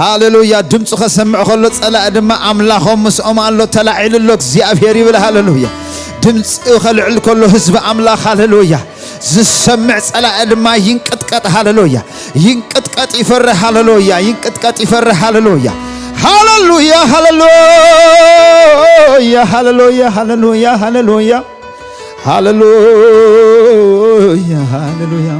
ሃሌሉያ። ድምፁ ከሰምዕ ከሎ ጸላኢ ድማ ኣምላኾም ምስኦም ኣሎ፣ ተላዒሉ ኣሎ እግዚኣብሔር ይብል። ሃሌሉያ። ድምፂ ከልዕል ከሎ ህዝቢ ኣምላኽ፣ ሃሌሉያ፣ ዝሰምዕ ጸላኢ ድማ ይንቅጥቀጥ። ሃሌሉያ። ይንቅጥቀጥ፣ ይፈርህ። ሃሌሉያ። ይንቅጥቀጥ፣ ይፈርህ። ሃሌሉያ። ሃሌሉያ፣ ሃሌሉያ፣ ሃሌሉያ፣ ሃሌሉያ፣ ሃሌሉያ፣ ሃሌሉያ፣ ሃሌሉያ።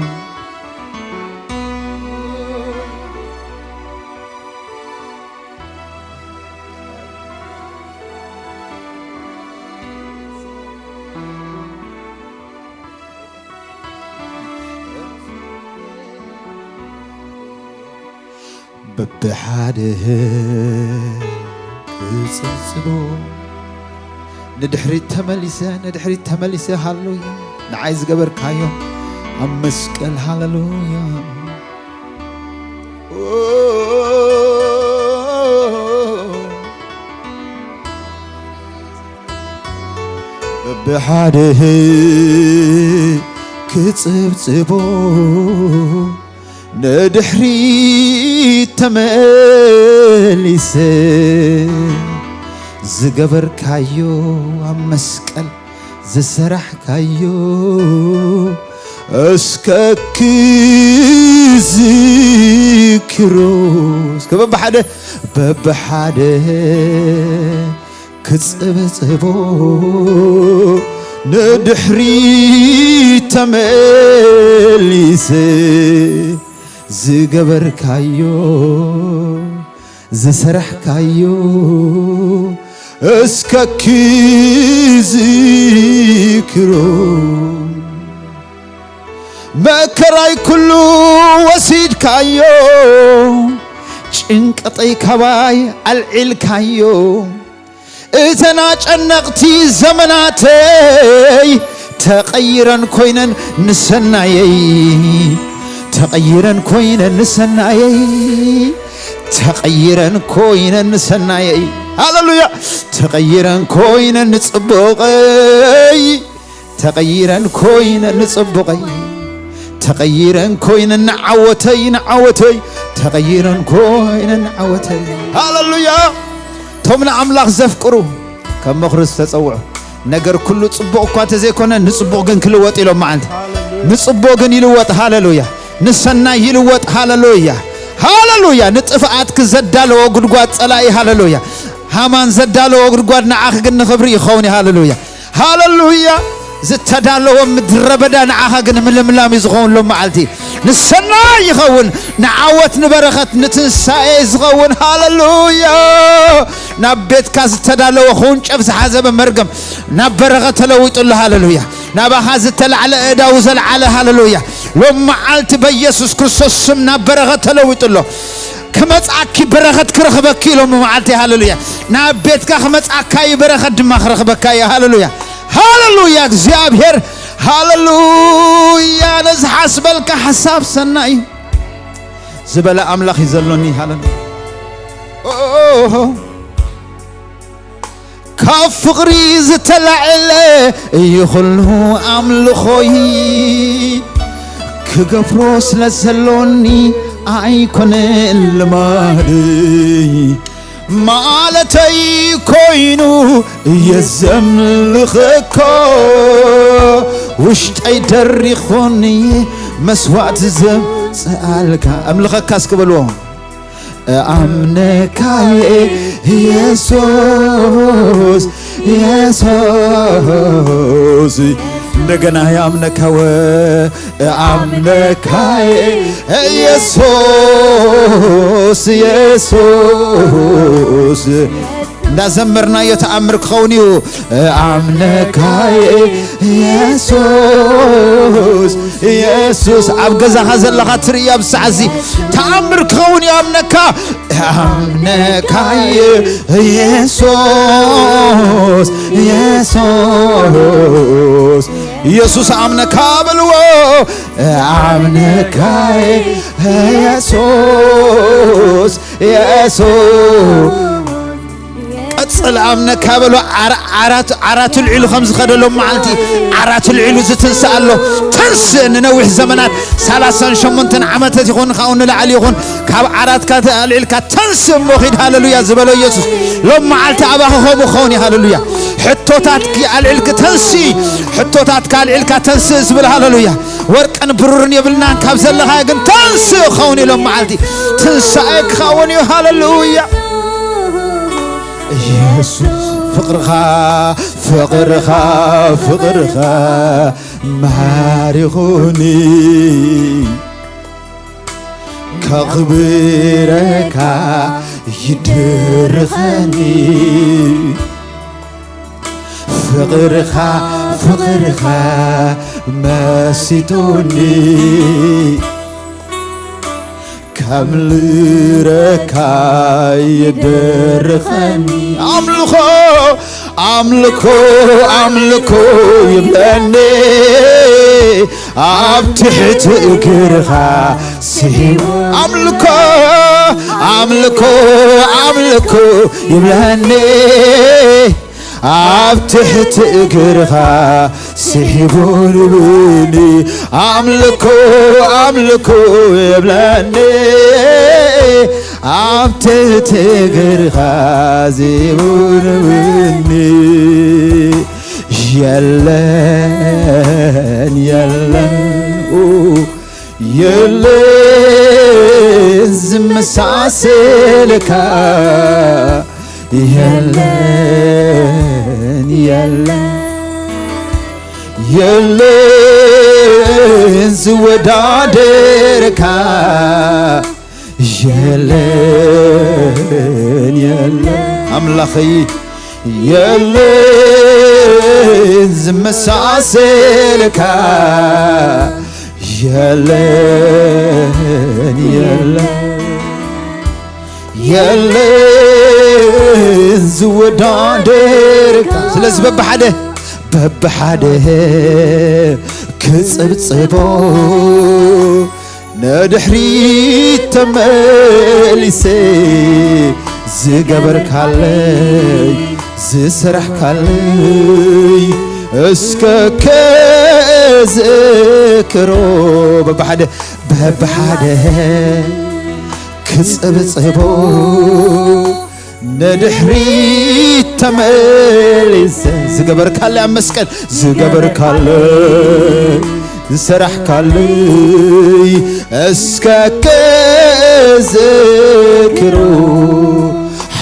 በብሓደ ክጽብጽቦ ንድሕሪት ተመሊሰ፣ ንድሕሪት ተመሊሰ፣ ሃሌሉያ፣ ንዓይ ዝገበርካዮ ኣብ መስቀል፣ ሃሌሉያ። በብሓደ ክጽብጽቦ ንድሕሪት ተመሊሰ፣ ዝገበርካዮ ኣብ መስቀል ዝሰራሕካዮ እስከ ክዝክሮ፣ እስከ በብሓደ፣ በብሓደ ክጽብጽቦ ንድሕሪት ተመሊሰ፣ ዝገበርካዮ ዝሰራሕካዮ እስከ ክዝክሮ፣ መከራይ ኩሉ ወሲድካዮ፣ ጭንቀጠይ ካባይ ኣልዒልካዮ። እተን ኣጨነቕቲ ዘመናተይ ተቐይረን ኮይነን ንሰናየይ፣ ተቐይረን ኮይነን ንሰናየይ፣ ተቐይረን ኮይነን ንሰናየይ። ሃሌሉያ። ተቐይረን ኮይነን ንጽቡቐይ፣ ተቐይረን ኮይነን ንጽቡቐይ፣ ተቐይረን ኮይነን ንዓወተይ፣ ንዓወተይ፣ ተቐይረን ኮይነን ንዓወተይ። ሃሌሉያ። እቶም ንኣምላኽ ዘፍቅሩ ከም ምኽሩ ዝተጸውዑ፣ ነገር ኩሉ ጽቡቕ እኳ እንተዘይኮነ ንጽቡቕ ግን ክልወጥ ኢሎም መዓልቲ፣ ንጽቡቕ ግን ይልወጥ። ሃሌሉያ። ንሰናይ ይልወጥ። ሃሌሉያ፣ ሃሌሉያ። ንጥፍኣትኪ ዘዳለዎ ጉድጓድ ጸላኢ፣ ሃሌሉያ፣ ሃማን ዘዳለዎ ጉድጓድ ንዓኺ ግን ንኽብሪ ይኸውን እዩ። ሃሌሉያ፣ ሃሌሉያ። ዝተዳለወ ምድረ በዳ ንዓኻ ግን ምልምላም እዩ ዝኸውን። ሎም መዓልቲ ንሰናይ ይኸውን፣ ንዓወት፣ ንበረኸት፣ ንትንሳኤ ዝኸውን። ሃሌሉያ። ናብ ቤትካ ዝተዳለወ ከውንጨፍ ዝሓዘበ መርገም ናብ በረኸት ተለዊጡ ኣሎ። ሃሌሉያ። ናባኻ ዝተላዕለ እዳው ዘልዓለ፣ ሃሌሉያ፣ ሎም መዓልቲ በኢየሱስ ክርስቶስ ስም ናብ በረኸት ተለዊጡ ኣሎ። ክመጽኣኪ በረኸት ክረኽበኪ ኢሎም መዓልቲ፣ ሃሌሉያ። ናብ ቤትካ ክመጽኣካ እዩ፣ በረኸት ድማ ክረኽበካ እዩ። ሃሌሉያ፣ ሃሌሉያ። እግዚኣብሔር፣ ሃሌሉያ፣ ነዝሓስበልካ ሓሳብ ሰናይ እዩ ዝበለ ኣምላኽ እዩ ዘሎኒ። ሃሌሉያ። ኦ፣ ካብ ፍቕሪ ዝተላዕለ እዩ ኩሉ ኣምልኾይ፣ ክገብሮ ስለ ዘሎኒ ኣይኮነን ልማደይ። ማለተይ ኮይኑ እየ ዘምልኸካ፣ ውሽጠይ ደሪኾኒ መስዋዕቲ ዘምጽኣልካ። ኣምልኸካ እስኪ በልዎ። እኣምነካየ ኢየሱስ፣ ኢየሱስ። እንደገና እኣምነካወ፣ እኣምነካየ ኢየሱስ፣ ኢየሱስ። እንዳዘመርናዮ ተኣምር ክኸውን እዩ። እኣምነካየ ኢየሱስ፣ ኢየሱስ። ኣብ ገዛኻ ዘለኻ ትርኢ፣ ኣብ ሰዓዚ ተኣምር ክኸውን እዩ። ኣምነካ፣ ኣምነካየ ኢየሱስ፣ ኢየሱስ። ኢየሱስ ኣምነካ በልዎ። ኣምነካየ ኢየሱስ፣ ኢየሱስ። ጽልኣም ነካ በሎ። ዓር- ዓራት ዓራት ልዒሉ ከም ዝኸደሎም መዓልቲ ዓራት ልዒሉ ዝትንስእ ኣሎ። ተንስእ፣ ንነዊሕ ዘመናት ሰላሳን ሸሞንተን ዓመታት ይኾን ካብኡ ንላዕሊ ይኹን ካብ ዓራትካ ኣልዒልካ ተንስእ እሞ ኺድ። ሃለሉያ ዝበሎ ኢየሱስ ሎም መዓልቲ ኣባኺ ከምኡ ክኸውን እዩ። ሃለሉያ። ሕቶታትኪ ኣልዒልኪ ተንስእ። ሕቶታትካ ኣልዒልካ ተንስእ ዝብል። ሃለሉያ። ወርቅን ብሩርን የብልናን፣ ካብ ዘለኻዮ ግን ተንስእ ክኸውን ኢሎም መዓልቲ ትንሳኤ ክኸውን እዩ። ሃለሉያ። ኢየሱስ ፍቕርኻ ፍቕርኻ ፍቕርኻ ማሪኹኒ፣ ከኽብረካ ይድርኸኒ። ፍቕርኻ ፍቕርኻ መሲጡኒ፣ ከምልረካ ይደርኸኒ። ኣምልኾ ኣምልኮ ኣምልኮ ይብለኒ፣ ኣብ ትሕቲ እግርኻ ስሂቡ። ኣምልኮ ኣምልኮ ኣምልኮ ይብለኒ፣ ኣብ ትሕቲ እግርኻ ስሂቡ ንብኒ። ኣምልኮ ኣምልኮ ይብለኒ፣ ኣብ ትሕቲ እግርኻ ስሂቡ ንብኒ። የለን የለን ኡ የለን ዝመሳሰልካ፣ የለን የለን የለን ዝወዳደርካ፣ የለን የለን ኣምላኸይ፣ የለን ዝመሳሰልካ፣ የለን የለን የለን ዝወዳደርካ። ስለዚ በብሓደ በብሓደ ክጽብጽቦ፣ ንድሕሪት ተመሊሰ ዝገበርካለይ ዝሰራሕካለይ እስከ ከዝክሮ። በብሓደ በብሓደ ክጽብጽቦ፣ ንድሕሪት ተመሊሰ ዝገበርካለይ ኣብ መስቀል ዝገበርካለይ ዝሰራሕካለይ እስከ ከዝክሮ።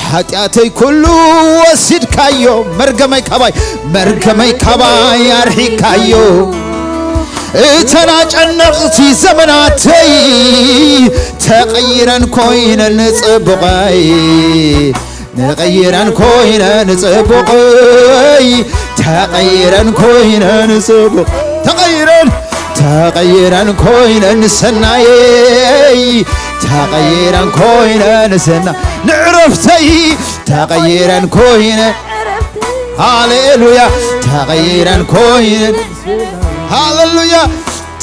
ሓጢኣተይ ኩሉ ወሲድካዮ፣ መርገመይ ካባይ መርገመይ ካባይ ኣርሒካዮ። እተን ኣጨነቕቲ ዘመናተይ ተቐይረን ኮይነን ጽቡቐይ፣ ተቐይረን ኮይነን ጽቡቐይ፣ ተቐይረን ኮይነን ጽቡቕ፣ ተቐይረን ተቐይረን ኮይነን ሰናየይ፣ ተቐይረን ኮይነን ሰና ንዕረፍተይ፣ ተቐይረን ኮይነን ሃሌሉያ፣ ተቐይረን ኮይነን ሃሌሉያ፣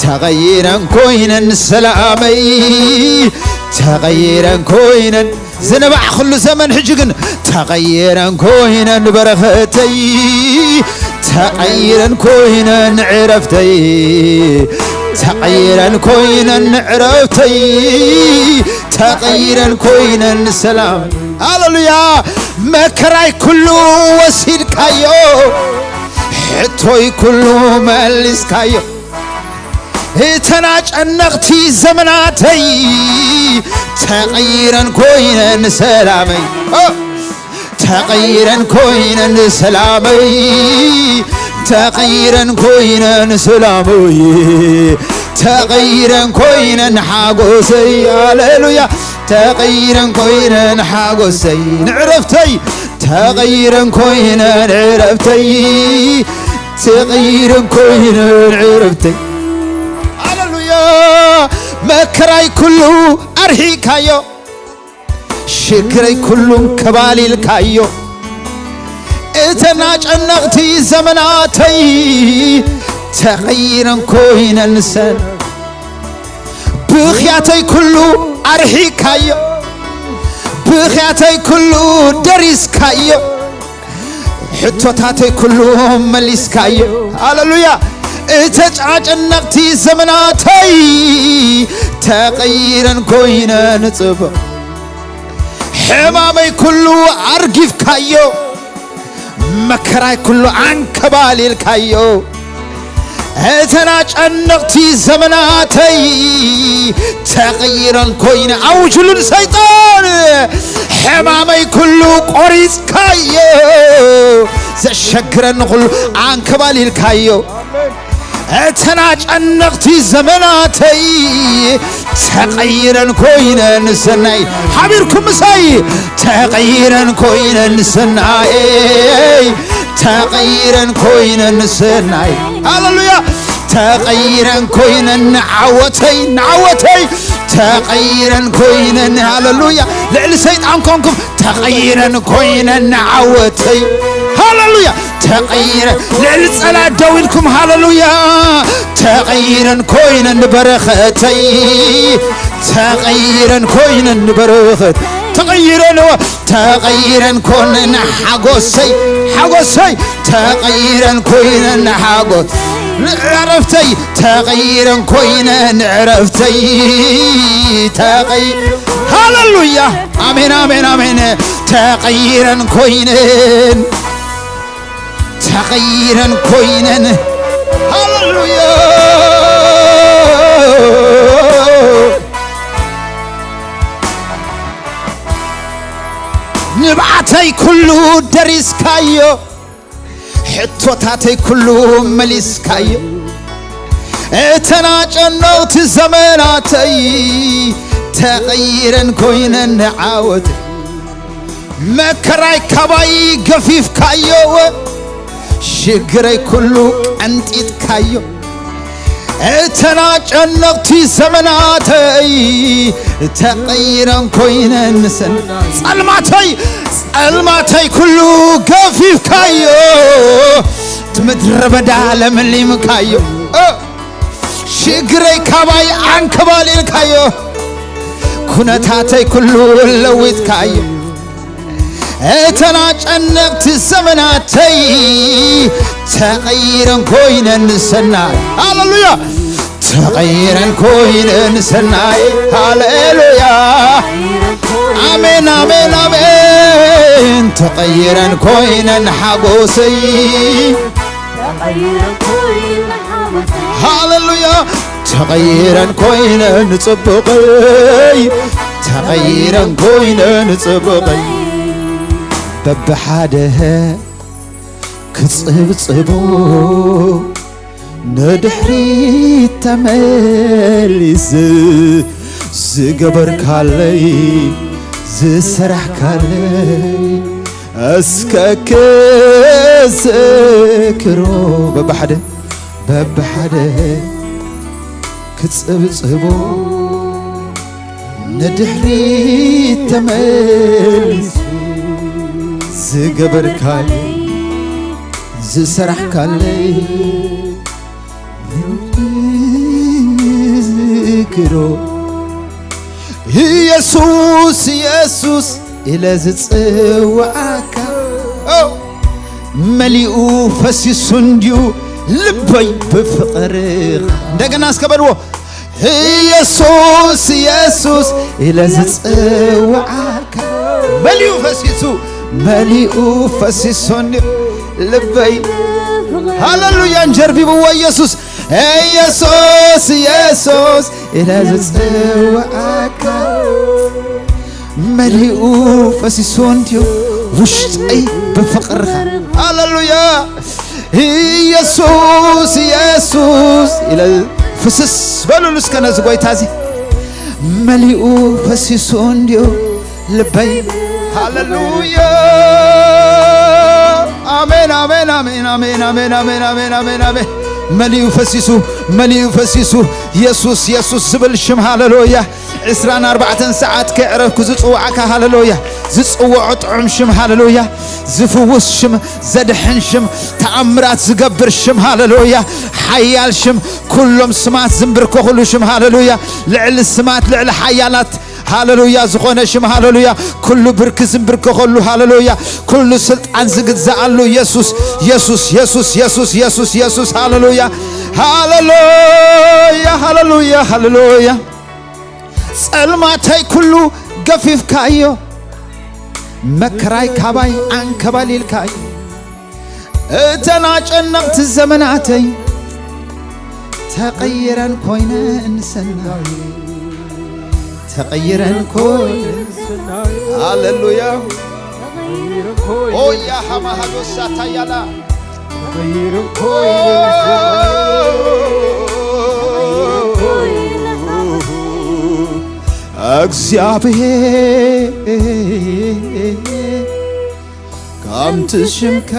ተቐይረን ኮይነን ሰላመይ፣ ተቐይረን ኮይነን ዝነባዕኹሉ ዘመን ሕጂ ግን ተቐይረን ኮይነን በረኸተይ፣ ተቐይረን ኮይነን ዕረፍተይ፣ ተቐይረን ኮይነን ዕረፍተይ፣ ተቐይረን ኮይነን ሰላም። ሃሌሉያ። መከራይ ኩሉ ወሲድካዮ፣ ሕቶይ ኩሉ መሊስካዮ። እተን ኣጨነቕቲ ዘመናተይ ተቐይረን ኮይነን ሰላመይ፣ ኦ፣ ተቐይረን ኮይነን ሰላመይ፣ ተቐይረን ኮይነን ሰላመይ፣ ተቐይረን ኮይነን ሓጎሰይ። ሃሌሉያ። ተቐይረን ኮይነን ሓጎሰይ፣ ንዕረፍተይ ተቐይረን ኮይነን ዕረፍተይ፣ ተቐይረን ኮይነን ዕረፍተይ። ሃሌሉያ። መከራይ ኩሉ ኣርሒካዮ፣ ሽግረይ ኩሉ ከባሊልካዮ። እተን ኣጨነቕቲ ዘመናተይ ተቐይረን ኮይነን ሰን ብኽያተይ ኩሉ ኣርሒካዮ፣ ብኽያተይ ኩሉ ደሪስካዮ። ሕቶታተይ ኩሉ መሊስካዮ። ሃሌሉያ። እተን ኣጨነቕቲ ዘመናተይ ተቐይረን ኮይነን ጽቡቕ። ሕማመይ ኩሉ ኣርጊፍካዮ። መከራይ ኩሉ ኣንከባሊልካዮ። እተን ኣጨነቕቲ ዘመናተይ ተቐይረን ኮይነ። ኣውጅሉ ንሰይጣን። ሕማመይ ኩሉ ቆሪጽካዮ። ዘሸግረኒ ኩሉ ኣንከባሊልካዮ። እተን ኣጨነቕቲ ዘመናተይ ተቐይረን ኮይነን ሰናይ። ሓቢርኩም ምሳይ። ተቐይረን ኮይነን ሰናይ። ተቐይረን ኮይነን ሰናይ። ሃሌሉያ። ተቐይረን ኮይነን ንዓወተይ፣ ንዓወተይ። ተቐይረን ኮይነን፣ ሃሌሉያ። ልዕሊ ሰይጣን ኮንኩም። ተቐይረን ኮይነን ንዓወተይ። ሃሌሉያ። ተቐይረ ልዕሊ ጸላት ደው ኢልኩም። ሃሌሉያ። ተቐይረን ኮይነን ንበረኸተይ። ተቐይረን ኮይነን ንበረኸት። ተቐይረን፣ ተቐይረን ኮይነን ሓጎሰይ፣ ሓጎሰይ። ተቐይረን ኮይነን ሓጎስ ዕረፍተይ። ተቐይረን ኮይነን ዕረፍተይ። ተቐይ-፣ ሃሌሉያ። ኣሜን፣ ኣሜን፣ ኣሜን። ተቐይረን ኮይነን፣ ተቐይረን ኮይነን። ሃሌሉያ። ንብዓተይ ኩሉ ደሪስካዮ። ሕቶታተይ ኩሉ መሊስካዮ። እተን ኣጨነቕቲ ዘመናተይ ተቐይረን ኮይነን ንዓወት። መከራይ ካባይ ገፊፍካዮ። ሽግረይ ኩሉ ቀንጢጥካዮ። እተን ኣጨነቕቲ ዘመናተይ ተቐይረን ኮይነን ንሰን ጸልማተይ፣ ጸልማተይ ኩሉ ገፊፍካዮ። እቲ ምድረ በዳ ለምሊምካዮ። እ፣ ሽግረይ ካባይ ኣንከባሊልካዮ። ኩነታተይ ኩሉ ለዊጥካዮ። እተን ኣጨነቕቲ ዘመናተይ ተቐይረን ኮይነን ሰናይ። ሃሌሉያ። ተቐይረን ኮይነን ሰናይ። ሃሌሉያ። ኣሜን፣ ኣሜን፣ ኣሜን። ተቐይረን ኮይነን ሓጎሰይ። ሃሌሉያ። ተቐይረን ኮይነን ጽቡቐይ። ተቐይረን ኮይነን ጽቡቐይ። በብሓደ ክጽብጽቡ ንድሕሪት ተመሊስ ዝገበርካለይ ዝሰራሕካለይ እስከ ክዝክሮ በብሓደ በብሓደ ክጽብጽቦ ንድሕሪት ተመሊስ ዝገበርካለይ ዝሰራሕካለይ ዝክሮ ኢየሱስ ኢየሱስ ኢለ ዝጽውዓካ መሊኡ ፈሲሱ እንድዩ ልበይ ብፍቕርኻ። እንደገና እስከ በልዎ። ኢየሱስ ኢየሱስ ኢለ ዝጽውዓካ መሊኡ ፈሲሱ መሊኡ ፈሲሱ እንድዩ ልበይ። ሃሌሉያ። እንጀርቢብዎ ኢየሱስ ኢየሱስ ኢየሱስ ኢለ ዝጽውዓካ መሊኡ ፈሲሱ እንድዩ ውሽጠይ ብፍቕርኻ። ሃሌሉያ። ኢየሱስ ኢየሱስ ኢለ ፍስስ በሉሉ እስከ ነዚ ጎይታ እዚ መሊኡ ፈሲሱ እንድዩ ልበይ። ሃሌሉያ። ኣሜን ኣሜን ኣሜን ኣሜን ኣሜን ኣሜን ኣሜን ኣሜን ኣሜን። መሊኡ ፈሲሱ መሊኡ ፈሲሱ ኢየሱስ ኢየሱስ ዝብል ሽም። ሃሌሉያ። ዕስራን ኣርባዕተን ሰዓት ከይዕረፍኩ ዝጽውዓካ። ሃሌሉያ። ዝጽውዖ ጥዑም ሽም። ሃሌሉያ። ዝፍውስ ሽም፣ ዘድሕን ሽም፣ ተኣምራት ዝገብር ሽም። ሃሌሉያ። ሓያል ሽም፣ ኩሎም ስማት ዝንብርከኹሉ ሽም። ሃሌሉያ። ልዕሊ ስማት፣ ልዕሊ ሓያላት። ሃሌሉያ ዝኾነ ሽም፣ ሃሌሉያ። ኩሉ ብርኪ ዝንብርከኸሉ፣ ሃሌሉያ። ኩሉ ስልጣን ዝግዛኣሉ ኢየሱስ፣ ኢየሱስ፣ ኢየሱስ፣ ኢየሱስ፣ ኢየሱስ፣ ኢየሱስ። ሃሌሉያ፣ ሃሌሉያ፣ ሃሌሉያ፣ ሃሌሉያ። ጸልማተይ ኩሉ ገፊፍካዮ፣ መከራይ ካባይ ኣንከባሊልካዮ። እተን ኣጨነቕቲ ዘመናተይ ተቐይረን ኮይነን ሰናይ፣ ተቐይረን ኮይነን ሰናይ። ሃሌሉያ። ኦያ ሃማሃዶሳ ታያላ። እግዚኣብሔር ከምቲ ሽምካ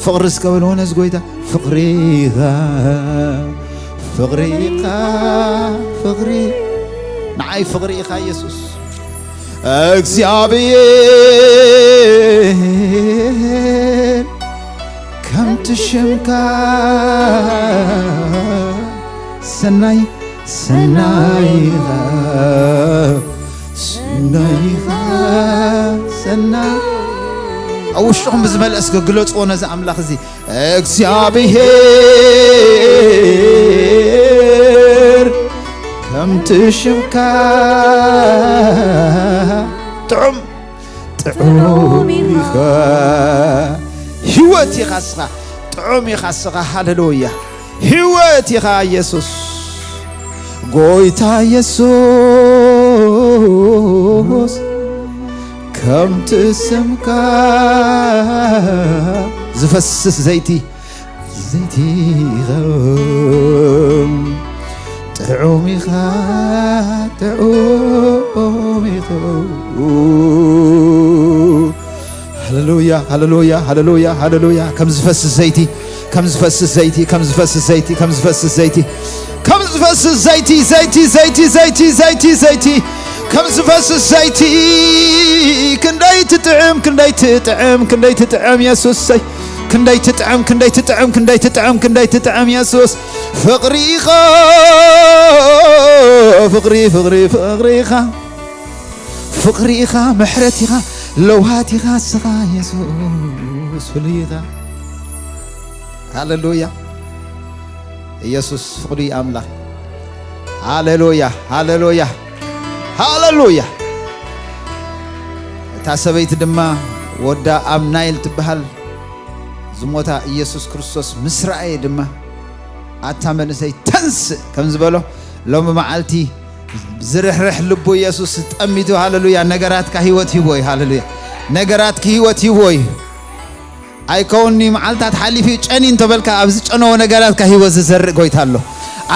ፍቕሪ እስከ በልዎ ነዚ ጎይታ። ፍቕሪኻ፣ ፍቕሪኻ፣ ፍቕሪ፣ ንዓይ ፍቕሪ ኢኻ ኢየሱስ። እግዚኣብሔር ከምቲ ሽምካ ሰናይ፣ ሰናይ ኢኻ፣ ሰናይ ኢኻ፣ ሰናይ። ኣብ ውሽጥኹም ብዝመልአ እስከ ግለጽዎ ነዚ ኣምላኽ እዚ። እግዚኣብሔር ከምቲ ሽምካ ጥዑም፣ ጥዑም ኢኻ። ህይወት ኢኻ እስኻ፣ ጥዑም ኢኻ እስኻ። ሃሌሉያ። ህይወት ኢኻ ኢየሱስ። ጎይታ ኢየሱስ ከምቲ ስምካ ዝፈስስ ዘይቲ፣ ዘይቲ ኢኻ። ጥዑም ኢኻ፣ ጥዑም ኢኻ። ሃሌሉያ፣ ሃሌሉያ፣ ሃሌሉያ፣ ሃሌሉያ። ከም ዝፈስስ ዘይቲ፣ ከም ዝፈስስ ዘይቲ፣ ከም ዝፈስስ ዘይቲ፣ ከም ዝፈስስ ዘይቲ፣ ከም ዝፈስስ ዘይቲ፣ ዘይቲ፣ ዘይቲ፣ ዘይቲ፣ ዘይቲ፣ ከም ዝፈስስ ዘይቲ። ክንደይ ትጥዕም፣ ክንደይ ትጥዕም፣ ክንደይ ትጥዕም የሱሰይ። ክንደይ ትጥዕም፣ ክንደይ ትጥዕም፣ ክንደይ ትጥዕም፣ ክንደይ ትጥዕም የሱስ። ፍቕሪ ኢኻ፣ ፍቕሪ፣ ፍቕሪ፣ ፍቕሪ ኢኻ። ፍቕሪ ኢኻ፣ ምሕረት ኢኻ፣ ለውሃት ኢኻ፣ እስኻ የሱስ ፍሉይ ኢኻ። ሃሌሉያ። ኢየሱስ ፍቕሪ ኣምላኽ። ሃሌሉያ፣ ሃሌሉያ፣ ሃሌሉያ። እታ ሰበይቲ ድማ ወዳ ኣብ ናይል ትበሃል ዝሞታ ኢየሱስ ክርስቶስ ምስ ረኣየ ድማ፣ ኣታ መንእሰይ ተንስእ ከም ዝበሎ፣ ሎሚ መዓልቲ ዝርሕርሕ ልቡ ኢየሱስ ጠሚቱ፣ ሃሌሉያ፣ ነገራትካ ህይወት ሂቦ እዩ። ሃሌሉያ። ነገራትኪ ህይወት ሂቦ እዩ። ኣይከውንኒ መዓልታት ሓሊፉ ጨኒ እንተበልካ፣ ኣብ ዝጨነወ ነገራትካ ህይወት ዝዘርእ ጎይታ ኣሎ።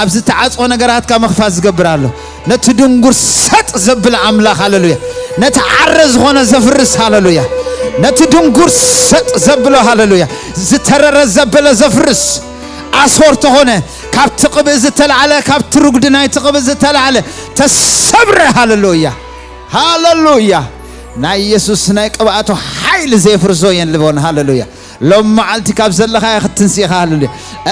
ኣብ ዝተዓጽወ ነገራትካ ምኽፋት ዝገብር ኣሎ። ነቲ ድንጉር ሰጥ ዘብል ኣምላኽ፣ ሃሌሉያ። ነቲ ዓረ ዝኾነ ዘፍርስ፣ ሃሌሉያ። ነቲ ድንጉር ሰጥ ዘብሎ፣ ሃሌሉያ። ዝተረረ ዘበለ ዘፍርስ፣ ኣሶር ተኾነ፣ ካብቲ ቅብእ ዝተላዕለ፣ ካብቲ ርጉዲ ናይቲ ቅብእ ዝተላዕለ ተሰብረ፣ ሃሌሉያ። ሃሌሉያ። ናይ ኢየሱስ ናይ ቅብኣቱ ሓይሊ ዘየፍርሶ የልቦን፣ ሃሌሉያ። ሎም መዓልቲ ካብ ዘለኻዮ ክትንስኢኻ፣ ሃሌሉያ።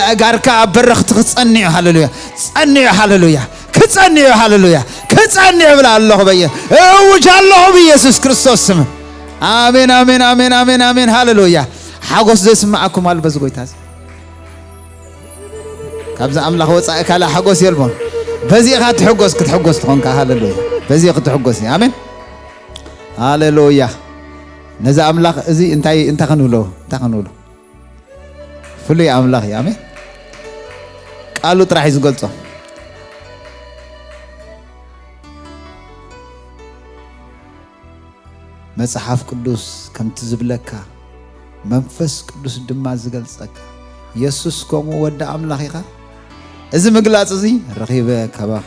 ኣእጋርካ ኣብ በረኽቲ ክጸንዩ፣ ሃሌሉያ። ጸንዩ፣ ሃሌሉያ። ክጸንዩ፣ ሃሌሉያ። ክጸንዩ እብል ኣለኹ በየ-፣ እውጅ ኣለኹ ብኢየሱስ ክርስቶስ ስም። ኣሜን፣ ኣሜን፣ ኣሜን፣ ኣሜን፣ ኣሜን። ሃሌሉያ። ሓጎስ ዘስምዓኩም ኣሎ በዚ ጎይታ እዚ። ካብዚ ኣምላኽ ወጻኢ ካልእ ሓጎስ የልቦን። በዚ ኢኻ ትሕጎስ፣ ክትሕጎስ ትኾንካ። ሃሌሉያ። በዚ ክትሕጎስ እዩ። ኣሜን። ሃሌሉያ። ነዚ ኣምላኽ እዚ እንታይ፣ እንታይ ክንብሎ? እንታይ ክንብሎ? ፍሉይ ኣምላኽ እዩ። ኣሜን። ቃሉ ጥራሕ እዩ ዝገልጾ። መጽሓፍ ቅዱስ ከምቲ ዝብለካ፣ መንፈስ ቅዱስ ድማ ዝገልጸካ፣ የሱስ ከምኡ ወዲ ኣምላኽ ኢኻ። እዚ ምግላጽ እዚ ረኺበ ካባኻ።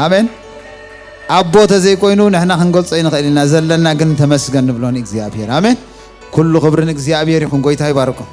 ኣሜን። ኣቦ ተዘይኮይኑ ንሕና ክንገልጾ ኣይንኽእል ኢና፣ ዘለና ግን ተመስገን ንብሎ ንእግዚኣብሔር። ኣሜን። ኩሉ ክብሪ ንእግዚኣብሔር ይኹን። ጎይታ ይባርኩም።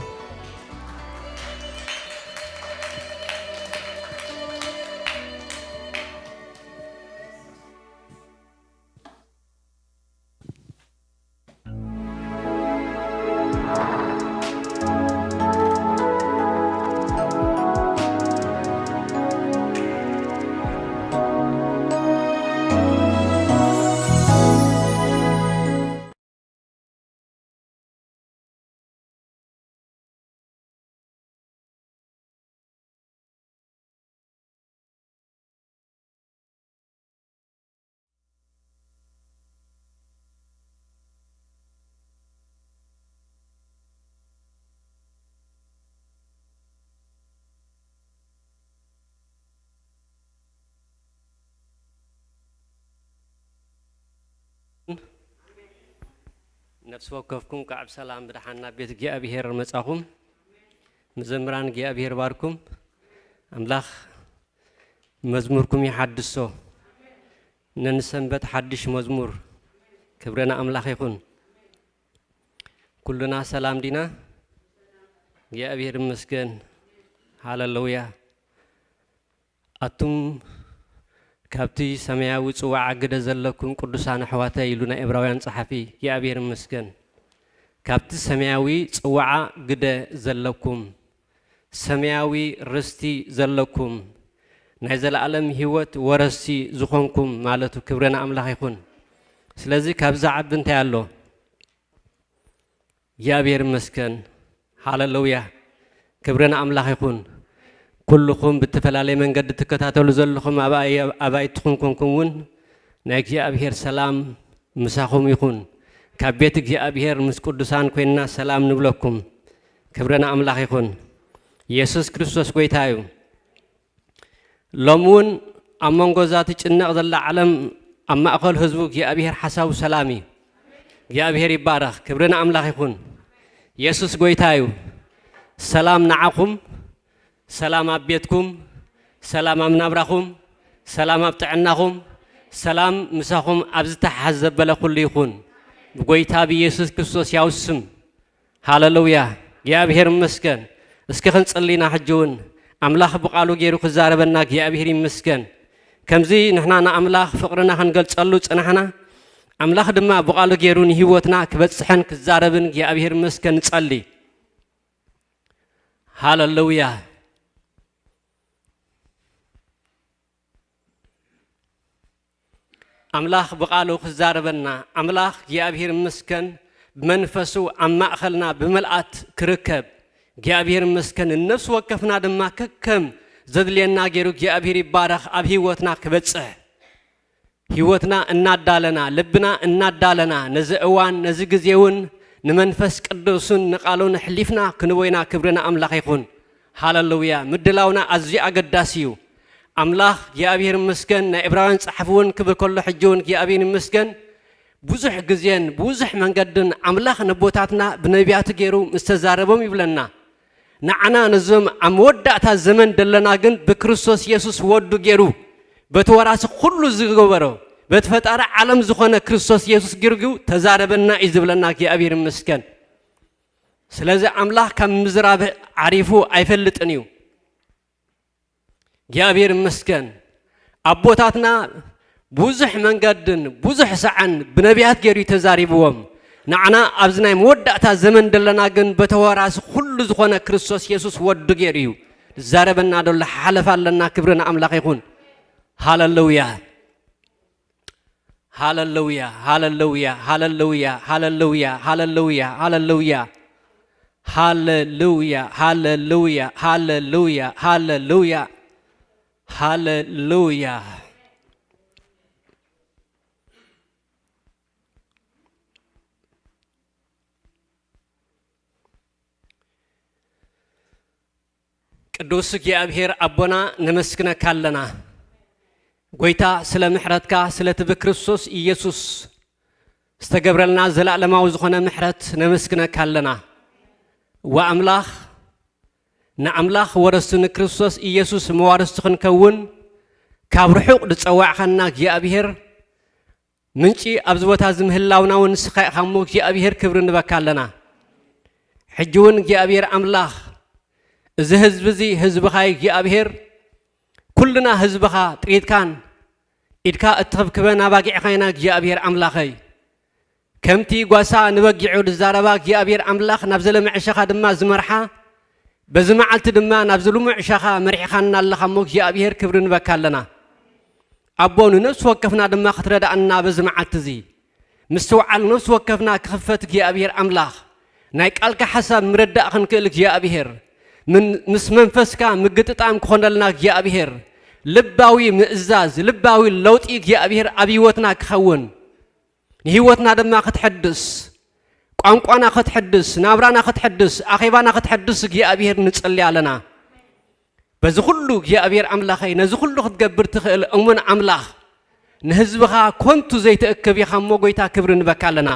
ነፍሲ ወከፍኩም ከዓ ብሰላም ብደሓን ናብ ቤት እግዚኣብሔር መጻኹም። መዘምራን እግዚኣብሔር ባርኩም። ኣምላኽ መዝሙርኩም ይሓድሶ። ነንሰንበት ሓድሽ መዝሙር። ክብሪ ንኣምላኽ ይኹን። ኩልና ሰላም ዲና? እግዚኣብሔር ይመስገን። ሃሌሉያ። ኣቱም ካብቲ ሰማያዊ ጽዋዓ ግደ ዘለኩም ቅዱሳን ኣሕዋተይ ኢሉ ናይ ዕብራውያን ጸሓፊ፣ እግዚኣብሔር ይመስገን። ካብቲ ሰማያዊ ጽዋዓ ግደ ዘለኩም፣ ሰማያዊ ርስቲ ዘለኩም፣ ናይ ዘለኣለም ህይወት ወረስቲ ዝኾንኩም ማለቱ፣ ክብሪ ንኣምላኽ ይኹን። ስለዚ ካብዚ ዓቢ እንታይ ኣሎ? እግዚኣብሔር ይመስገን። ሃሌሉያ። ክብሪ ንኣምላኽ ይኹን። ኩልኹም ብተፈላለየ መንገዲ ትከታተሉ ዘለኹም ኣባይ-፣ ኣባይትኹም ኮንኩም እውን ናይ እግዚኣብሔር ሰላም ምሳኹም ይኹን። ካብ ቤት እግዚኣብሔር ምስ ቅዱሳን ኮይንና ሰላም ንብለኩም። ክብሪ ንኣምላኽ ይኹን። ኢየሱስ ክርስቶስ ጐይታ እዩ። ሎሚ እውን ኣብ መንጎ እዛ ትጭነቕ ዘላ ዓለም ኣብ ማእከል ህዝቡ እግዚኣብሔር ሓሳቡ ሰላም እዩ። እግዚኣብሔር ይባረኽ። ክብሪ ንኣምላኽ ይኹን። የሱስ ጐይታ እዩ። ሰላም ንዓኹም፣ ሰላም ኣብ ቤትኩም፣ ሰላም ኣብ ናብራኹም፣ ሰላም ኣብ ጥዕናኹም፣ ሰላም ምሳኹም ኣብ ዝተሓሓዝ ዘበለ ኩሉ ይኹን። ብጐይታ ብኢየሱስ ክርስቶስ ያው ስም። ሃሌሉያ። እግዚኣብሔር ይመስገን። እስኪ ክንጽሊ ኢና ሕጂ እውን። ኣምላኽ ብቓሉ ገይሩ ክዛረበና እግዚኣብሔር ይመስገን። ከምዚ ንሕና ንኣምላኽ ፍቕርና ክንገልጸሉ ጽናሕና፣ ኣምላኽ ድማ ብቓሉ ገይሩ ንህይወትና ክበጽሕን ክዛረብን እግዚኣብሔር ይመስገን። ንጸሊ። ሃሌሉያ። ኣምላኽ ብቓሉ ክዛረበና፣ ኣምላኽ እግዚኣብሔር ይመስገን ብመንፈሱ ኣብ ማእኸልና ብምልኣት ክርከብ፣ እግዚኣብሔር ይመስገን ንነፍሲ ወከፍና ድማ ከከም ዘድልየና ገይሩ እግዚኣብሔር ይባረኽ ኣብ ህይወትና ክበጽሕ። ህይወትና እናዳለና፣ ልብና እናዳለና፣ ነዚ እዋን፣ ነዚ ግዜ እውን ንመንፈስ ቅዱስን ንቓሉን ኣሕሊፍና ክንቦይና ክብሪ ንኣምላኽ ይኹን። ሃሌሉያ። ምድላውና ኣዝዩ ኣገዳሲ እዩ። ኣምላኽ እግዚኣብሔር ይመስገን። ናይ ዕብራውያን ጸሓፊ እውን ክብል ከሎ ሕጂ እውን እግዚኣብሔር ይመስገን። ብዙሕ ግዜን ብዙሕ መንገድን ኣምላኽ ነቦታትና ብነቢያቱ ገይሩ ምስ ተዛረቦም ይብለና። ንዓና ነዞም ኣብ መወዳእታ ዘመን ደለና ግን ብክርስቶስ የሱስ ወዱ ገይሩ በቲ ወራሲ ኩሉ ዝገበሮ በቲ ፈጣሪ ዓለም ዝኾነ ክርስቶስ የሱስ ገይሩ ተዛረበና እዩ ዝብለና እግዚኣብሔር ይመስገን። ስለዚ ኣምላኽ ካብ ምዝራብ ዓሪፉ ኣይፈልጥን እዩ። እግዚኣብሔር ይመስገን። ኣቦታትና ብዙሕ መንገድን ብዙሕ ሰዓን ብነቢያት ገይሩ እዩ ተዛሪብዎም። ንዓና ኣብዚ ናይ መወዳእታ ዘመን ደለና ግን በተወራሲ ኩሉ ዝኾነ ክርስቶስ የሱስ ወዱ ገይሩ እዩ ዝዛረበና ደሎ። ሓለፍ ኣለና። ክብሪ ንኣምላኽ ይኹን። ሃሌሉያ። ሃሌሉያ፣ ሃሌሉያ፣ ሃሌሉያ፣ ሃሌሉያ፣ ሃሌሉያ፣ ሃሌሉያ፣ ሃሌሉያ። ሃሌሉያ፣ ሃሌሉያ፣ ሃሌሉያ፣ ሃሌሉያ፣ ሃሌሉያ። ቅዱስ እግዚኣብሔር ኣቦና ነመስግነካ ኣለና። ጐይታ ስለ ምሕረትካ፣ ስለቲ ብክርስቶስ ኢየሱስ ዝተገብረልና ዘላለማዊ ዝኾነ ምሕረት ነመስግነካ ኣለና። ወኣምላኽ፣ ንኣምላኽ ወረስቲ ንክርስቶስ ኢየሱስ መዋርስቲ ክንከውን ካብ ርሑቕ ዝጸዋዕኻና እግዚኣብሔር፣ ምንጪ ኣብዚ ቦታ እዚ ምህላውና እውን ንስኻ ኢኻ እሞ እግዚኣብሔር ክብሪ ንበካ ኣለና። ሕጂ እውን እግዚኣብሔር ኣምላኽ፣ እዚ ህዝቢ እዚ ህዝብኻ እዩ እግዚኣብሔር፣ ኩልና ህዝብኻ ጥሪትካን ኢድካ እትኽብክበን ኣባጊዕኻ ኢና እግዚኣብሔር ኣምላኸይ። ከምቲ ጓሳ ንበጊዑ ዝዛረባ እግዚኣብሔር ኣምላኽ ናብ ዘለመ ዕሸኻ ድማ ዝመርሓ፣ በዚ መዓልቲ ድማ ናብዚ ልሙዕ ዕሸኻ መሪሕኻና ኣለኻ እሞ እግዚኣብሔር ክብሪ ንበካ ኣለና። ኣቦ ንነፍሲ ወከፍና ድማ ክትረዳእና በዚ መዓልቲ እዚ ምስትውዓል ነፍሲ ወከፍና ክኽፈት እግዚኣብሔር ኣምላኽ ናይ ቃልካ ሓሳብ ምርዳእ ክንክእል እግዚኣብሔር ምን-፣ ምስ መንፈስካ ምግጥጣም ክኾነልና እግዚኣብሔር ልባዊ ምእዛዝ ልባዊ ለውጢ እግዚኣብሔር ኣብ ህይወትና ክኸውን ንህይወትና ድማ ክትሕድስ ቋንቋና ክትሕድስ ናብራና ክትሕድስ ኣኼባና ክትሕድስ እግዚኣብሔር ንጽሊ ኣለና። በዚ ኩሉ እግዚኣብሔር ኣምላኸይ ነዚ ኩሉ ክትገብር ትኽእል እሙን ኣምላኽ ንህዝብኻ ኮንቱ ዘይትእክብ ኢኻ እሞ ጐይታ ክብሪ ንበካ ኣለና።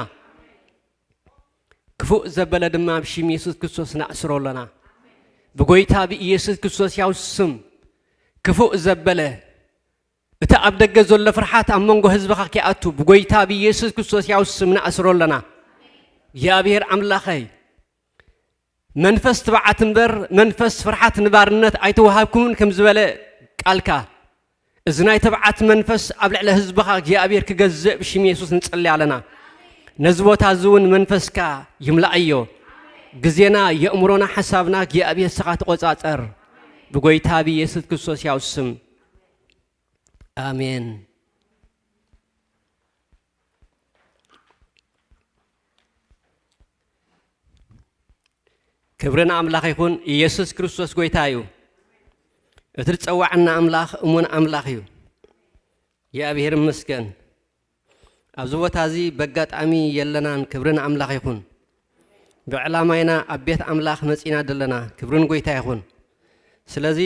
ክፉእ ዘበለ ድማ ብሽም የሱስ ክርስቶስ ነእስሮ ኣለና። ብጎይታ ብኢየሱስ ክርስቶስ ያው ስም ክፉእ ዘበለ፣ እቲ ኣብ ደገ ዘሎ ፍርሓት ኣብ መንጎ ህዝብኻ ኪኣቱ ብጎይታ ብኢየሱስ ክርስቶስ ያው ስም ነእስሮ ኣለና። እግዚኣብሔር ኣምላኸይ፣ መንፈስ ትብዓት እምበር መንፈስ ፍርሓት ንባርነት ኣይተዋሃብኩምን ከም ዝበለ ቃልካ፣ እዚ ናይ ትብዓት መንፈስ ኣብ ልዕሊ ህዝብኻ እግዚኣብሔር ክገዝእ ብሽም የሱስ ንጸሊ ኣለና። ነዚ ቦታ እዚ እውን መንፈስካ ይምላኣዮ። ግዜና፣ የእምሮና፣ ሓሳብና እግዚኣብሔር ስኻ ተቆጻጸር። ብጎይታ ብኢየሱስ ክርስቶስ ያው ስም። ኣሜን። ክብሪ ንኣምላኽ ይኹን። ኢየሱስ ክርስቶስ ጎይታ እዩ። እቲ ዝጸዋዕና ኣምላኽ እሙን ኣምላኽ እዩ። እግዚኣብሔር ይመስገን። ኣብዚ ቦታ እዚ በጋጣሚ የለናን። ክብሪ ንኣምላኽ ይኹን። ብዕላማ ኢና ኣብ ቤት ኣምላኽ መጺና ዘለና። ክብሪ ንጎይታ ይኹን። ስለዚ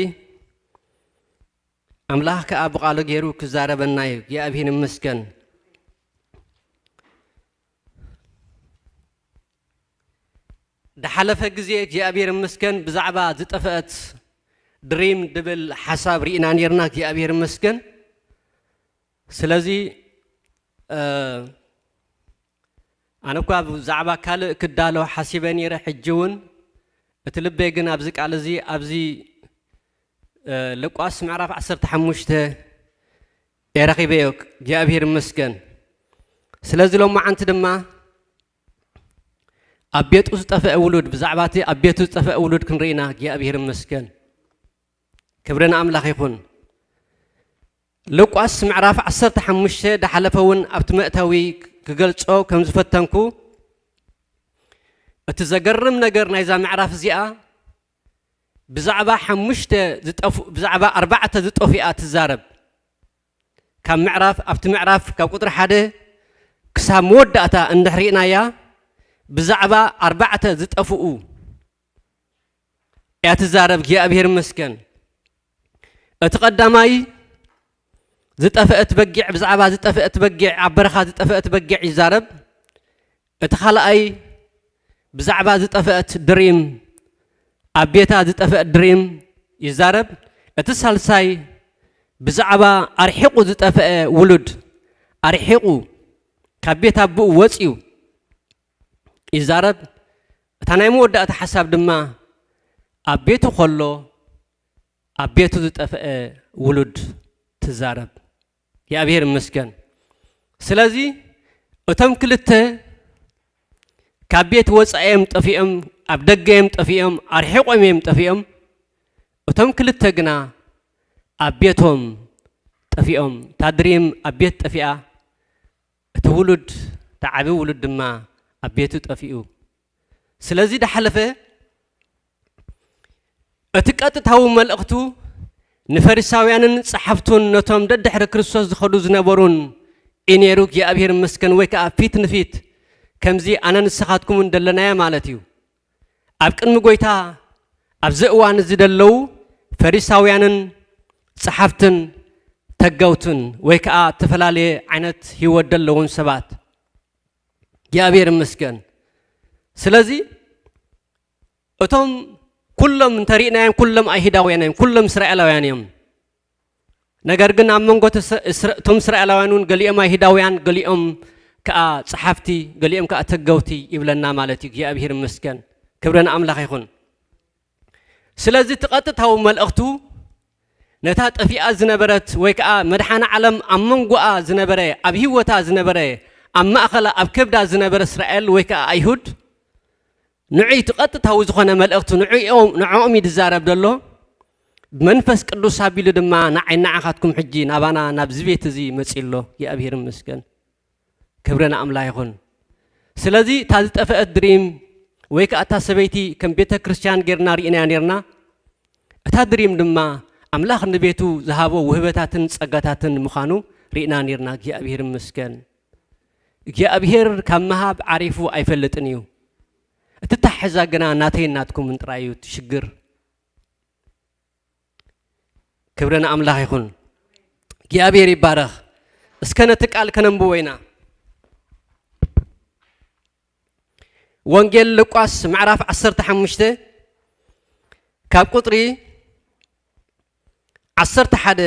ኣምላኽ ከኣ ብቓሉ ገይሩ ክዛረበና እዩ። እግዚኣብሔር ይመስገን። ድሓለፈ ግዜ እግዚኣብሔር ይመስገን ብዛዕባ ዝጠፍአት ድሪም ድብል ሓሳብ ርኢና ነይርና። እግዚኣብሔር ይመስገን። ስለዚ፣ እ፣ ኣነ እኳ ብዛዕባ ካልእ ክዳሎ ሓሲበ ነይረ። ሕጂ እውን እቲ ልበይ ግን ኣብዚ ቃል እዚ፣ ኣብዚ፣ እ፣ ሉቃስ ምዕራፍ ዓሰርተ ሓሙሽተ እየ ረኺበዮ። እግዚኣብሔር ይመስገን። ስለዚ ሎማዓንቲ ድማ ኣብ ቤቱ ዝጠፍአ ውሉድ፣ ብዛዕባ እቲ ኣብ ቤቱ ዝጠፍአ ውሉድ ክንርኢ ኢና። እግዚኣብሔር ይመስገን። ክብሪ ንኣምላኽ ይኹን። ሉቃስ ምዕራፍ ዓሰርተ ሓሙሽተ፣ ዝሓለፈ እውን ኣብቲ መእተዊ ክገልጾ ከም ዝፈተንኩ፣ እቲ ዘገርም ነገር ናይዛ ምዕራፍ እዚኣ ብዛዕባ ሓሙሽተ ዝጠፉ-፣ ብዛዕባ ኣርባዕተ ዝጠፍኡ እያ ትዛረብ። ካብ ምዕራፍ፣ ኣብቲ ምዕራፍ ካብ ቁጽሪ ሓደ ክሳብ መወዳእታ እንድሕር ርኢናያ፣ ብዛዕባ ኣርባዕተ ዝጠፍኡ እያ ትዛረብ። እግዚኣብሔር ይመስገን። እቲ ቀዳማይ ዝጠፍአት በጊዕ፣ ብዛዕባ ዝጠፍአት በጊዕ፣ ኣብ በረኻ ዝጠፍአት በጊዕ ይዛረብ። እቲ ካልኣይ ብዛዕባ ዝጠፍአት ድሪም፣ ኣብ ቤታ ዝጠፍአት ድሪም ይዛረብ። እቲ ሳልሳይ ብዛዕባ ኣርሒቑ ዝጠፍአ ውሉድ፣ ኣርሒቑ ካብ ቤት ኣቦኡ ወጺኡ ይዛረብ። እታ ናይ መወዳእታ ሓሳብ ድማ ኣብ ቤቱ ከሎ ኣብ ቤቱ ዝጠፍአ ውሉድ ትዛረብ። እግዚኣብሔር ይመስገን። ስለዚ እቶም ክልተ ካብ ቤት ወጻኢ እዮም ጠፊኦም፣ ኣብ ደገ እዮም ጠፊኦም፣ ኣርሒቖም እዮም ጠፊኦም። እቶም ክልተ ግና ኣብ ቤቶም ጠፊኦም። እታ ድሪም ኣብ ቤት ጠፊኣ፣ እቲ ውሉድ፣ እቲ ዓቢ ውሉድ ድማ ኣብ ቤቱ ጠፊኡ። ስለዚ ዝሓለፈ እቲ ቀጥታዊ መልእኽቱ ንፈሪሳውያንን ጸሓፍቱን ነቶም ደድሕሪ ክርስቶስ ዝኸዱ ዝነበሩን እዩ ነይሩ። እግዚኣብሔር ይመስገን። ወይ ከኣ ፊት ንፊት ከምዚ ኣነ ንስኻትኩምን ደለናዮ ማለት እዩ። ኣብ ቅድሚ ጎይታ ኣብዚ እዋን እዚ ደለዉ ፈሪሳውያንን ጸሓፍትን ተገውትን ወይ ከኣ እተፈላለየ ዓይነት ህይወት ደለውን ሰባት። እግዚኣብሔር ይመስገን። ስለዚ እቶም ኩሎም እንተሪእናዮም ኩሎም ኣይሁዳውያን እዮም፣ ኩሎም እስራኤላውያን እዮም። ነገር ግን ኣብ መንጎ ተስ-፣ እስራ-፣ እቶም እስራኤላውያን እውን ገሊኦም ኣይሁዳውያን፣ ገሊኦም ከኣ ጸሓፍቲ፣ ገሊኦም ከኣ ተገውቲ ይብለና ማለት እዩ። እግዚኣብሔር ይመስገን። ክብሪ ንኣምላኽ ይኹን። ስለዚ እቲ ቀጥታዊ መልእኽቱ ነታ ጠፊኣ ዝነበረት ወይ ከኣ መድሓኒ ዓለም ኣብ መንጎኣ ዝነበረ፣ ኣብ ህይወታ ዝነበረ፣ ኣብ ማእኸላ ኣብ ከብዳ ዝነበረ እስራኤል ወይ ከኣ ኣይሁድ ንዑይ እቲ ቀጥታዊ ዝኾነ መልእኽቱ ንዕኦም፣ ንዕኦም እዩ ዝዛረብ ዘሎ። ብመንፈስ ቅዱስ ኣቢሉ ድማ ንዓይ ንዓኻትኩም ሕጂ ናባና ናብዚ ቤት እዚ መጺኡ ኣሎ። እግዚኣብሔር ይመስገን። ክብሪ ንኣምላኽ ይኹን። ስለዚ እታ ዝጠፍአት ድሪም ወይ ከኣ እታ ሰበይቲ ከም ቤተ ክርስቲያን ጌርና ርኢናያ ኔርና። እታ ድሪም ድማ ኣምላኽ ንቤቱ ዝሃቦ ውህበታትን ጸጋታትን ምዃኑ ርኢና ኔርና። እግዚኣብሔር ይመስገን። እግዚኣብሔር ካብ ምሃብ ዓሪፉ ኣይፈልጥን እዩ። እቲ ታሕዛ ግና ናተይን ናትኩምን ጥራይ እዩ እቲ ሽግር። ክብሪ ንኣምላኽ ይኹን። እግዚኣብሔር ይባረኽ። እስከ ነቲ ቃል ከነንብቦ ኢና። ወንጌል ሉቃስ ምዕራፍ ዓሰርተ ሓሙሽተ ካብ ቁጽሪ ዓሰርተ ሓደ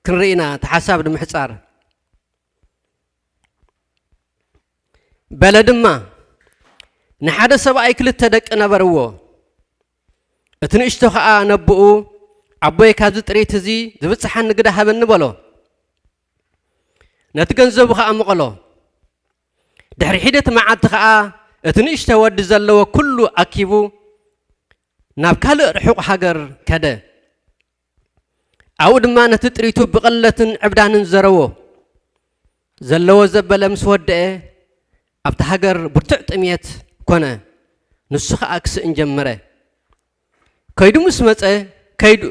ክንርኢ ኢና። እቲ ሓሳብ ንምሕጻር በለ ድማ፣ ንሓደ ሰብኣይ ክልተ ደቂ ነበርዎ። እቲ ንእሽቶ ኸኣ ነቦኡ፣ ኣቦይ፣ ካብዚ ጥሪት እዚ ዝብጽሓኒ ግዳ ሃበኒ በሎ። ነቲ ገንዘቡ ኸኣ መቐሎ። ድሕሪ ሒደት መዓልቲ ኸኣ እቲ ንእሽቶ ወዲ ዘለዎ ኩሉ ኣኪቡ ናብ ካልእ ርሑቕ ሃገር ከደ። ኣብኡ ድማ ነቲ ጥሪቱ ብቐለትን ዕብዳንን ዘረዎ። ዘለዎ ዘበለ ምስ ወደአ ኣብቲ ሃገር ብርቱዕ ጥምየት ኮነ። ንሱ ኸኣ ክስእን ጀመረ። ከይዱ ምስ መጸ፣ ከይዱ፣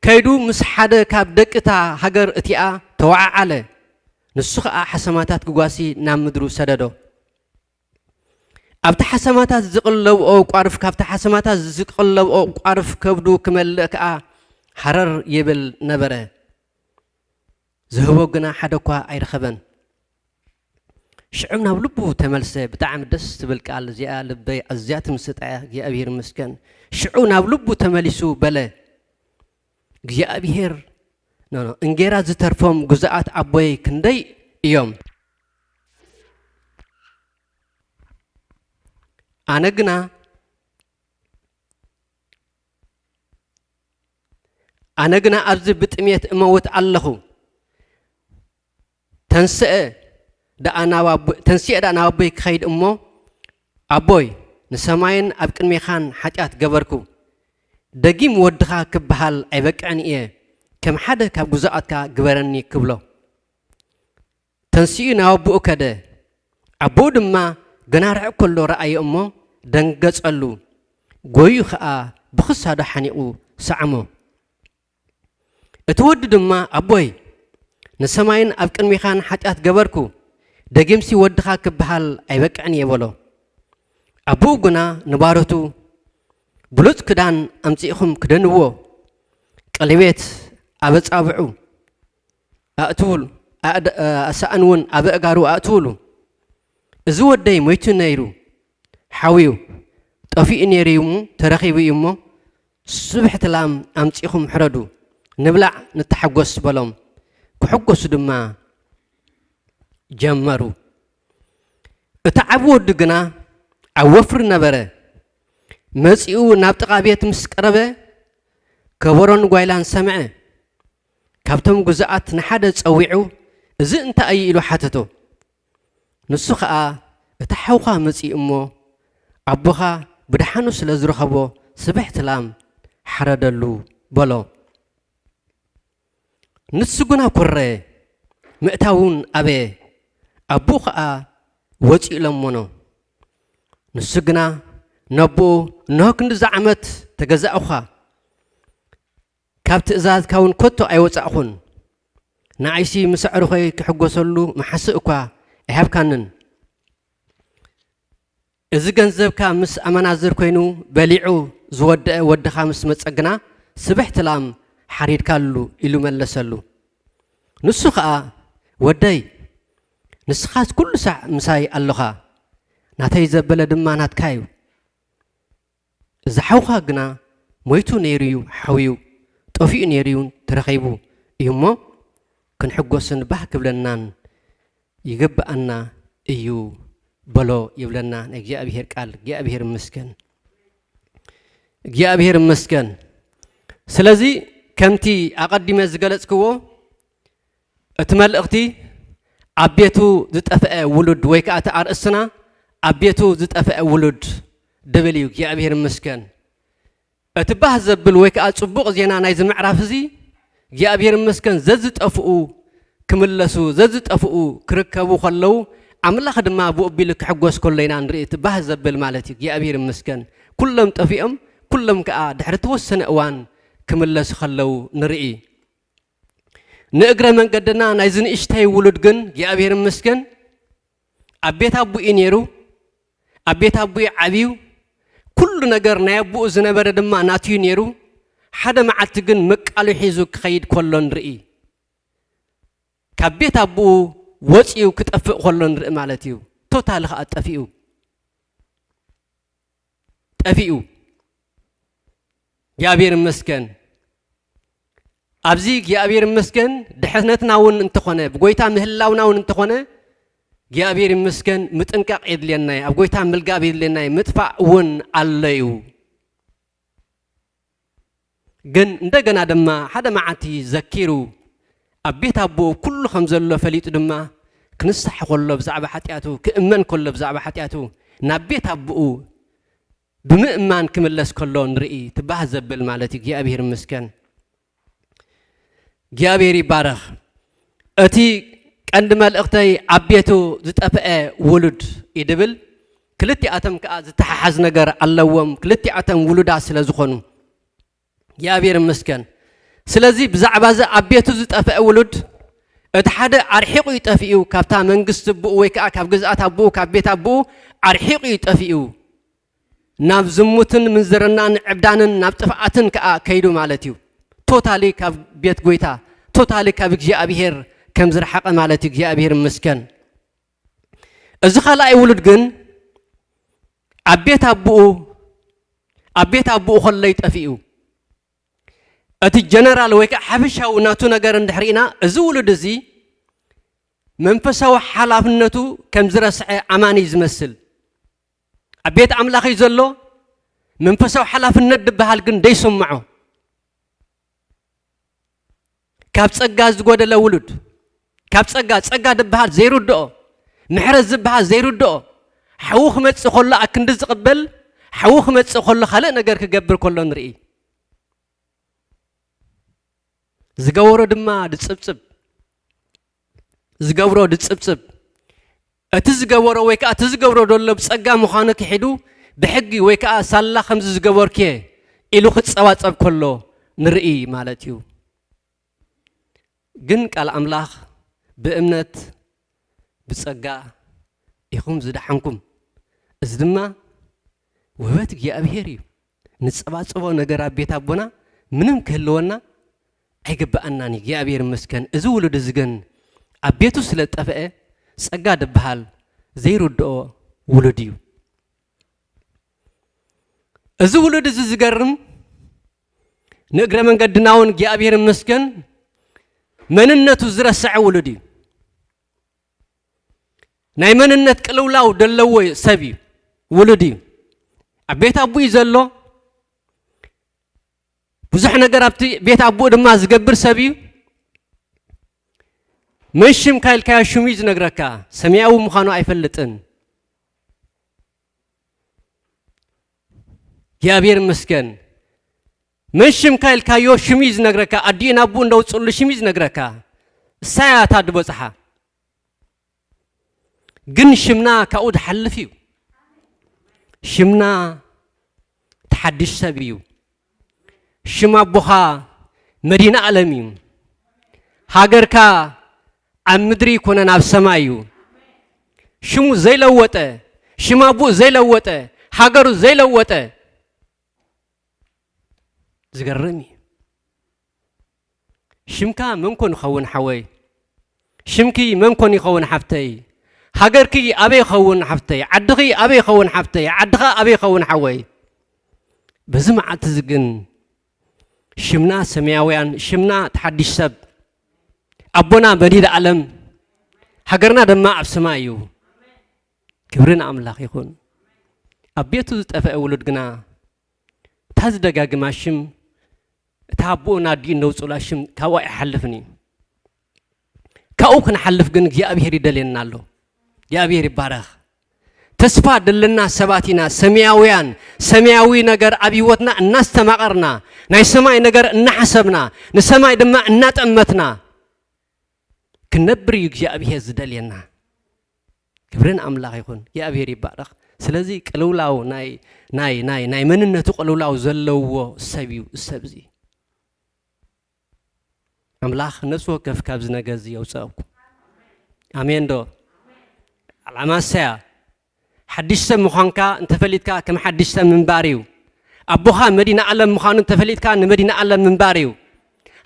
ከይዱ ምስ ሓደ ካብ ደቂ እታ ሃገር እቲኣ ተወዓዓለ። ንሱ ኸኣ ሓሰማታት ክጓሲ ናብ ምድሩ ሰደዶ። ኣብቲ ሓሰማታት ዝቕለብኦ ቋርፍ፣ ካብቲ ሓሰማታት ዝቕለብኦ ቋርፍ ከብዱ ክመልእ ከኣ ሃረር ይብል ነበረ። ዝህቦ ግና ሓደ እኳ ኣይረኸበን። ሽዑ ናብ ልቡ ተመልሰ። ብጣዕሚ ደስ ትብል ቃል እዚኣ፣ ልበይ ኣዝያ ትምስጣ እያ። እግዚኣብሔር ይመስገን። ሽዑ ናብ ልቡ ተመሊሱ በለ፣ እግዚኣብሔር፣ ኖ፣ ኖ፣ እንጌራ ዝተርፎም ግዙኣት ኣቦይ ክንደይ እዮም? ኣነ ግና፣ ኣነ ግና ኣብዚ ብጥሜት እመውት ኣለኹ። ተንስአ ደኣ ናብ ኣቦ-፣ ተንስአ ደኣ ናብ ኣቦይ ክኸይድ እሞ፣ ኣቦይ፣ ንሰማይን ኣብ ቅድሜኻን ሓጢኣት ገበርኩ። ደጊም ወድኻ ክበሃል ኣይበቅዕን እየ። ከም ሓደ ካብ ግዙኣትካ ግበረኒ ክብሎ። ተንሲኡ ናብ ኣቦኡ ከደ። ኣቦኡ ድማ ገና ርሕቕ ከሎ ረኣዮ እሞ ደንገጸሉ። ጎዩ ኸኣ ብኽሳዱ ሓኒቑ ሰዓሞ። እቲ ወዲ ድማ፣ ኣቦይ፣ ንሰማይን ኣብ ቅድሜኻን ሓጢኣት ገበርኩ፣ ደጊምሲ ወድኻ ክበሃል ኣይበቅዕን እየ በሎ። ኣቦኡ ግና ንባሮቱ፣ ብሉጽ ክዳን ኣምጺእኹም ክደንዎ፣ ቀለቤት ኣብ ኣጻብዑ ኣእትውሉ፣ ኣእድ-፣ ኣሳእን እውን ኣብ ኣእጋሩ ኣእትውሉ። እዚ ወደይ ሞይቱ ነይሩ፣ ሓውዩ፣ ጠፊኡ ነይሩ እዩ እሞ ተረኺቡ እዩ እሞ፣ ስብሕቲ ላም ኣምጺእኹም ሕረዱ፣ ንብላዕ ንተሓጎስ በሎም። ክሕጎሱ ድማ ጀመሩ። እቲ ዓቢ ወዱ ግና ኣብ ወፍሪ ነበረ። መጺኡ ናብ ጥቓ ቤት ምስ ቀረበ፣ ከበሮን ጓይላን ሰምዐ። ካብቶም ግዙኣት ንሓደ ጸዊዑ፣ "እዚ እንታይ እዩ?" ኢሉ ሓተቶ። ንሱ ኸኣ፣ "እቲ ሓውኻ መጺኡ እሞ፣ ኣቦኻ ብደሓኑ ስለ ዝረኸቦ፣ ስብሕቲ ላም ሓረደሉ" በሎ። ንሱ ግና ኮረየ፣ ምእታው እውን ኣበየ። ኣቦኡ ኸኣ ወጺኡ ለመኖ። ንሱ ግና ነቦኡ፣ "እንሆ ክንድዚ ዓመት ተገዛእኹኻ፣ ካብ ትእዛዝካ እውን ከቶ ኣይወጻእኹን። ንኣይሲ ምስ ኣዕሩኸይ ክሕጎሰሉ መሓስእ እኳ ኣይሃብካንን። እዚ ገንዘብካ ምስ ኣመናዝር ኮይኑ በሊዑ ዝወደአ ወድኻ ምስ መጸ ግና ስብሕቲ ላም ሓሪድካሉ" ኢሉ መለሰሉ። ንሱ ኸኣ፣ "ወደይ፣ ንስኻስ ኩሉ ሳዕ ምሳይ ኣሎኻ፣ ናተይ ዘበለ ድማ ናትካ እዩ። እዚ ሓውኻ ግና ሞይቱ ነይሩ እዩ ሓውዩ፣ ጠፊኡ ነይሩ እዩ ተረኺቡ እዩ እሞ፣ ክንሕጎስን ባህ ክብለናን ይግብኣና እዩ" በሎ ይብለና ናይ እግዚኣብሔር ቃል። እግዚኣብሔር ይመስገን። እግዚኣብሔር ይመስገን። ስለዚ ከምቲ ኣቐዲመ ዝገለጽክዎ፣ እቲ መልእኽቲ ኣብ ቤቱ ዝጠፍአ ውሉድ ወይ ከኣ እቲ ኣርእስትና ኣብ ቤቱ ዝጠፍአ ውሉድ ድብል እዩ። እግዚኣብሔር ይመስገን። እቲ ባህ ዘብል ወይ ከኣ ጽቡቕ ዜና ናይዚ ምዕራፍ እዚ፣ እግዚኣብሔር ይመስገን፣ ዘዝጠፍኡ ክምለሱ፣ ዘዝጠፍኡ ክርከቡ ከለዉ፣ ኣምላኽ ድማ ብኡ ኣቢሉ ክሕጎስ ከሎ ኢና ንርኢ። እቲ ባህ ዘብል ማለት እዩ። እግዚኣብሔር ይመስገን። ኩሎም ጠፊኦም፣ ኩሎም ከኣ ድሕሪ ተወሰነ እዋን ክምለሱ ከለዉ ንርኢ። ንእግረ መንገድና ናይዚ ንእሽተይ ውሉድ ግን እግዚኣብሔር ይመስገን ኣብ ቤት ኣቦኡ እዩ ነይሩ። ኣብ ቤት ኣቦኡ እዩ ዓብዩ። ኩሉ ነገር ናይ ኣቦኡ ዝነበረ ድማ ናቱ እዩ ነይሩ። ሓደ መዓልቲ ግን መቃሉ ሒዙ ክኸይድ ከሎ ንርኢ። ካብ ቤት ኣቦኡ ወፂኡ ክጠፍእ ከሎ ንርኢ ማለት እዩ። ቶታሊ ኸዓ ጠፊኡ። ጠፊኡ። እግዚኣብሔር ይመስገን። ኣብዚ እግዚኣብሔር ይመስገን ድሕነትና እውን እንተኾነ፣ ብጎይታ ምህላውና እውን እንተኾነ፣ እግዚኣብሔር ይመስገን ምጥንቃቕ የድልየና እዩ። ኣብ ጎይታ ምልጋብ የድልየና እዩ። ምጥፋእ እውን ኣሎ እዩ። ግን እንደገና ድማ ሓደ መዓልቲ ዘኪሩ ኣብ ቤት ኣቦኡ ኩሉ ከም ዘሎ ፈሊጡ ድማ ክንሳሕ ከሎ ብዛዕባ ሓጢኣቱ፣ ክእመን ከሎ ብዛዕባ ሓጢኣቱ ናብ ቤት ኣቦኡ ብምእማን ክምለስ ከሎ ንርኢ። ትባህ ዘብል ማለት እዩ። እግዚኣብሔር ይመስገን። እግዚኣብሔር ይባረኽ። እቲ ቀንዲ መልእኽተይ ኣብ ቤቱ ዝጠፍአ ውሉድ እዩ ድብል። ክልቲኣቶም ከኣ ዝተሓሓዝ ነገር ኣለዎም። ክልቲኣቶም ውሉዳት ስለ ዝኾኑ። እግዚኣብሔር ይመስገን። ስለዚ ብዛዕባ እዚ ኣብ ቤቱ ዝጠፍአ ውሉድ፣ እቲ ሓደ ኣርሒቑ እዩ ጠፊኡ፣ ካብታ መንግስቲ ኣቦኡ ወይ ከኣ ካብ ግዝኣት ኣቦኡ፣ ካብ ቤት ኣቦኡ ኣርሒቑ እዩ ጠፊኡ። ናብ ዝሙትን ምንዝርናን ዕብዳንን ናብ ጥፍኣትን ከኣ ከይዱ ማለት እዩ። ቶታሊ ካብ ቤት ጎይታ፣ ቶታሊ ካብ እግዚኣብሔር ከም ዝረሓቐ ማለት እዩ። እግዚኣብሔር ይመስገን። እዚ ካልኣይ ውሉድ ግን ኣብ ቤት ኣቦኡ፣ ኣብ ቤት ኣቦኡ ከሎ እዩ ጠፊኡ። እቲ ጀነራል ወይ ከዓ ሓፈሻዊ ናቱ ነገር እንድሕር ኢና፣ እዚ ውሉድ እዚ መንፈሳዊ ሓላፍነቱ ከም ዝረስዐ ኣማኒ እዩ ዝመስል። ኣብ ቤት ኣምላኽ እዩ ዘሎ። መንፈሳዊ ሓላፍነት ዝበሃል ግን ደይስምዖ። ካብ ጸጋ ዝጎደለ ውሉድ፣ ካብ ጸጋ፣ ጸጋ ዝበሃል ዘይርድኦ፣ ምሕረት ዝበሃል ዘይርድኦ፣ ሓዉ ክመጽእ ከሎ ኣክንዲ ዝቕበል፣ ሓዉ ክመጽእ ከሎ ካልእ ነገር ክገብር ከሎ ንርኢ። ዝገበሮ ድማ ድጽብጽብ። ዝገብሮ ድጽብጽብ። እቲ ዝገበሮ ወይ ከኣ እቲ ዝገብሮ ዘሎ ብጸጋ ምዃኑ ክሒዱ፣ ብሕጊ ወይ ከኣ ሳላ ከምዚ ዝገበርኩ እየ ኢሉ ክጸባጸብ ከሎ ንርኢ ማለት እዩ። ግን ቃል ኣምላኽ ብእምነት ብጸጋ ኢኹም ዝደሓንኩም። እዚ ድማ ውህበት እግዚኣብሔር እዩ። ንጸባጸቦ ነገር ኣብ ቤት ኣቦና ምንም ክህልወና ኣይግብኣናን እዩ። እግዚኣብሔር ይመስገን። እዚ ውሉድ እዚ ግን ኣብ ቤቱ ስለ ዝጠፍአ ጸጋ ድበሃል ዘይርድኦ ውሉድ እዩ። እዚ ውሉድ እዚ ዝገርም፣ ንእግረ መንገድና እውን እግዚኣብሔር ይመስገን መንነቱ ዝረስዐ ውሉድ እዩ። ናይ መንነት ቅልውላው ደለዎ ሰብ እዩ፣ ውሉድ እዩ። ኣብ ቤት ኣቦኡ እዩ ዘሎ። ብዙሕ ነገር ኣብቲ ቤት ኣቦኡ ድማ ዝገብር ሰብ እዩ። መን ሽምካ ኢልካዮ ሽሙ እዩ ዝነግረካ፣ ሰማያዊ ምዃኑ ኣይፈልጥን። እግዚኣብሔር ይመስገን። መን ሽምካ ኢልካዮ ሽሙ እዩ ዝነግረካ፣ ኣዲኡ ናብኡ እንደውፅሉ ሽሙ እዩ ዝነግረካ። እሳ እያ እታ ድበፅሓ። ግን ሽምና ካብኡ ዝሓልፍ እዩ። ሽምና ተሓድሽ ሰብ እዩ። ሽም ኣቦኻ መዲና ዓለም እዩ። ሃገርካ ኣብ ምድሪ ኣይኮነን ኣብ ሰማይ እዩ። ሽሙ ዘይለወጠ፣ ሽም ኣቦኡ ዘይለወጠ፣ ሃገሩ ዘይለወጠ። ዝገርም እዩ። ሽምካ መን ኮን ይኸውን ሓወይ? ሽምኪ መን ኮን ይኸውን ሓፍተይ? ሃገርኪ ኣበይ ይኸውን ሓፍተይ? ዓድኺ ኣበይ ይኸውን ሓፍተይ? ዓድኻ ኣበይ ይኸውን ሓወይ? በዚ መዓልቲ እዚ ግን ሽምና ሰማያውያን፣ ሽምና ተሓዲሽ ሰብ፣ ኣቦና መዲድ ዓለም፣ ሃገርና ድማ ኣብ ሰማይ እዩ። ክብሪ ንኣምላኽ ይኹን። ኣብ ቤቱ ዝጠፍአ ውሉድ ግና እታ ዝደጋግማ ሽም፣ እታ ኣቦኡ ናዲኡ እነውፅኡላ ሽም ካብኡ ኣይሓልፍን እዩ። ካብኡ ክንሓልፍ ግን እግዚኣብሔር ይደልየና ኣሎ። እግዚኣብሔር ይባረኽ። ተስፋ ደለና ሰባት ኢና፣ ሰማያውያን። ሰማያዊ ነገር ኣብ ህይወትና እናስተማቐርና፣ ናይ ሰማይ ነገር እናሓሰብና፣ ንሰማይ ድማ እናጠመትና ክንነብር እዩ እግዚኣብሔር ዝደልየና። ክብርን ኣምላኽ ይኹን። እግዚኣብሔር ይባረኽ። ስለዚ ቅልውላው ናይ፣ ናይ፣ ናይ፣ ናይ መንነቱ ቅልውላው ዘለዎ ሰብ እዩ፣ እዚ ሰብ እዚ። ኣምላኽ ነፍሲ ወከፍ ካብዚ ነገር እዚ የውፅኣኩም። ኣሜን ዶ? ዓላማ እሳያ ሓድሽ ሰብ ምዃንካ እንተፈሊጥካ ከም ሓድሽ ሰብ ምንባር እዩ። ኣቦኻ መዲና ዓለም ምዃኑ እንተፈሊጥካ ንመዲና ዓለም ምንባር እዩ።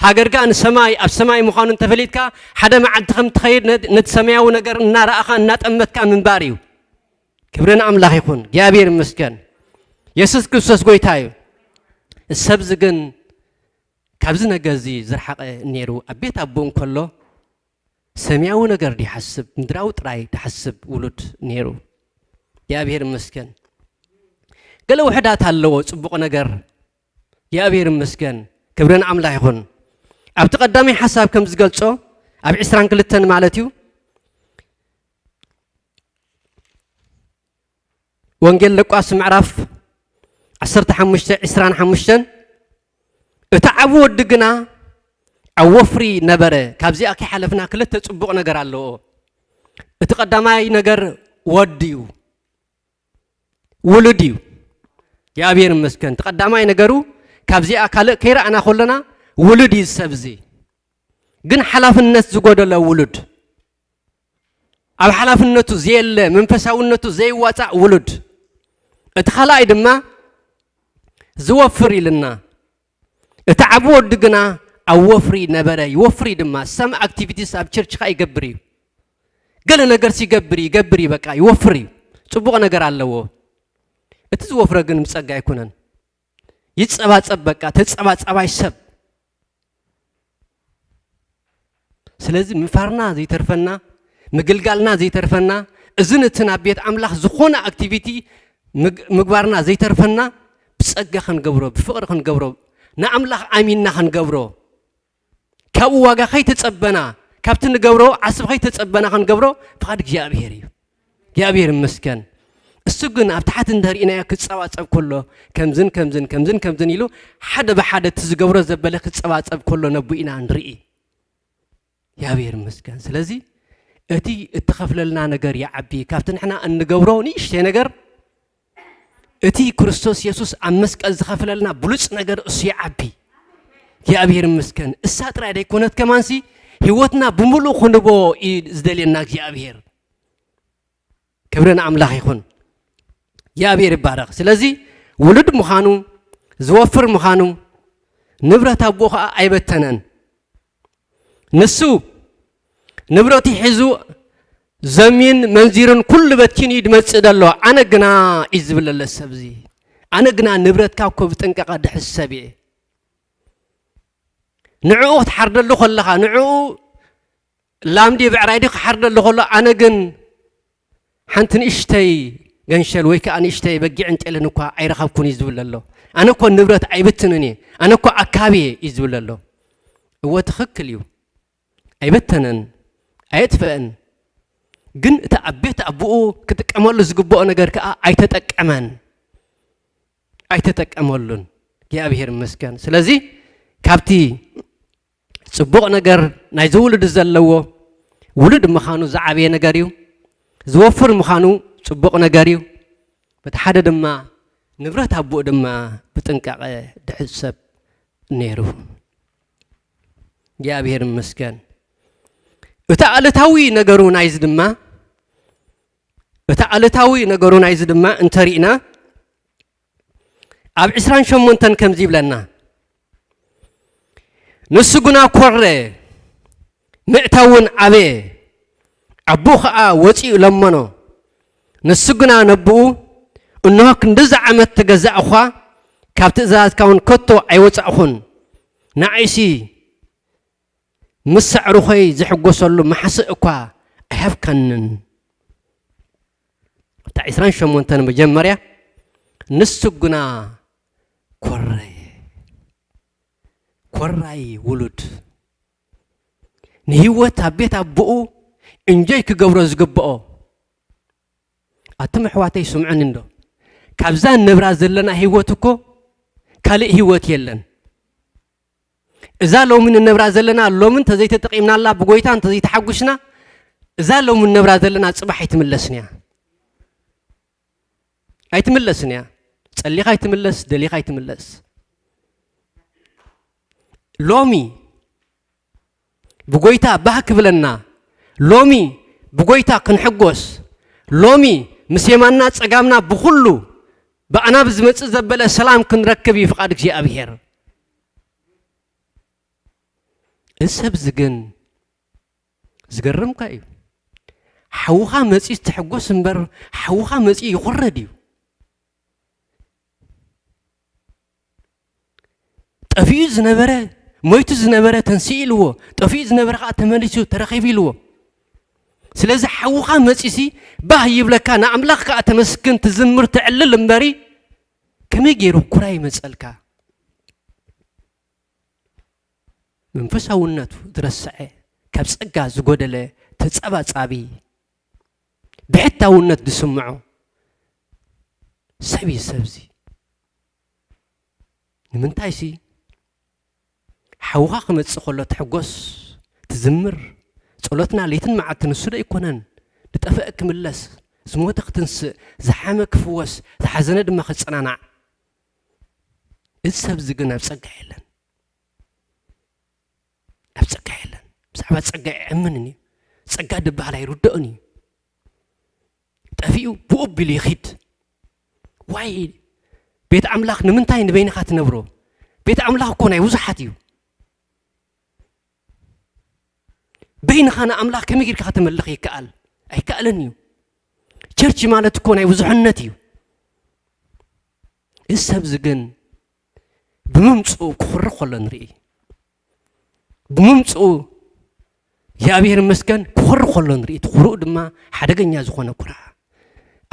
ሃገርካ ንሰማይ፣ ኣብ ሰማይ ምዃኑ እንተፈሊጥካ ሓደ መዓልቲ ከም ትኸይድ ነ-፣ ነቲ ሰማያዊ ነገር እናረኣኻ እናጠመትካ ምንባር እዩ። ክብሪ ንኣምላኽ ይኹን። እግዚኣብሔር ይመስገን። የሱስ ክርስቶስ ጎይታ እዩ። ሰብዚ ግን ካብዚ ነገር እዚ ዝረሓቐ ነይሩ። ኣብ ቤት ኣቦኡ እንከሎ ሰማያዊ ነገር ድይሓስብ፣ ምድራዊ ጥራይ ድሓስብ ውሉድ ነይሩ። እግዚኣብሔር ይመስገን። ገለ ውሕዳት ኣለዎ፣ ጽቡቕ ነገር። እግዚኣብሔር ይመስገን። ክብሪ ንኣምላኽ ይኹን። ኣብቲ ቀዳማይ ሓሳብ ከም ዝገልጾ፣ ኣብ ዕስራን ክልተን ማለት እዩ፣ ወንጌል ሉቃስ ምዕራፍ ዓሰርተ ሓሙሽተ ዕስራን ሓሙሽተን፣ እቲ ዓቢ ወዲ ግና ኣብ ወፍሪ ነበረ። ካብዚኣ ከይሓለፍና ክልተ ጽቡቕ ነገር ኣለዎ። እቲ ቀዳማይ ነገር ወዲ እዩ፣ ውሉድ እዩ። እግዚኣብሔር ይመስገን። እቲ ቀዳማይ ነገሩ ካብዚኣ ካልእ ከይረኣና ከለና ውሉድ እዩ ሰብ እዚ። ግን ሓላፍነት ዝጎደሎ ውሉድ፣ ኣብ ሓላፍነቱ ዘየለ፣ መንፈሳውነቱ ዘይዋጻእ ውሉድ። እቲ ካልኣይ ድማ ዝወፍር ኢልና። እቲ ዓቢ ወዲ ግና ኣብ ወፍሪ ነበረ፣ ይወፍር እዩ ድማ። Some activities ኣብ ቸርች ከኣ ይገብር እዩ። ገለ ነገርስ ይገብር እዩ፣ ይገብር እዩ፣ በቃ ይወፍር እዩ። ጽቡቕ ነገር ኣለዎ። እቲ ዝወፍረ ግን ብጸጋ ኣይኮነን። ይጸባጸብ፣ በቃ ተጸባጻባይ ሰብ። ስለዚ ምፋርና ዘይተርፈና፣ ምግልጋልና ዘይተርፈና፣ እዝን እትን ኣብ ቤት ኣምላኽ ዝኾነ ኣክቲቪቲ ምግ-፣ ምግባርና ዘይተርፈና፣ ብጸጋ ክንገብሮ፣ ብፍቕሪ ክንገብሮ፣ ንኣምላኽ ኣሚንና ክንገብሮ፣ ካብኡ ዋጋ ከይተጸበና፣ ካብቲ ንገብሮ ዓስቢ ከይተጸበና ክንገብሮ ፍቓድ እግዚኣብሔር እዩ። እግዚኣብሔር ይመስገን። እሱ ግን ኣብ ታሕቲ እንተሪእናዮ ክጸባጸብ ከሎ፣ ከምዝን ከምዝን፣ ከምዝን ከምዝን ኢሉ ሓደ ብሓደ እቲ ዝገብሮ ዘበለ ክጸባጸብ ከሎ ነቡ ኢና ንርኢ። እግዚኣብሔር ይመስገን። ስለዚ እቲ እትኸፍለልና ነገር ይዓቢ። ካብቲ ንሕና እንገብሮ ንእሽተይ ነገር፣ እቲ ክርስቶስ የሱስ ኣብ መስቀል ዝኸፍለልና ብሉጽ ነገር እሱ ይዓቢ። እግዚኣብሔር ይመስገን። እሳ ጥራይ ደይኮነት ከማንሲ ህይወትና ብምሉእ ክንቦ እዩ ዝደልየና እግዚኣብሔር። ክብሪ ንኣምላኽ ይኹን። እግዚኣብሔር ይባረኽ። ስለዚ ውሉድ ምዃኑ፣ ዝወፍር ምዃኑ፣ ንብረት ኣቦኡ ኸዓ ኣይበተነን። ንሱ ንብረቱ ሒዙ ዘምዩን መንዚሩን ኩሉ በቲኑ እዩ ዝመጽእ ዘሎ። ኣነ ግና እዩ ዝብል ዘሎ ሰብዚ። ኣነ ግና ንብረትካ እኮ ብጥንቃቐ ድሕሰብ እየ። ንዕኡ ክትሓርደሉ ከለኻ፣ ንዕኡ ላም ድዩ ብዕራይ ድዩ ክሓርደሉ ከሎ፣ ኣነ ግን ሓንቲ ንእሽተይ ገንሸል ወይ ከኣ ንእሽተይ በጊዕን ጤልን እኳ ኣይረኸብኩን እዩ ዝብል ዘሎ። ኣነ እኮ ንብረት ኣይብትንን እየ፣ ኣነ እኮ ኣካቢ እየ እዩ ዝብል ዘሎ። እወ፣ ትኽክል እዩ። ኣይበተነን፣ ኣየጥፍአን። ግን እቲ ኣብ ቤት ኣቦኡ ክጥቀመሉ ዝግብኦ ነገር ከኣ ኣይተጠቀመን። ኣይተጠቀመሉን። እግዚኣብሔር ይመስገን። ስለዚ ካብቲ ጽቡቕ ነገር ናይ ዝውልድ ዘለዎ ውሉድ ምዃኑ ዝዓበየ ነገር እዩ። ዝወፍር ምዃኑ ጽቡቕ ነገር እዩ። በቲ ሓደ ድማ ንብረት ኣቦኡ ድማ ብጥንቃቐ ድሕሰብ ነይሩ። እግዚኣብሔር ይመስገን። እቲ ኣሉታዊ ነገሩ ናይዚ ድማ፣ እቲ ኣሉታዊ ነገሩ ናይዚ ድማ እንተሪእና፣ ኣብ ዕስራን ሸሞንተን ከምዚ ይብለና፣ ንሱ ግና ኮረ፣ ምእታውን ኣበየ፣ ኣቦኡ ኸኣ ወጺኡ ለመኖ። ንሱ ግና ነቦኡ፣ እንሆ ክንድዚ ዓመት ተገዛእኳ፣ ካብ ትእዛዝካ እውን ከቶ ኣይወጻእኹን። ንዓይሲ ምስ ኣዕሩኸይ ዝሕጎሰሉ ማሕስእ እኳ ኣይሃብካንን። እታ ዕስራን ሸሞንተን መጀመርያ፣ ንሱ ግና ኮረየ። ኮራይ ውሉድ ንህይወት ኣብ ቤት ኣቦኡ እንጆይ ክገብሮ ዝግብኦ። ኣቱም ኣሕዋተይ ስምዑኒ እንዶ፣ ካብዛ ንነብራ ዘለና ህይወት እኮ ካልእ ህይወት የለን። እዛ ሎሚ ንነብራ ዘለና፣ ሎሚ እንተዘይተጠቒምናላ፣ ብጎይታ እንተዘይተሓጒስና፣ እዛ ሎሚ ንነብራ ዘለና ጽባሕ ኣይትምለስን እያ። ኣይትምለስን እያ። ጸሊኻ ኣይትምለስ፣ ደሊኻ ኣይትምለስ። ሎሚ ብጎይታ ባህ ክብለና፣ ሎሚ ብጎይታ ክንሕጎስ፣ ሎሚ ምስ የማንና ጸጋምና ብኹሉ ብኣና ብዝመጽእ ዘበለ ሰላም ክንረክብ እዩ ፍቓድ እግዚኣብሔር። እዚ ሰብዚ ግን ዝገርምካ እዩ። ሓውኻ መጺኡ ትሕጎስ እምበር፣ ሓውኻ መጺኡ ይኹረድ እዩ። ጠፊኡ ዝነበረ፣ ሞይቱ ዝነበረ ተንስኡ ኢልዎ፣ ጠፊኡ ዝነበረ ከዓ ተመሊሱ ተረኺቡ ኢልዎ። ስለዚ ሓውኻ መጺሲ ባህ ይብለካ፣ ንኣምላኽ ከዓ ተመስግን፣ ትዝምር፣ ትዕልል እምበሪ ከመይ ገይሩ ኩራ ይመጸልካ? መንፈሳውነቱ ዝረስዐ፣ ካብ ጸጋ ዝጎደለ፣ ተጸባጻቢ፣ ብሕታውነት ዝስምዖ ሰብ እዩ ሰብዚ። ንምንታይሲ ሓውኻ ክመጽእ ከሎ ትሕጎስ፣ ትዝምር። ጸሎትና ለይትን መዓልትን ንሱ ዶ ኣይኮነን? ዝጠፍአ ክምለስ፣ ዝሞተ ክትንስእ፣ ዝሓመ ክፍወስ፣ ዝሓዘነ ድማ ክጸናናዕ። እዚ ሰብዚ ግን ኣብ ጸጋ የለን። ኣብ ጸጋ የለን። ብዛዕባ ጸጋ ኣይኣምንን እዩ። ጸጋ ዝበሃል ኣይርድኦን እዩ። ጠፊኡ ብኡ ኣቢሉ ይኺድ። ዋይ ቤት ኣምላኽ ንምንታይ ንበይንኻ ትነብሮ? ቤት ኣምላኽ እኮ ናይ ብዙሓት እዩ። በይንኻ ንኣምላኽ ከመይ ጌርካ ከተመልኽ ይከኣል? ኣይከኣልን እዩ። ቸርች ማለት እኮ ናይ ብዙሕነት እዩ። እዚ ሰብዚ ግን ብምምፅኡ ክኹሪ ከሎ ንርኢ። ብምምፅኡ እግዚኣብሔር ይመስገን ክኹሪ ከሎ ንርኢ። እቲ ኩርኡ ድማ ሓደገኛ ዝኾነ ኩራ።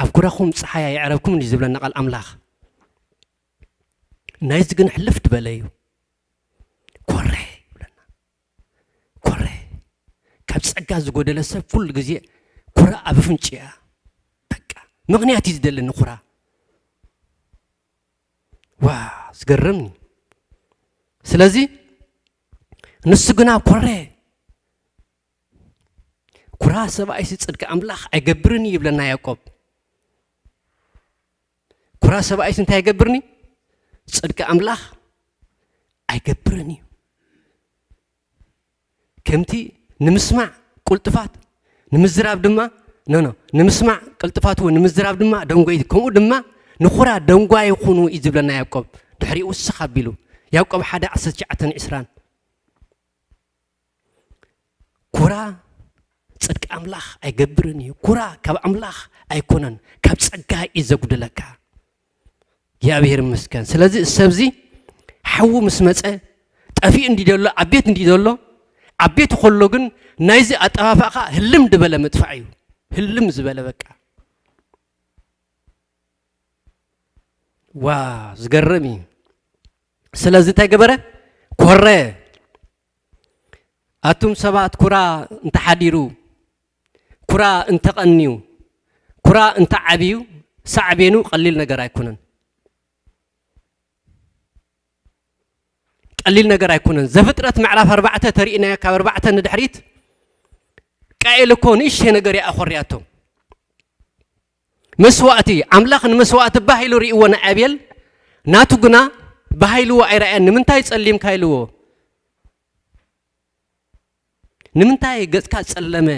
ኣብ ኩራኹም ፀሓይ ኣየዕረብኩም እንዲ ዝብለና ቃል ኣምላኽ። ናይዚ ግን ሕልፍ ዝበለ እዩ። ኮረ ይብለና። ኮረ። ካብ ጸጋ ዝጎደለ ሰብ ኩሉ ግዜ ኩራ ኣብ ኣፍንጭያ። በቃ ምኽንያት እዩ ዝደሊ ንኩራ። ዋ ዝገርም እዩ። ስለዚ ንሱ ግና ኮረ። ኩራ ሰብኣይሲ ጽድቂ ኣምላኽ ኣይገብርን እዩ ይብለና ያዕቆብ። ኩራ ሰብኣይሲ እንታይ ኣይገብርን እዩ? ጽድቂ ኣምላኽ ኣይገብርን እዩ። ከምቲ ንምስማዕ ቅልጡፋት ንምዝራብ ድማ ኖ ኖ ንምስማዕ ቅልጡፋት እውን ንምዝራብ ድማ ደንጎይ፣ ከምኡ ድማ ንኹራ ደንጓይ ኩኑ እዩ ዝብለና ያዕቆብ። ድሕሪኡ ውስኽ ኣቢሉ ያዕቆብ ሓደ ዓሰርተ ትሽዓተን ዕስራን ኩራ ጽድቂ ኣምላኽ ኣይገብርን እዩ። ኩራ ካብ ኣምላኽ ኣይኮነን፣ ካብ ጸጋ እዩ ዘጉድለካ። እግዚኣብሔር ይመስገን። ስለዚ ሰብዚ ሓዉ ምስ መጸ ጠፊኡ እንዲ ዘሎ ኣብ ቤት እንዲ ዘሎ ኣብ ቤት ከሎ ግን ናይዚ ኣጠፋፋእካ ህልም ዝበለ ምጥፋእ እዩ። ህልም ዝበለ በቃ ዋ ዝገርም እዩ። ስለዚ እንታይ ገበረ? ኮረ። ኣቱም ሰባት ኩራ እንተሓዲሩ፣ ኩራ እንተቐንዩ፣ ኩራ እንተዓብዩ ሳዕቤኑ ቀሊል ነገር ኣይኮነን። ቀሊል ነገር ኣይኮነን። ዘፍጥረት ምዕራፍ ኣርባዕተ ተሪእናዮ ካብ ኣርባዕተ ንድሕሪት ቃኤል እኮ ንእሽተይ ነገር እያ ኣኾርያቶ። መስዋእቲ ኣምላኽ ንመስዋእቲ ባህ ኢሉ ርእይዎ ንኣቤል ናቱ ግና ባህ ኢልዎ ኣይረኣየን። ንምንታይ ጸሊምካ ኢልዎ። ንምንታይ ገጽካ ጸለመ?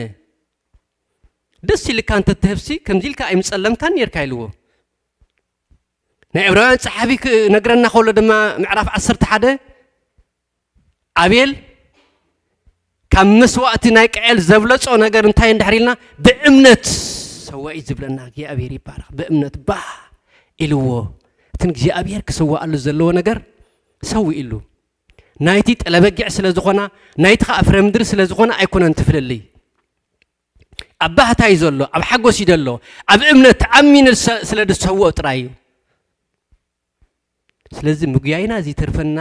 ደስ ኢልካ እንተትህብሲ ከምዚ ኢልካ ኣይምጸለምካን ነርካ ኢልዎ። ናይ ዕብራውያን ጸሓፊ ክነግረና ከሎ ድማ ምዕራፍ ዓሰርተ ሓደ ኣቤል ካብ መስዋእቲ ናይ ቀኤል ዘብለጾ ነገር እንታይ እንድሕር ኢልና ብእምነት ሰዋ እዩ ዝብለና እግዚኣብሔር ይባረክ። ብእምነት ባህ ኢልዎ እቲ እግዚኣብሔር ክስዋኣሉ ዘለዎ ነገር ሰው ኢሉ ናይቲ ጠለበጊዕ ስለ ዝኾና ናይቲ ከዓ ፍረ ምድሪ ስለ ዝኾነ ኣይኮነን ትፍልልይ ኣብ ባህታ እዩ ዘሎ ኣብ ሓጎስ እዩ ዘሎ ኣብ እምነት ተኣሚኑ ስለ ዝሰውኦ ጥራይ እዩ። ስለዚ ምጉያይና ዘይተርፈና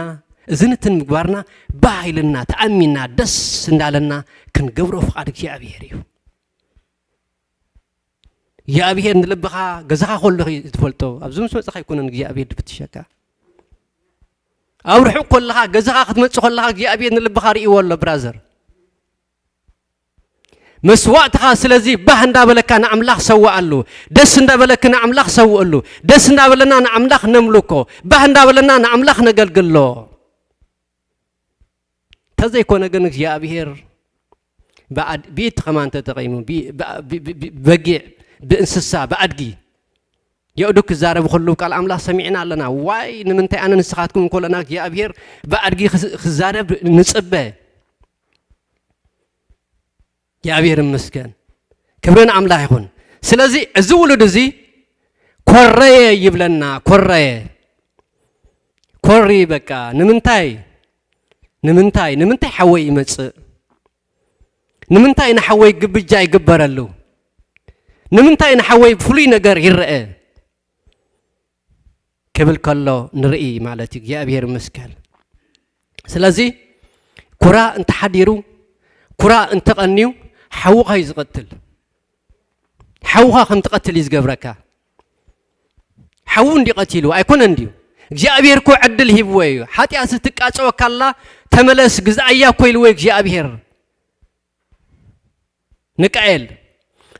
እዚ ንትን ምግባርና ባህ ኢልና ተኣሚና ደስ እንዳለና ክንገብሮ ፍቓድ እግዚኣብሔር እዩ። እግዚኣብሔር ንልብኻ ገዛኻ ከሎ ዝፈልጦ ኣብዚ ምስ መፅኻ ኣይኮነን እግዚኣብሔር ዝፍትሸካ ኣብ ርሑቕ ከለኻ ገዛኻ ክትመፅእ ከለኻ እግዚኣብሔር ንልብኻ ርእይዎ ኣሎ ብራዘር። መስዋእትኻ ስለዚ ባህ እንዳበለካ ንኣምላኽ ሰውኣሉ። ደስ እንዳበለክ ንኣምላኽ ሰውእሉ። ደስ እንዳበለና ንኣምላኽ ነምልኮ። ባህ እንዳበለና ንኣምላኽ ነገልግሎ። ተዘይኮነ ግን እግዚኣብሔር ብኢቲ ከማን ተጠቒሙ ብበጊዕ ብእንስሳ ብኣድጊ የእዱ ክዛረብ ከሉ ቃል ኣምላኽ ሰሚዕና ኣለና። ዋይ ንምንታይ ኣነ ንስኻትኩም እንከለና እግዚኣብሔር ብኣድጊ ክዛረብ ንጽበ? እግዚኣብሔር ይመስገን። ክብሪ ንኣምላኽ ይኹን። ስለዚ እዚ ውሉድ እዚ ኮረየ ይብለና። ኮረየ ኮሪ በቃ ንምንታይ ንምንታይ ንምንታይ ሓወይ ይመጽእ? ንምንታይ ንሓወይ ግብጃ ይግበረሉ? ንምንታይ ንሓወይ ፍሉይ ነገር ይረአ? ክብል ከሎ ንርኢ ማለት እዩ። እግዚኣብሔር ይመስገን። ስለዚ ኩራ እንተሓዲሩ፣ ኩራ እንተቐንዩ፣ ሓውኻ እዩ ዝቐትል። ሓውኻ ከም ትቐትል እዩ ዝገብረካ። ሓዉ እንዲ ቀቲሉ ኣይኮነን ድዩ? እግዚኣብሔር እኮ ዕድል ሂብዎ እዩ። ሓጢኣት ትቃጸወካ ኣላ፣ ተመለስ ግዝኣያ እኮ ኢልዎ እግዚኣብሔር ንቃኤል።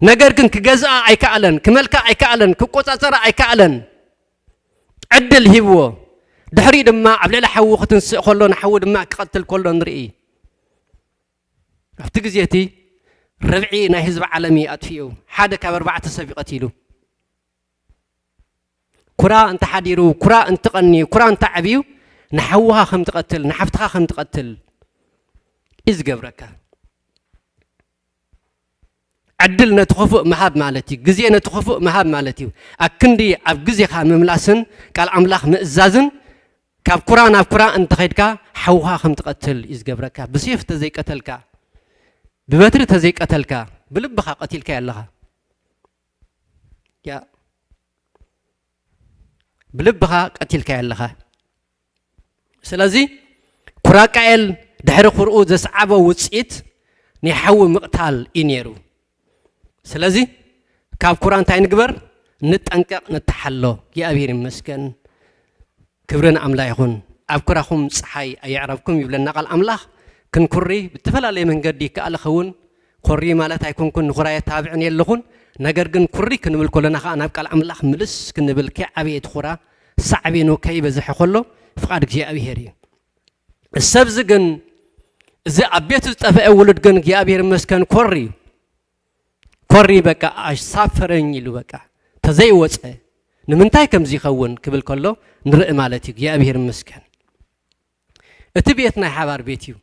ነገር ግን ክገዝኣ ኣይከኣለን፣ ክመልካ ኣይከኣለን፣ ክቆጻጸራ ኣይከኣለን። ዕድል ሂብዎ። ድሕሪኡ ድማ ኣብ ልዕሊ ሓዉ ክትንስእ ከሎ፣ ንሓዉ ድማ ክቐትል ከሎ ንርኢ። ኣብቲ ግዜ እቲ ርብዒ ናይ ህዝቢ ዓለም እዩ ኣጥፊኡ። ሓደ ካብ ኣርባዕተ ሰብ እዩ ቀቲሉ። ኩራ እንተሓዲሩ፣ ኩራ እንትቐንዩ፣ ኩራ እንተዓብዩ፣ ንሓውኻ ከም ትቐትል፣ ንሓፍትኻ ከም ትቐትል እዩ ዝገብረካ። ዕድል ነቲ ክፉእ ምሃብ ማለት እዩ። ግዜ ነቲ ክፉእ ምሃብ ማለት እዩ። ኣክንዲ ኣብ ግዜኻ ምምላስን ቃል ኣምላኽ ምእዛዝን፣ ካብ ኩራ ናብ ኩራ እንተኸይድካ፣ ሓውኻ ከም ትቐትል እዩ ዝገብረካ። ብሴፍ ተዘይቀተልካ፣ ብበትሪ ተዘይቀተልካ፣ ብልብኻ ቀቲልካዮ ኣለኻ። ያ፣ ብልብኻ ቀቲልካዮ ኣለኻ። ስለዚ ኩራ ቃኤል ድሕሪ ኩርኡ ዘስዓቦ ውጽኢት ናይ ሓዊ ምቕታል እዩ ነይሩ። ስለዚ ካብ ኩራ እንታይ ንግበር? ንጠንቀቕ፣ ንተሓሎ። እግዚኣብሔር ይመስገን። ክብሪ ንኣምላ ይኹን። ኣብ ኩራኹም ጸሓይ ኣየዕረብኩም ይብለና ቃል ኣምላኽ። ክንኩሪ ብተፈላለየ መንገዲ ይከኣል ይኸውን። ኮሪ ማለት ኣይኮንኩን፣ ንኹራ የታብዕን የለኹን። ነገር ግን ኩሪ ክንብል ከለና ኸኣ ናብ ቃል ኣምላኽ ምልስ ክንብል፣ ከይዓበየ እቲ ኹራ ሳዕቤኑ ከይበዝሐ ከሎ ፍቓድ እግዚኣብሔር እዩ። ሰብዚ ግን፣ እዚ ኣብ ቤቱ ዝጠፍአ ውሉድ ግን እግዚኣብሔር ይመስገን ኮሪ እዩ። ኮሪ በቃ ኣሳፈረኝ ኢሉ በቃ ተዘይወፀ። ንምንታይ ከምዚ ይኸውን ክብል ከሎ ንርኢ ማለት እዩ። እግዚኣብሔር ይመስገን። እቲ ቤት ናይ ሓባር ቤት እዩ።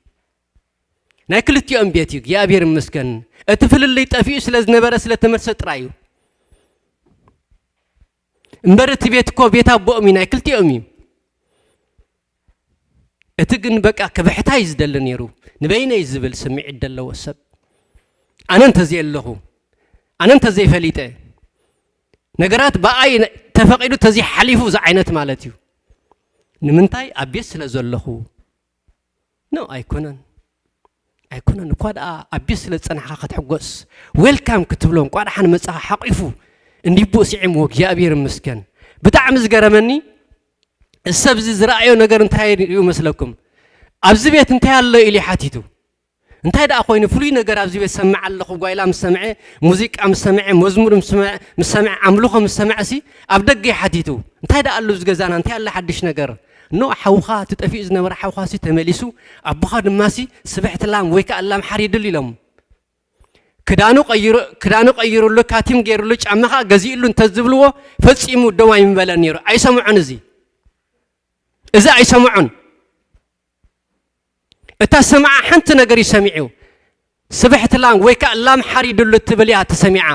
ናይ ክልቲኦም ቤት እዩ። እግዚኣብሔር ይመስገን። እቲ ፍልልይ ጠፊኡ ስለ ዝነበረ ስለ ተመልሰ ጥራይ እዩ። እምበር እቲ ቤት እኮ ቤት ኣቦኦም እዩ፣ ናይ ክልቲኦም እዩ። እቲ ግን በቃ ክብሕታ እዩ ዝደሊ ነይሩ። ንበይነይ ዝብል ስምዒት ደለዎ ሰብ። ኣነ እንተዘየለኹ፣ ኣነ እንተዘይፈሊጠ፣ ነገራት ብኣይ ተፈቒዱ ተዘይሓሊፉ ዝዓይነት ማለት እዩ። ንምንታይ? ኣብ ቤት ስለ ዘለኹ። ኖ፣ ኣይኮነን። ኣይኮነን። እኳ ደኣ ኣብ ቤት ስለ ዝጸናሕካ ክትሕጎስ፣ ዌልካም ክትብሎ፣ እንቋዕ ደሓን መጻኻ ሓቂፉ፣ እንዲቦ ስዒምዎ፣ እግዚኣብሔር ይመስገን። ብጣዕሚ ዝገረመኒ፣ እዚ ሰብ እዚ ዝረኣዮ ነገር እንታይ እዩ መስለኩም? ኣብዚ ቤት እንታይ ኣሎ ኢሉ ሓቲቱ። እንታይ ደኣ ኮይኑ ፍሉይ ነገር ኣብዚ ቤት ሰምዕ ኣለኹ፣ ጓይላ ምስ ሰምዐ፣ ሙዚቃ ምስ ሰምዐ፣ መዝሙር ምስ ሰምዐ፣ ምስ ሰምዐ፣ ኣምልኾ ምስ ሰምዐ ሲ ኣብ ደገ እዩ ሓቲቱ። እንታይ ደኣ ኣሎ ኣብዚ ገዛና? እንታይ ኣሎ ሓድሽ ነገር? ኖ፣ ሓውኻ፣ እቲ ጠፊኡ ዝነበረ ሓውኻ ሲ ተመሊሱ፣ ኣቦኻ ድማ ሲ ስብሕቲ ላም ወይ ከኣ ላም ሓሪድሉ ኢሎም። ክዳኑ ቀይሩ፣ ክዳኑ ቀይሩሉ፣ ካቲም ገይሩሉ፣ ጫማ ኸኣ ገዚእሉ እንተዝብልዎ ፈጺሙ ደው ኣይምበለን ነይሩ። ኣይሰምዖን እዚ። እዚ ኣይሰምዖን። እታ ሰምዓ ሓንቲ ነገር እዩ ሰሚዑ። ስብሕቲ ላም ወይ ከኣ ላም ሓሪድሉ እትብል እያ ተሰሚዓ።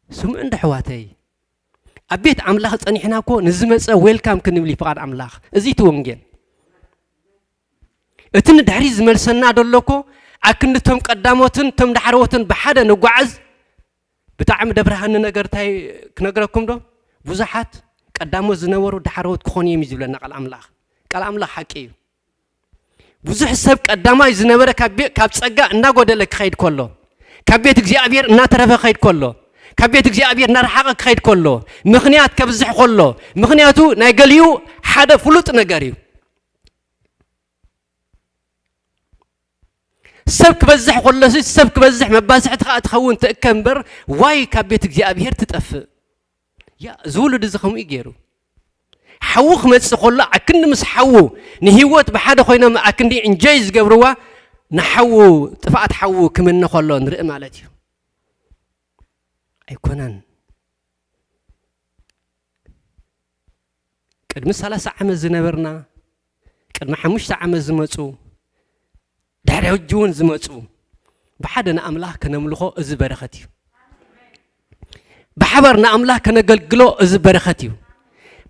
ስምዑ እንዶ ኣሕዋተይ። ኣብ ቤት ኣምላኽ ጸኒሕና እኮ ንዝመጸ ዌልካም ክንብል እዩ ፍቓድ ኣምላኽ። እዚ እቲ ወንጌል። እቲ ንድሕሪት ዝመልሰና ደሎ እኮ ኣክንዲ እቶም ቀዳሞትን እቶም ዳሕረዎትን ብሓደ ንጓዓዝ። ብጣዕሚ ደብርሃኒ ነገር እንታይ ክነግረኩም ዶ? ብዙሓት ቀዳሞት ዝነበሩ ዳሕረዎት ክኾኑ እዮም እዩ ዝብለና ቃል ኣምላኽ። ቃል ኣምላኽ ሓቂ እዩ። ብዙሕ ሰብ ቀዳማይ ዝነበረ ካብ ቤ-፣ ካብ ጸጋ እናጎደለ ክኸይድ ከሎ፣ ካብ ቤት እግዚኣብሔር እናተረፈ ክኸይድ ከሎ፣ ካብ ቤት እግዚኣብሔር እናረሓቐ ክኸይድ ከሎ፣ ምኽንያት ከብዝሕ ከሎ፣ ምኽንያቱ ናይ ገሊኡ ሓደ ፍሉጥ ነገር እዩ። ሰብ ክበዝሕ ከሎሲ፣ ሰብ ክበዝሕ መባዝሕቲ ኸኣ ትኸውን ትእከ እምበር፣ ዋይ ካብ ቤት እግዚኣብሔር ትጠፍእ። ያ፣ እዚ ውሉድ እዚ ከምኡ እዩ ገይሩ። ሓዉ ክመጽእ ከሎ፣ ኣክንዲ ምስ ሓዉ ንህይወት ብሓደ ኮይኖም ኣክንዲ እንጆይ ዝገብርዋ፣ ንሓዉ፣ ጥፍኣት ሓዉ ክምነ ከሎ ንርኢ ማለት እዩ። ኣይኮነን። ቅድሚ ሰላሳ ዓመት ዝነበርና፣ ቅድሚ ሓሙሽተ ዓመት ዝመጹ፣ ድሕሪ ሕጂ እውን ዝመጹ፣ ብሓደ ንኣምላኽ ከነምልኾ እዚ በረኸት እዩ። ብሓባር ንኣምላኽ ከነገልግሎ እዚ በረኸት እዩ።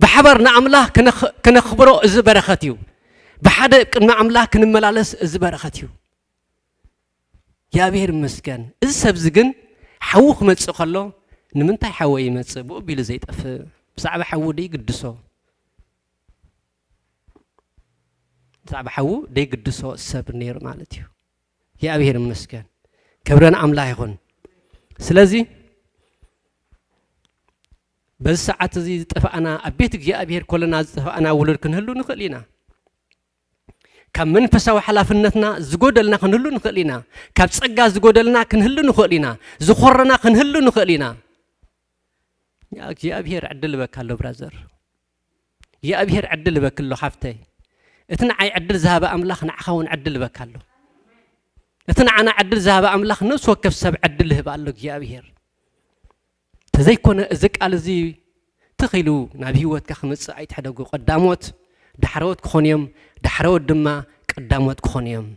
ብሓባር ንኣምላኽ ከነኽ- ከነኽብሮ እዚ በረኸት እዩ። ብሓደ ቅድሚ ኣምላኽ ክንመላለስ እዚ በረኸት እዩ። እግዚኣብሔር ይመስገን። እዚ ሰብዚ ግን ሓዉ ክመጽእ ከሎ ንምንታይ ሓወይ ይመጽእ ብኡ ቢሉ ዘይጠፍእ ብዛዕባ ሓዉ ደይግድሶ ብዛዕባ ሓዉ ደይግድሶ ሰብ ነይሩ ማለት እዩ። እግዚኣብሔር ይመስገን። ክብረን ኣምላኽ ይኹን። ስለዚ በዚ ሰዓት እዚ ዝጠፋእና ኣብ ቤት እግዚኣብሔር ኮለና ዝጠፋእና ውሉድ ክንህሉ ንኽእል ኢና። ካብ መንፈሳዊ ሓላፍነትና ዝጎደልና ክንህሉ ንኽእል ኢና። ካብ ጸጋ ዝጎደልና ክንህሉ ንኽእል ኢና። ዝኾረና ክንህሉ ንኽእል ኢና። እግዚኣብሔር ዕድል በካ ኣሎ ብራዘር። እግዚኣብሔር ዕድል በክሎ ሓፍተይ። እቲ ንዓይ ዕድል ዝሃበ ኣምላኽ ንዓኻ እውን ዕድል በካ ኣሎ። እቲ ንዓና ዕድል ዝሃበ ኣምላኽ ነፍሲ ወከፍ ሰብ ዕድል ይህብ ኣሎ እግዚኣብሔር። ተዘይኮነ እዚ ቃል እዚ ትኺሉ ናብ ህይወትካ ክምጽእ ኣይትሕደጉ። ቀዳሞት ዳሕረዎት ክኾኑ እዮም፣ ዳሕረዎት ድማ ቀዳሞት ክኾኑ እዮም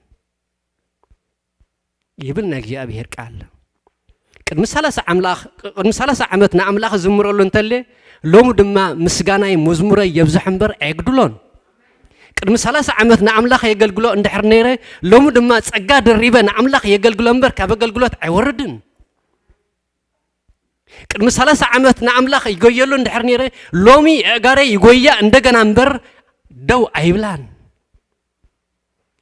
ይብል ናይ እግዚኣብሔር ቃል። ቅድሚ ሰላሳ ኣምላኽ ቅድሚ ሰላሳ ዓመት ንኣምላኽ ዝምረሉ እንተለ ሎሚ ድማ ምስጋናይ መዝሙረይ የብዝሕ እምበር ኣየግድሎን። ቅድሚ ሰላሳ ዓመት ንኣምላኽ የገልግሎ እንድሕር ነይረ ሎሚ ድማ ጸጋ ደሪበ ንኣምላኽ የገልግሎ እምበር ካብ ኣገልግሎት ኣይወርድን። ቅድሚ ሰላሳ ዓመት ንኣምላኽ ይጎየሉ እንድሕር ነይረ ሎሚ ኣእጋረይ ይጎያ እንደገና እምበር ደው ኣይብላን።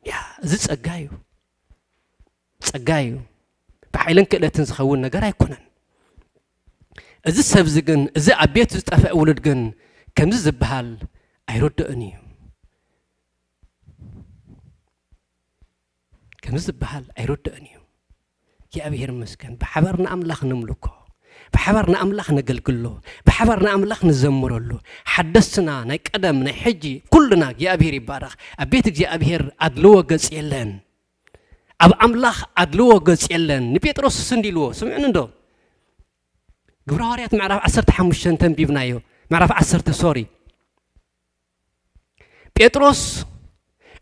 ያ እዚ ጸጋ እዩ። ጸጋ እዩ። ብሓይልን ክእለትን ዝኸውን ነገር ኣይኮነን። እዚ ሰብዚ ግን እዚ ኣብ ቤቱ ዝጠፍአ ውሉድ ግን ከምዚ ዝበሃል ኣይርድእን እዩ። ከምዚ ዝበሃል ኣይርድእን እዩ። እግዚኣብሔር ይመስገን። ብሓባር ንኣምላኽ ነምልኮ፣ ብሓባር ንኣምላኽ ነገልግሎ፣ ብሓባር ንኣምላኽ ንዘምረሉ፣ ሓደስትና ናይ ቀደም ናይ ሕጂ ኩልና እግዚኣብሔር ይባረኽ። ኣብ ቤት እግዚኣብሔር ኣድልዎ ገጽ የለን። ኣብ ኣምላኽ ኣድልዎ ገጽ የለን። ንጴጥሮስ እሱ እንዲ ኢልዎ ስምዕኒ እንዶ ግብረ ሃዋርያት ምዕራፍ ዓሰርተ ሓሙሽተ እንተንቢብናዮ ምዕራፍ ዓሰርተ ሶሪ ጴጥሮስ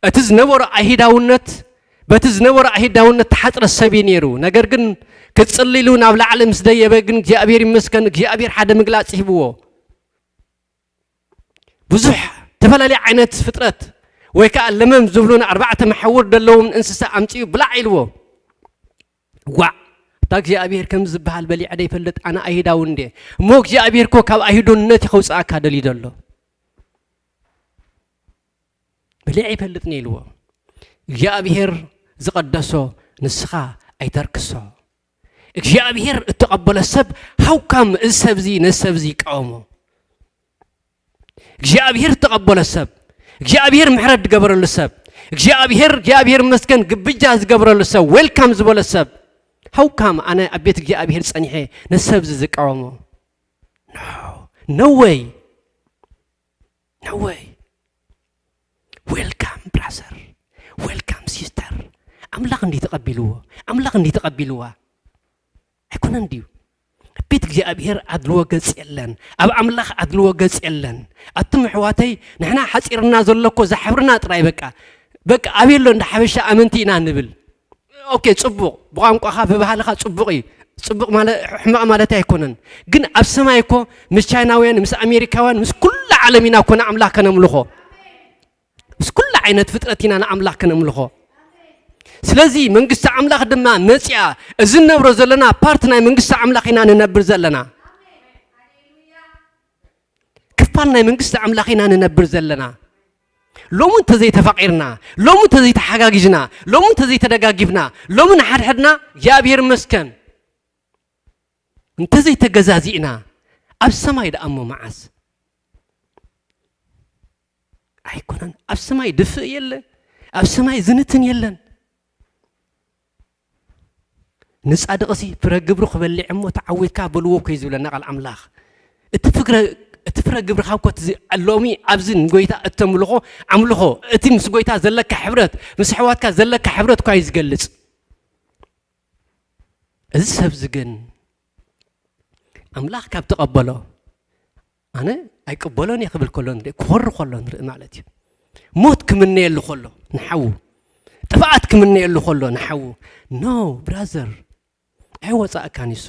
እቲ ዝነበሮ ኣይሁዳውነት በቲ ዝነበሮ ኣይሁዳውነት ተሓፅረ ሰብ እዩ ነይሩ። ነገር ግን ክፅሊ ኢሉ ናብ ላዕሊ ምስ ደየበ ግን እግዚኣብሔር ይመስገን እግዚኣብሔር ሓደ ምግላፅ ሂብዎ። ብዙሕ ዝተፈላለየ ዓይነት ፍጥረት ወይ ከዓ ለመም ዝብሉን ኣርባዕተ መሓውር ዘለዎም እንስሳ ኣምፅኡ ብላዕ ኢልዎ። ዋዕ እታ እግዚኣብሔር ከም ዝበሃል በሊዐ ዶ ይፈልጥ? ኣነ ኣይሁዳዊ እንዴ? እሞ እግዚኣብሔር እኮ ካብ ኣይሁድነት እዩ ከውፅኣካ ደልዩ ዘሎ። በሊዐ ይፈልጥ ነው ኢልዎ። እግዚኣብሔር ዝቐደሶ ንስኻ ኣይተርክሶ። እግዚኣብሔር እተቐበለ ሰብ ሃውካም እዚ ሰብዚ ነዚ ሰብዚ ይቃወሞ። እግዚኣብሔር እተቐበለ ሰብ እግዚኣብሔር ምሕረት ዝገበረሉ ሰብ እግዚኣብሔር እግዚኣብሔር መስገን ግብጃ ዝገበረሉ ሰብ ዌልካም ዝበለ ሰብ ሃውካም ኣነ ኣብ ቤት እግዚኣብሔር ጸኒሐ ነዚ ሰብዚ ዝቃወሞ። No way. No way. Welcome brother. Welcome sister. ኣምላኽ እንዲ ተቐቢልዎ ኣምላኽ እንዲ ተቐቢልዋ ኣይኮነን ድዩ? ኣብ ቤት እግዚኣብሔር ኣድልዎ ገጽ የለን። ኣብ ኣምላኽ ኣድልዎ ገጽ የለን። ኣቱም ኣሕዋተይ ንሕና ሓጺርና ዘሎ እኮ እዛ ሕብርና ጥራይ በቃ በቃ ኣበይ ኣሎ እንዳ ሓበሻ ኣመንቲ ኢና ንብል። ኦኬ ጽቡቕ ብቋንቋኻ ብባህልኻ ጽቡቕ እዩ። ጽቡቕ ማለ- ሕማቕ ማለት ኣይኮነን። ግን ኣብ ሰማይ እኮ ምስ ቻይናውያን ምስ ኣሜሪካውያን ምስ ኩሉ ዓለም ኢና እኮ ንኣምላኽ ከነምልኾ። ምስ ኩሉ ዓይነት ፍጥረት ኢና ንኣምላኽ ከነምልኾ። ስለዚ መንግስቲ ኣምላኽ ድማ መፂኣ እዚ ንነብሮ ዘለና ፓርት ናይ መንግስቲ ኣምላኽ ኢና ንነብር ዘለና። ክፋል ናይ መንግስቲ ኣምላኽ ኢና ንነብር ዘለና። ሎሚ እንተዘይተፋቒርና፣ ሎሚ እንተዘይተሓጋጊዝና፣ ሎሚ እንተዘይተደጋጊፍና፣ ሎሚ ንሓድሕድና እግዚኣብሔር ይመስገን እንተዘይተገዛዚእና ኣብ ሰማይ ደኣ እሞ መዓስ ኣይኮነን። ኣብ ሰማይ ድፍእ የለ፣ ኣብ ሰማይ ዝንትን የለን። ንጻድቕሲ ፍረ ግብሩ ክበልዕ እሞ ተዓዊትካ በልዎ እኮ እዩ ዝብለና ቃል ኣምላኽ። እቲ ፍግረ እቲ ፍረ ግብርኻ እኮ እቲ ዚ- ሎሚ ኣብዚ ንጎይታ እተምልኾ ኣምልኾ እቲ ምስ ጎይታ ዘለካ ሕብረት ምስ ኣሕዋትካ ዘለካ ሕብረት እኳ እዩ ዝገልጽ። እዚ ሰብዚ ግን ኣምላኽ ካብ ተቐበሎ ኣነ ኣይቅበሎን እየ ክብል ከሎ ንርኢ ክኾሪ ከሎ ንርኢ ማለት እዩ። ሞት ክምነየሉ ከሎ ንሓዉ ጥፍኣት ክምነየሉ ከሎ ንሓዉ no brother ኣይወፃእካን ይሱ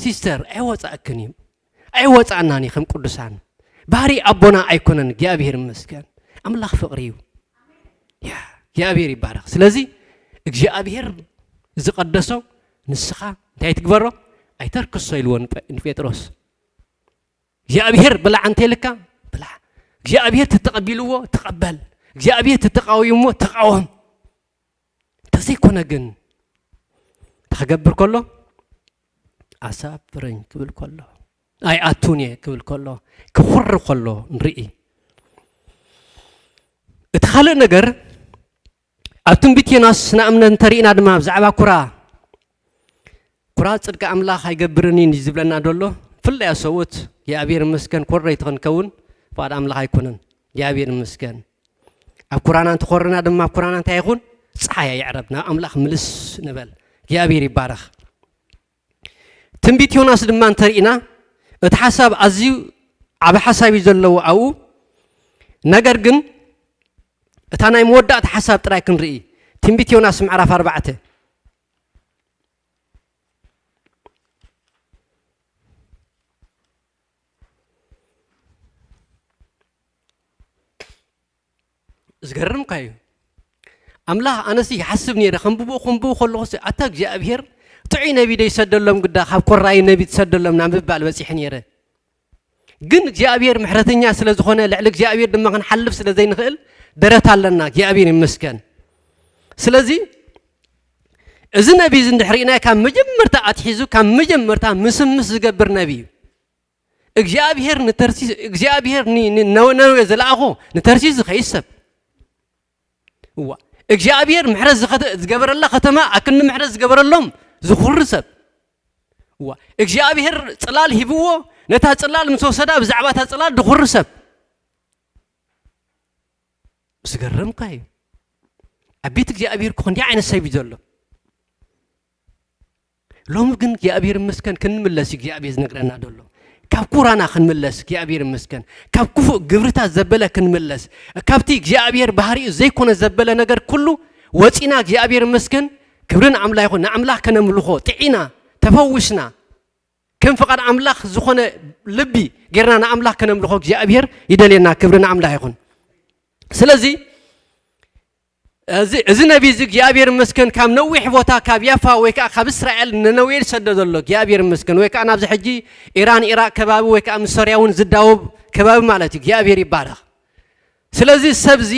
ሲስተር ኣይወፃእክን እዩ ኣይወፃእናን እዩ ከም ቅዱሳን ባህሪ ኣቦና ኣይኮነን። እግዚኣብሔር ይመስገን። ኣምላኽ ፍቕሪ እዩ። ያ እግዚኣብሔር ይባረኽ። ስለዚ እግዚኣብሔር ዝቐደሶ ንስኻ እንታይ ትግበሮ? ኣይተርክሶ ኢልዎ ንጴ- ንጴጥሮስ። እግዚኣብሔር ብላዕ እንተይልካ ብላዕ። እግዚኣብሔር ተተቐቢልዎ ተቐበል። እግዚኣብሔር ተተቃዊሞ ተቃወም። እንተዘይኮነ ግን እንታይ ክገብር ከሎ ኣሳፍረኝ ክብል ከሎ ኣይኣቱን እየ ክብል ከሎ ክኹሪ ከሎ ንርኢ። እቲ ካልእ ነገር ኣብ ትንቢት ዮናስ ንኣብነት እንተርኢና ድማ ብዛዕባ ኩራ ኩራ ጽድቂ ኣምላኽ ኣይገብርን እዩ ዝብለና ደሎ። ፍላይ ሰብኡት እግዚኣብሔር ይመስገን ኮረይቲ ክንከውን ፍቓድ ኣምላኽ ኣይኮነን። እግዚኣብሔር ይመስገን። ኣብ ኩራና እንተኾርና ድማ ኩራና እንታይ ይኹን? ፀሓይ ኣይዕረብ ናብ ኣምላኽ ምልስ ንበል። እግዚኣብሔር ይባረኽ። ትንቢት ዮናስ ድማ እንተርኢና እቲ ሓሳብ ኣዝዩ ዓብ ሓሳብ እዩ ዘለዎ ኣብኡ። ነገር ግን እታ ናይ መወዳእታ ሓሳብ ጥራይ ክንርኢ። ትንቢት ዮናስ ምዕራፍ ኣርባዕተ ዝገርምካ እዩ። ኣምላኽ ኣነሲ ይሓስብ ነይረ ከንብቦ ከንብቦ ከለኹ ኣታ እግዚኣብሔር ጥዑይ ነቢ ዶ ይሰደሎም ግዳ ካብ ኮራይ ነቢ ትሰደሎም ናብ ምባል በፂሐ ነይረ። ግን እግዚኣብሔር ምሕረተኛ ስለ ዝኾነ ልዕሊ እግዚኣብሔር ድማ ክንሓልፍ ስለ ዘይንኽእል ደረት ኣለና። እግዚኣብሔር ይመስገን። ስለዚ እዚ ነቢ እዚ እንድሕር ርኢናዮ ካብ መጀመርታ ኣትሒዙ ካብ መጀመርታ ምስምስ ዝገብር ነቢ እዩ። እግዚኣብሔር ንተርሲስ እግዚኣብሔር ንነነዌ ዝለኣኾ ንተርሲስ ዝኸይድ ሰብ እዋ እግዚኣብሔር ምሕረት ዝገበረላ ከተማ ኣክንዲ ምሕረት ዝገበረሎም ዝኹሪ ሰብ እዋ እግዚኣብሔር ጽላል ሂብዎ ነታ ጽላል ምስ ወሰዳ ብዛዕባ እታ ጽላል ድኹሪ ሰብ ዝገረምካ እዩ። ኣብ ቤት እግዚኣብሔር እኮ ክንደይ ዓይነት ሰብ እዩ ዘሎ። ሎሚ ግን እግዚኣብሔር ይመስገን ክንምለስ እዩ እግዚኣብሔር ዝነግረና ዘሎ። ካብ ኩራና ክንምለስ እግዚኣብሔር ይመስገን። ካብ ክፉእ ግብርታት ዘበለ ክንምለስ፣ ካብቲ እግዚኣብሔር ባህሪኡ ዘይኮነ ዘበለ ነገር ኩሉ ወፂና እግዚኣብሔር ይመስገን ክብሪ ንኣምላኽ ይኹን። ንኣምላኽ ከነምልኾ ጥዒና ተፈውስና ከም ፍቓድ ኣምላኽ ዝኾነ ልቢ ጌርና ንኣምላኽ ከነምልኾ እግዚኣብሔር ይደልየና። ክብሪ ንኣምላኽ ይኹን። ስለዚ እዚ ነቢ እዚ እግዚኣብሔር ይመስገን ካብ ነዊሕ ቦታ ካብ ያፋ ወይ ከዓ ካብ እስራኤል ነነዌ ዝሰደ ዘሎ እግዚኣብሔር ይመስገን ወይ ከዓ ናብዚ ሕጂ ኢራን ኢራቅ ከባቢ ወይ ከዓ ምስ ሶርያ እውን ዝዳወብ ከባቢ ማለት እዩ። እግዚኣብሔር ይባረኽ። ስለዚ ሰብዚ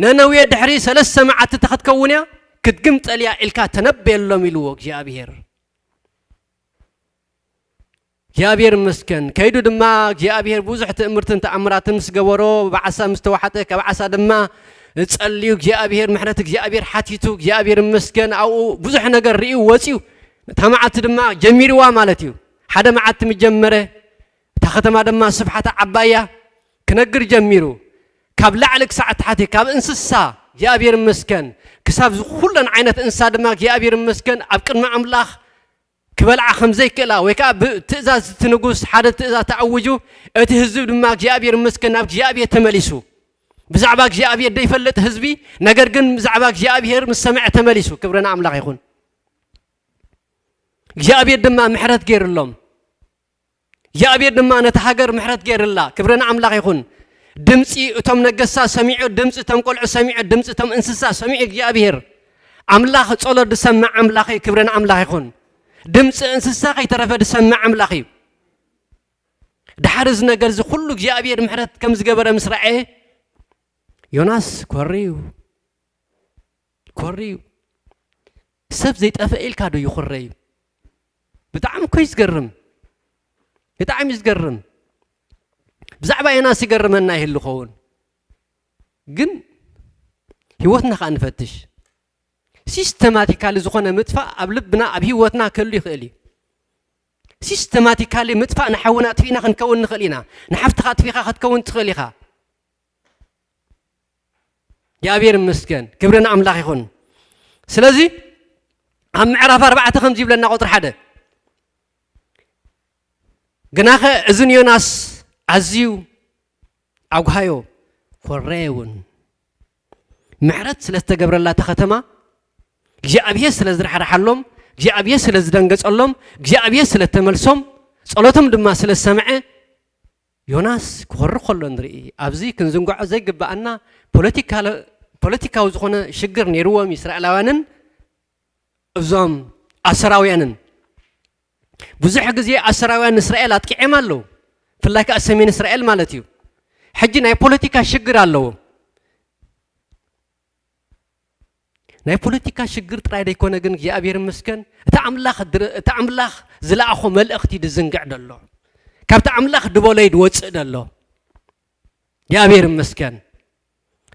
ነነዌ ድሕሪ ሰለስተ መዓልቲ ተኸትከውን እያ ክትግምጠል እያ ኢልካ ተነበየሎም ኢልዎ እግዚኣብሔር። እግዚኣብሔር ይመስገን። ከይዱ ድማ እግዚኣብሔር ብዙሕ ትእምርትን ተኣምራትን ምስ ገበሮ ብዓሳ ምስ ተዋሕጠ ካብ ዓሳ ድማ ጸልዩ እግዚኣብሔር ምሕረት እግዚኣብሔር ሓቲቱ እግዚኣብሔር ይመስገን። ኣብኡ ብዙሕ ነገር ርእዩ ወፅዩ። እታ መዓልቲ ድማ ጀሚርዋ ማለት እዩ። ሓደ መዓልቲ ምስ ጀመረ እታ ከተማ ድማ ስፍሓታ ዓባያ ክነግር ጀሚሩ። ካብ ላዕሊ ክሳዕ ታሕቲ ካብ እንስሳ እግዚኣብሔር ይመስገን ክሳብ ዝኩለን ዓይነት እንስሳ ድማ እግዚኣብሔር ይመስገን ኣብ ቅድሚ ኣምላኽ ክበልዓ ከም ዘይክእላ ወይ ከዓ ብትእዛዝ እቲ ንጉስ ሓደ ትእዛዝ ተኣውጁ እቲ ህዝቢ ድማ እግዚኣብሔር ይመስገን ናብ እግዚኣብሔር ተመሊሱ። ብዛዕባ እግዚኣብሔር ዘይፈልጥ ህዝቢ ነገር ግን ብዛዕባ እግዚኣብሔር ምስ ሰምዐ ተመሊሱ። ክብሪ ንኣምላኽ ይኹን። እግዚኣብሔር ድማ ምሕረት ገይርሎም። እግዚኣብሔር ድማ ነቲ ሃገር ምሕረት ገይርላ። ክብሪ ንኣምላኽ ይኹን። ድምፂ እቶም ነገሳ ሰሚዑ፣ ድምፂ እቶም ቆልዑ ሰሚዑ፣ ድምፂ እቶም እንስሳ ሰሚዑ እግዚኣብሔር ኣምላኽ ጸሎት ዝሰምዕ ኣምላኽ እዩ። ክብሪ ንኣምላኽ ይኹን። ድምፂ እንስሳ ከይተረፈ ዝሰምዕ ኣምላኽ እዩ። ድሓር እዚ ነገር እዚ ኩሉ እግዚኣብሔር ምሕረት ከም ዝገበረ ምስ ረኣየ ዮናስ ኮርዩ ኮርዩ ሰብ ዘይጠፍአ ኢልካ ዶ ይኹረ እዩ? ብጣዕሚ እኮ እዩ ዝገርም። ብጣዕሚ እዩ ዝገርም። ብዛዕባ ዮናስ ይገርመና ይህሉ ኸውን ግን ህይወትና ከዓ ንፈትሽ። ሲስተማቲካሊ ዝኾነ ምጥፋእ ኣብ ልብና ኣብ ህይወትና ክህሉ ይኽእል እዩ። ሲስተማቲካሊ ምጥፋእ ንሓውና ኣጥፊእና ክንከውን ንኽእል ኢና። ንሓፍትኻ ኣጥፊኻ ክትከውን ትኽእል ኢኻ። እግዚኣብሔር ይመስገን። ክብሪ ንኣምላኽ ይኹን። ስለዚ ኣብ ምዕራፍ ኣርባዕተ ከምዚ ይብለና ቁፅሪ ሓደ ግናኸ እዚ ንዮናስ ኣዝዩ ኣጉሃዮ ኮረየ እውን ምሕረት ስለ ዝተገብረላ እታ ከተማ እግዚኣብሔር ስለ ዝረሕረሓሎም እግዚኣብሔር ስለ ዝደንገጸሎም እግዚኣብሔር ስለ ተመልሶም ጸሎቶም ድማ ስለ ዝሰምዐ ዮናስ ክኾሪ ከሎ ንርኢ። ኣብዚ ክንዝንግዖ ዘይግብኣና ፖለቲካዊ ዝኾነ ሽግር ነይርዎም እስራኤላውያንን እዞም ኣሰራውያንን። ብዙሕ ግዜ ኣሰራውያን እስራኤል ኣጥቂዖም ኣለዉ። ብፍላይ ከዓ ሰሜን እስራኤል ማለት እዩ። ሕጂ ናይ ፖለቲካ ሽግር ኣለዎ። ናይ ፖለቲካ ሽግር ጥራይ ደይኮነ ግን እግዚኣብሔር ይመስገን፣ እቲ ኣምላኽ ድረ-፣ እቲ ኣምላኽ ዝለኣኾ መልእኽቲ ድዝንግዕ ደሎ፣ ካብቲ ኣምላኽ ድበሎይ ድወፅእ ደሎ። እግዚኣብሔር ይመስገን።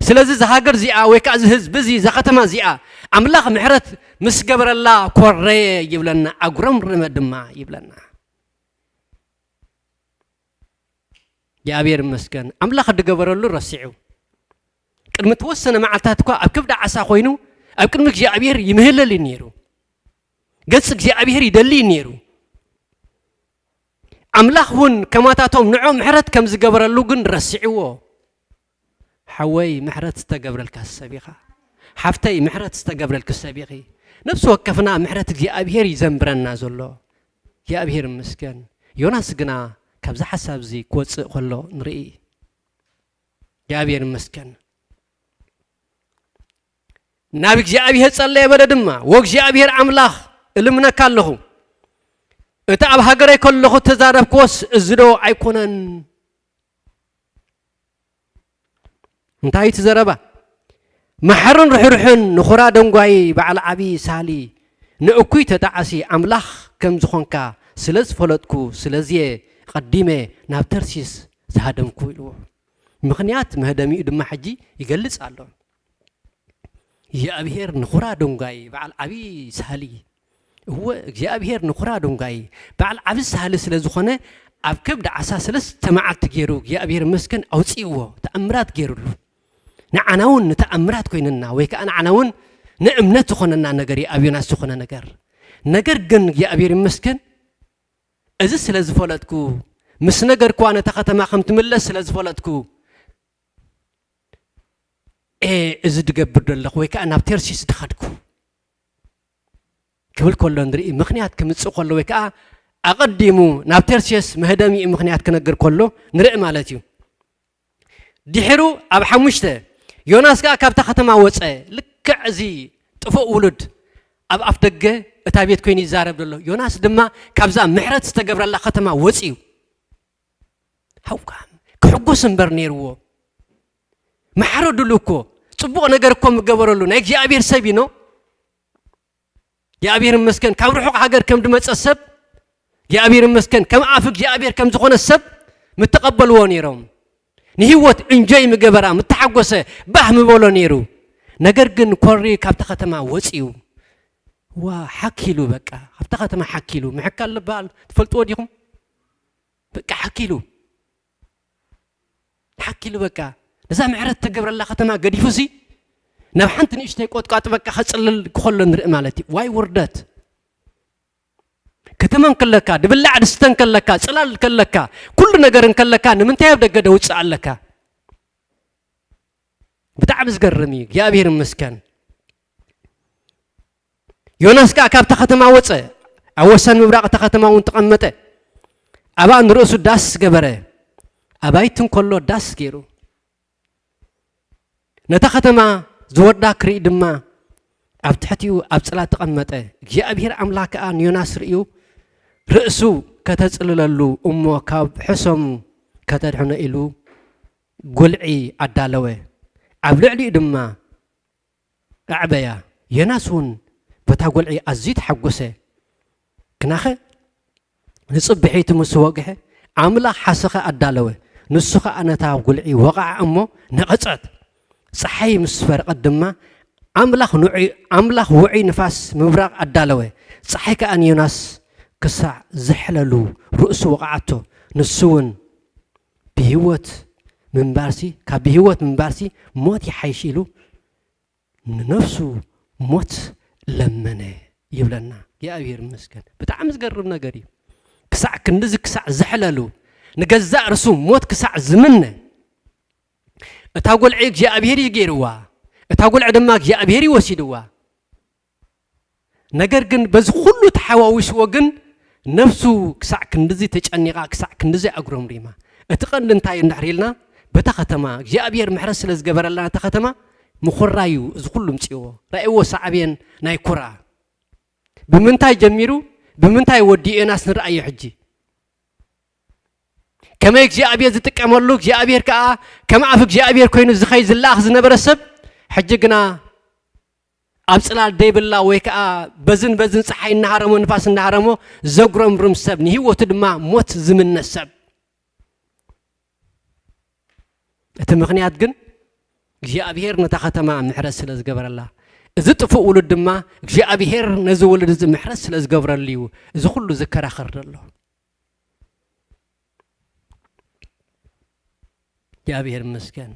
ስለዚ እዛ ሃገር እዚኣ ወይ ከዓ እዚ ህዝቢ እዚ፣ እዛ ከተማ እዚኣ ኣምላኽ ምሕረት ምስ ገበረላ ኮረየ ይብለና፣ ኣጉረምረመ ድማ ይብለና። እግዚኣብሔር ይመስገን። ኣምላኽ ድገበረሉ ረሲዑ፣ ቅድሚ ተወሰነ መዓልታት እኳ ኣብ ከብዲ ዓሳ ኮይኑ ኣብ ቅድሚ እግዚኣብሔር ይምህለል እዩ ነይሩ። ገጽ እግዚኣብሔር ይደሊ እዩ ነይሩ። ኣምላኽ እውን ከማታቶም ንዖ ምሕረት ከም ዝገበረሉ ግን ረሲዕዎ። ሓወይ፣ ምሕረት ዝተገብረልካ ሰብ ኢኻ። ሓፍተይ፣ ምሕረት ዝተገብረልኪ ሰብ ኢኺ። ነፍሲ ወከፍና ምሕረት እግዚኣብሔር እዩ ዘንብረና ዘሎ። እግዚኣብሔር ይመስገን። ዮናስ ግና ካብዚ ሓሳብ እዚ ክወጽእ ከሎ ንርኢ። እግዚኣብሔር ይመስገን። ናብ እግዚኣብሔር ጸለየ፣ በለ ድማ፣ "ወእግዚኣብሔር ኣምላኽ እልምነካ ኣለኹ፣ እቲ ኣብ ሃገረይ ከለኹ እተዛረብክዎስ እዚ ዶ ኣይኮነን?" እንታይ እቲ ዘረባ? "መሓርን ርሕሩሕን ንኹራ ደንጓዪ በዓል ዓቢ ሳሊ ንእኩይ ተጣዓሲ ኣምላኽ ከም ዝኾንካ ስለ ዝፈለጥኩ፣ ስለዚየ ቀዲመ ናብ ተርሲስ ዝሃደምኩ" ኢልዎ። ምኽንያት መህደሚኡ ድማ ሕጂ ይገልጽ ኣሎ። እግዚኣብሔር ንኹራ ደንጓዪ በዓል ዓቢ ሳሊ፣ እወ እግዚኣብሔር ንኹራ ደንጓዪ በዓል ዓቢ ሳሊ ስለ ዝኾነ፣ ኣብ ከብዲ ዓሳ ሰለስተ መዓልቲ ገይሩ እግዚኣብሔር ይመስገን ኣውጺእዎ፣ ተኣምራት ገይሩሉ። ንዓና እውን ንተኣምራት ኮይንና ወይ ከዓ ንዓና እውን ንእምነት ዝኾነና ነገር እዩ ኣብ ዮናስ ዝኾነ ነገር። ነገር ግን እግዚኣብሔር ይመስገን፣ እዚ ስለ ዝፈለጥኩ፣ ምስ ነገርክዋ ነታ ከተማ ከም ትምለስ ስለ ዝፈለጥኩ፣ "ኤ፣ እዚ ድገብር ደለኹ ወይ ከዓ ናብ ተርሲስ ድኸድኩ" ክብል ከሎ ንርኢ። ምኽንያት ክምጽእ ከሎ ወይ ከዓ ኣቐዲሙ ናብ ተርሲስ መህደሚኡ ምኽንያት ክነግር ከሎ ንርኢ ማለት እዩ። ድሒሩ ኣብ ሓሙሽተ፣ ዮናስ ከዓ ካብታ ከተማ ወጸ። ልክዕ እዚ ጥፉእ ውሉድ ኣብ ኣፍ ደገ እታ ቤት ኮይኑ ይዛረብ ዘሎ። ዮናስ ድማ ካብዛ ምሕረት ዝተገብረላ ከተማ ወጺኡ። ሃው ካም ክሕጎስ እምበር ነይርዎ። መሓረዱሉ እኮ፣ ጽቡቕ ነገር እኮ ምገበረሉ፣ ናይ እግዚኣብሔር ሰብ እዩ ኖ። እግዚኣብሔር ይመስገን፣ ካብ ርሑቕ ሃገር ከም ድመጸ ሰብ፣ እግዚኣብሔር ይመስገን፣ ከም ኣፍ እግዚኣብሔር ከም ዝኾነ ሰብ ምተቐበልዎ ነይሮም። ንህይወት እንጆይ ምገበራ፣ ምተሓጎሰ፣ ባህ ምበሎ ነይሩ። ነገር ግን ኮሪ ካብታ ከተማ ወጺኡ። ዋ፣ ሓኪሉ በቃ። ካብታ ከተማ ሓኪሉ። ምሕካል ዝበሃል ትፈልጥዎ ዲኹም? በቃ ሓኪሉ። ሓኪሉ በቃ። ነዛ ምሕረት ተገብረላ ከተማ ገዲፉ ሲ ናብ ሓንቲ ንእሽተይ ቆጥቋጥ በቃ ከጽልል ክኸሎ ንርኢ ማለት እዩ። ዋይ ውርደት። ከተማ እንከለካ፣ ድብላዕ ድስተ እንከለካ፣ ጽላል እንከለካ፣ ኩሉ ነገር እንከለካ፣ ንምንታይ ኣብ ደገ ደውጽእ ኣለካ? ብጣዕሚ ዝገርም እዩ። እግዚኣብሔር ይመስገን። ዮናስ ከኣ ካብታ ከተማ ወጸ፣ ኣብ ወሰን ምብራቕ እታ ከተማ እውን ተቐመጠ። ኣብኣ ንርእሱ ዳስ ገበረ። ኣባይቲ እንከሎ ዳስ ገይሩ። ነታ ከተማ ዝወርዳ ክርኢ ድማ ኣብ ትሕቲኡ ኣብ ጽላት ተቐመጠ። እግዚኣብሔር ኣምላኽ ከኣ ንዮናስ ርእዩ፣ ርእሱ ከተጽልለሉ እሞ ካብ ሕሰሙ ከተድሕኖ ኢሉ ጉልዒ ኣዳለወ። ኣብ ልዕሊኡ ድማ ኣዕበያ። ዮናስ እውን በታ ጉልዒ ኣዝዩ ተሓጎሰ። ግናኸ ንጽብሒቱ ምስ ወግሐ፣ ኣምላኽ ሓሰኸ ኣዳለወ። ንሱ ኸኣ ነታ ጉልዒ ወቕዓ እሞ ነቐጸት። ጸሓይ ምስ ፈረቐት ድማ፣ ኣምላኽ ንዑይ-፣ ኣምላኽ ውዑይ ንፋስ ምብራቕ ኣዳለወ። ጸሓይ ከኣ ንዮናስ ክሳዕ ዘሕለሉ ርእሱ ወቕዓቶ። ንሱ እውን ብህይወት ምንባርሲ፣ ካብ ብህይወት ምንባርሲ ሞት ይሓይሽ ኢሉ ንነፍሱ ሞት ለመነ ይብለና። እግዚኣብሔር ይመስገን። ብጣዕሚ ዝገርም ነገር እዩ። ክሳዕ ክንድዚ ክሳዕ ዘሕለሉ፣ ንገዛእ ርእሱ ሞት ክሳዕ ዝምነ፣ እታ ጎልዒ እግዚኣብሔር እዩ ገይርዋ። እታ ጎልዒ ድማ እግዚኣብሔር እዩ ወሲድዋ። ነገር ግን በዚ ኩሉ ተሓዋዊስዎ ግን ነፍሱ ክሳዕ ክንድዚ ተጨኒቓ፣ ክሳዕ ክንድዚ ኣጉረምሪማ። እቲ ቀንዲ እንታይ እዩ እንድሕር ኢልና፣ በታ ከተማ እግዚኣብሔር ምሕረት ስለ ዝገበረላ ነታ ከተማ ምኹራይ እዩ እዚ ኩሉ ምፅዎ። ራእይዎ ሳዕቤን ናይ ኩራ ብምንታይ ጀሚሩ ብምንታይ ወዲኡ ኢናስ ንረኣዮ። ሕጂ ከመይ እግዚኣብሔር ዝጥቀመሉ እግዚኣብሔር ከዓ ከም ኣፍ እግዚኣብሔር ኮይኑ ዝኸይ ዝለኣኽ ዝነበረ ሰብ ሕጂ ግና ኣብ ፅላል ደይብላ ወይ ከዓ በዝን በዝን ፀሓይ እናሃረሞ ንፋስ እናሃረሞ ዘጉረምርም ሰብ ንህይወቱ ድማ ሞት ዝምነ ሰብ። እቲ ምኽንያት ግን እግዚኣብሔር ነታ ከተማ ምሕረት ስለ ዝገበረላ፣ እዚ ጥፉእ ውሉድ ድማ እግዚኣብሔር ነዚ ውሉድ እዚ ምሕረት ስለ ዝገብረሉ እዩ እዚ ኩሉ ዝከራኸር ዘሎ። እግዚኣብሔር ይመስገን።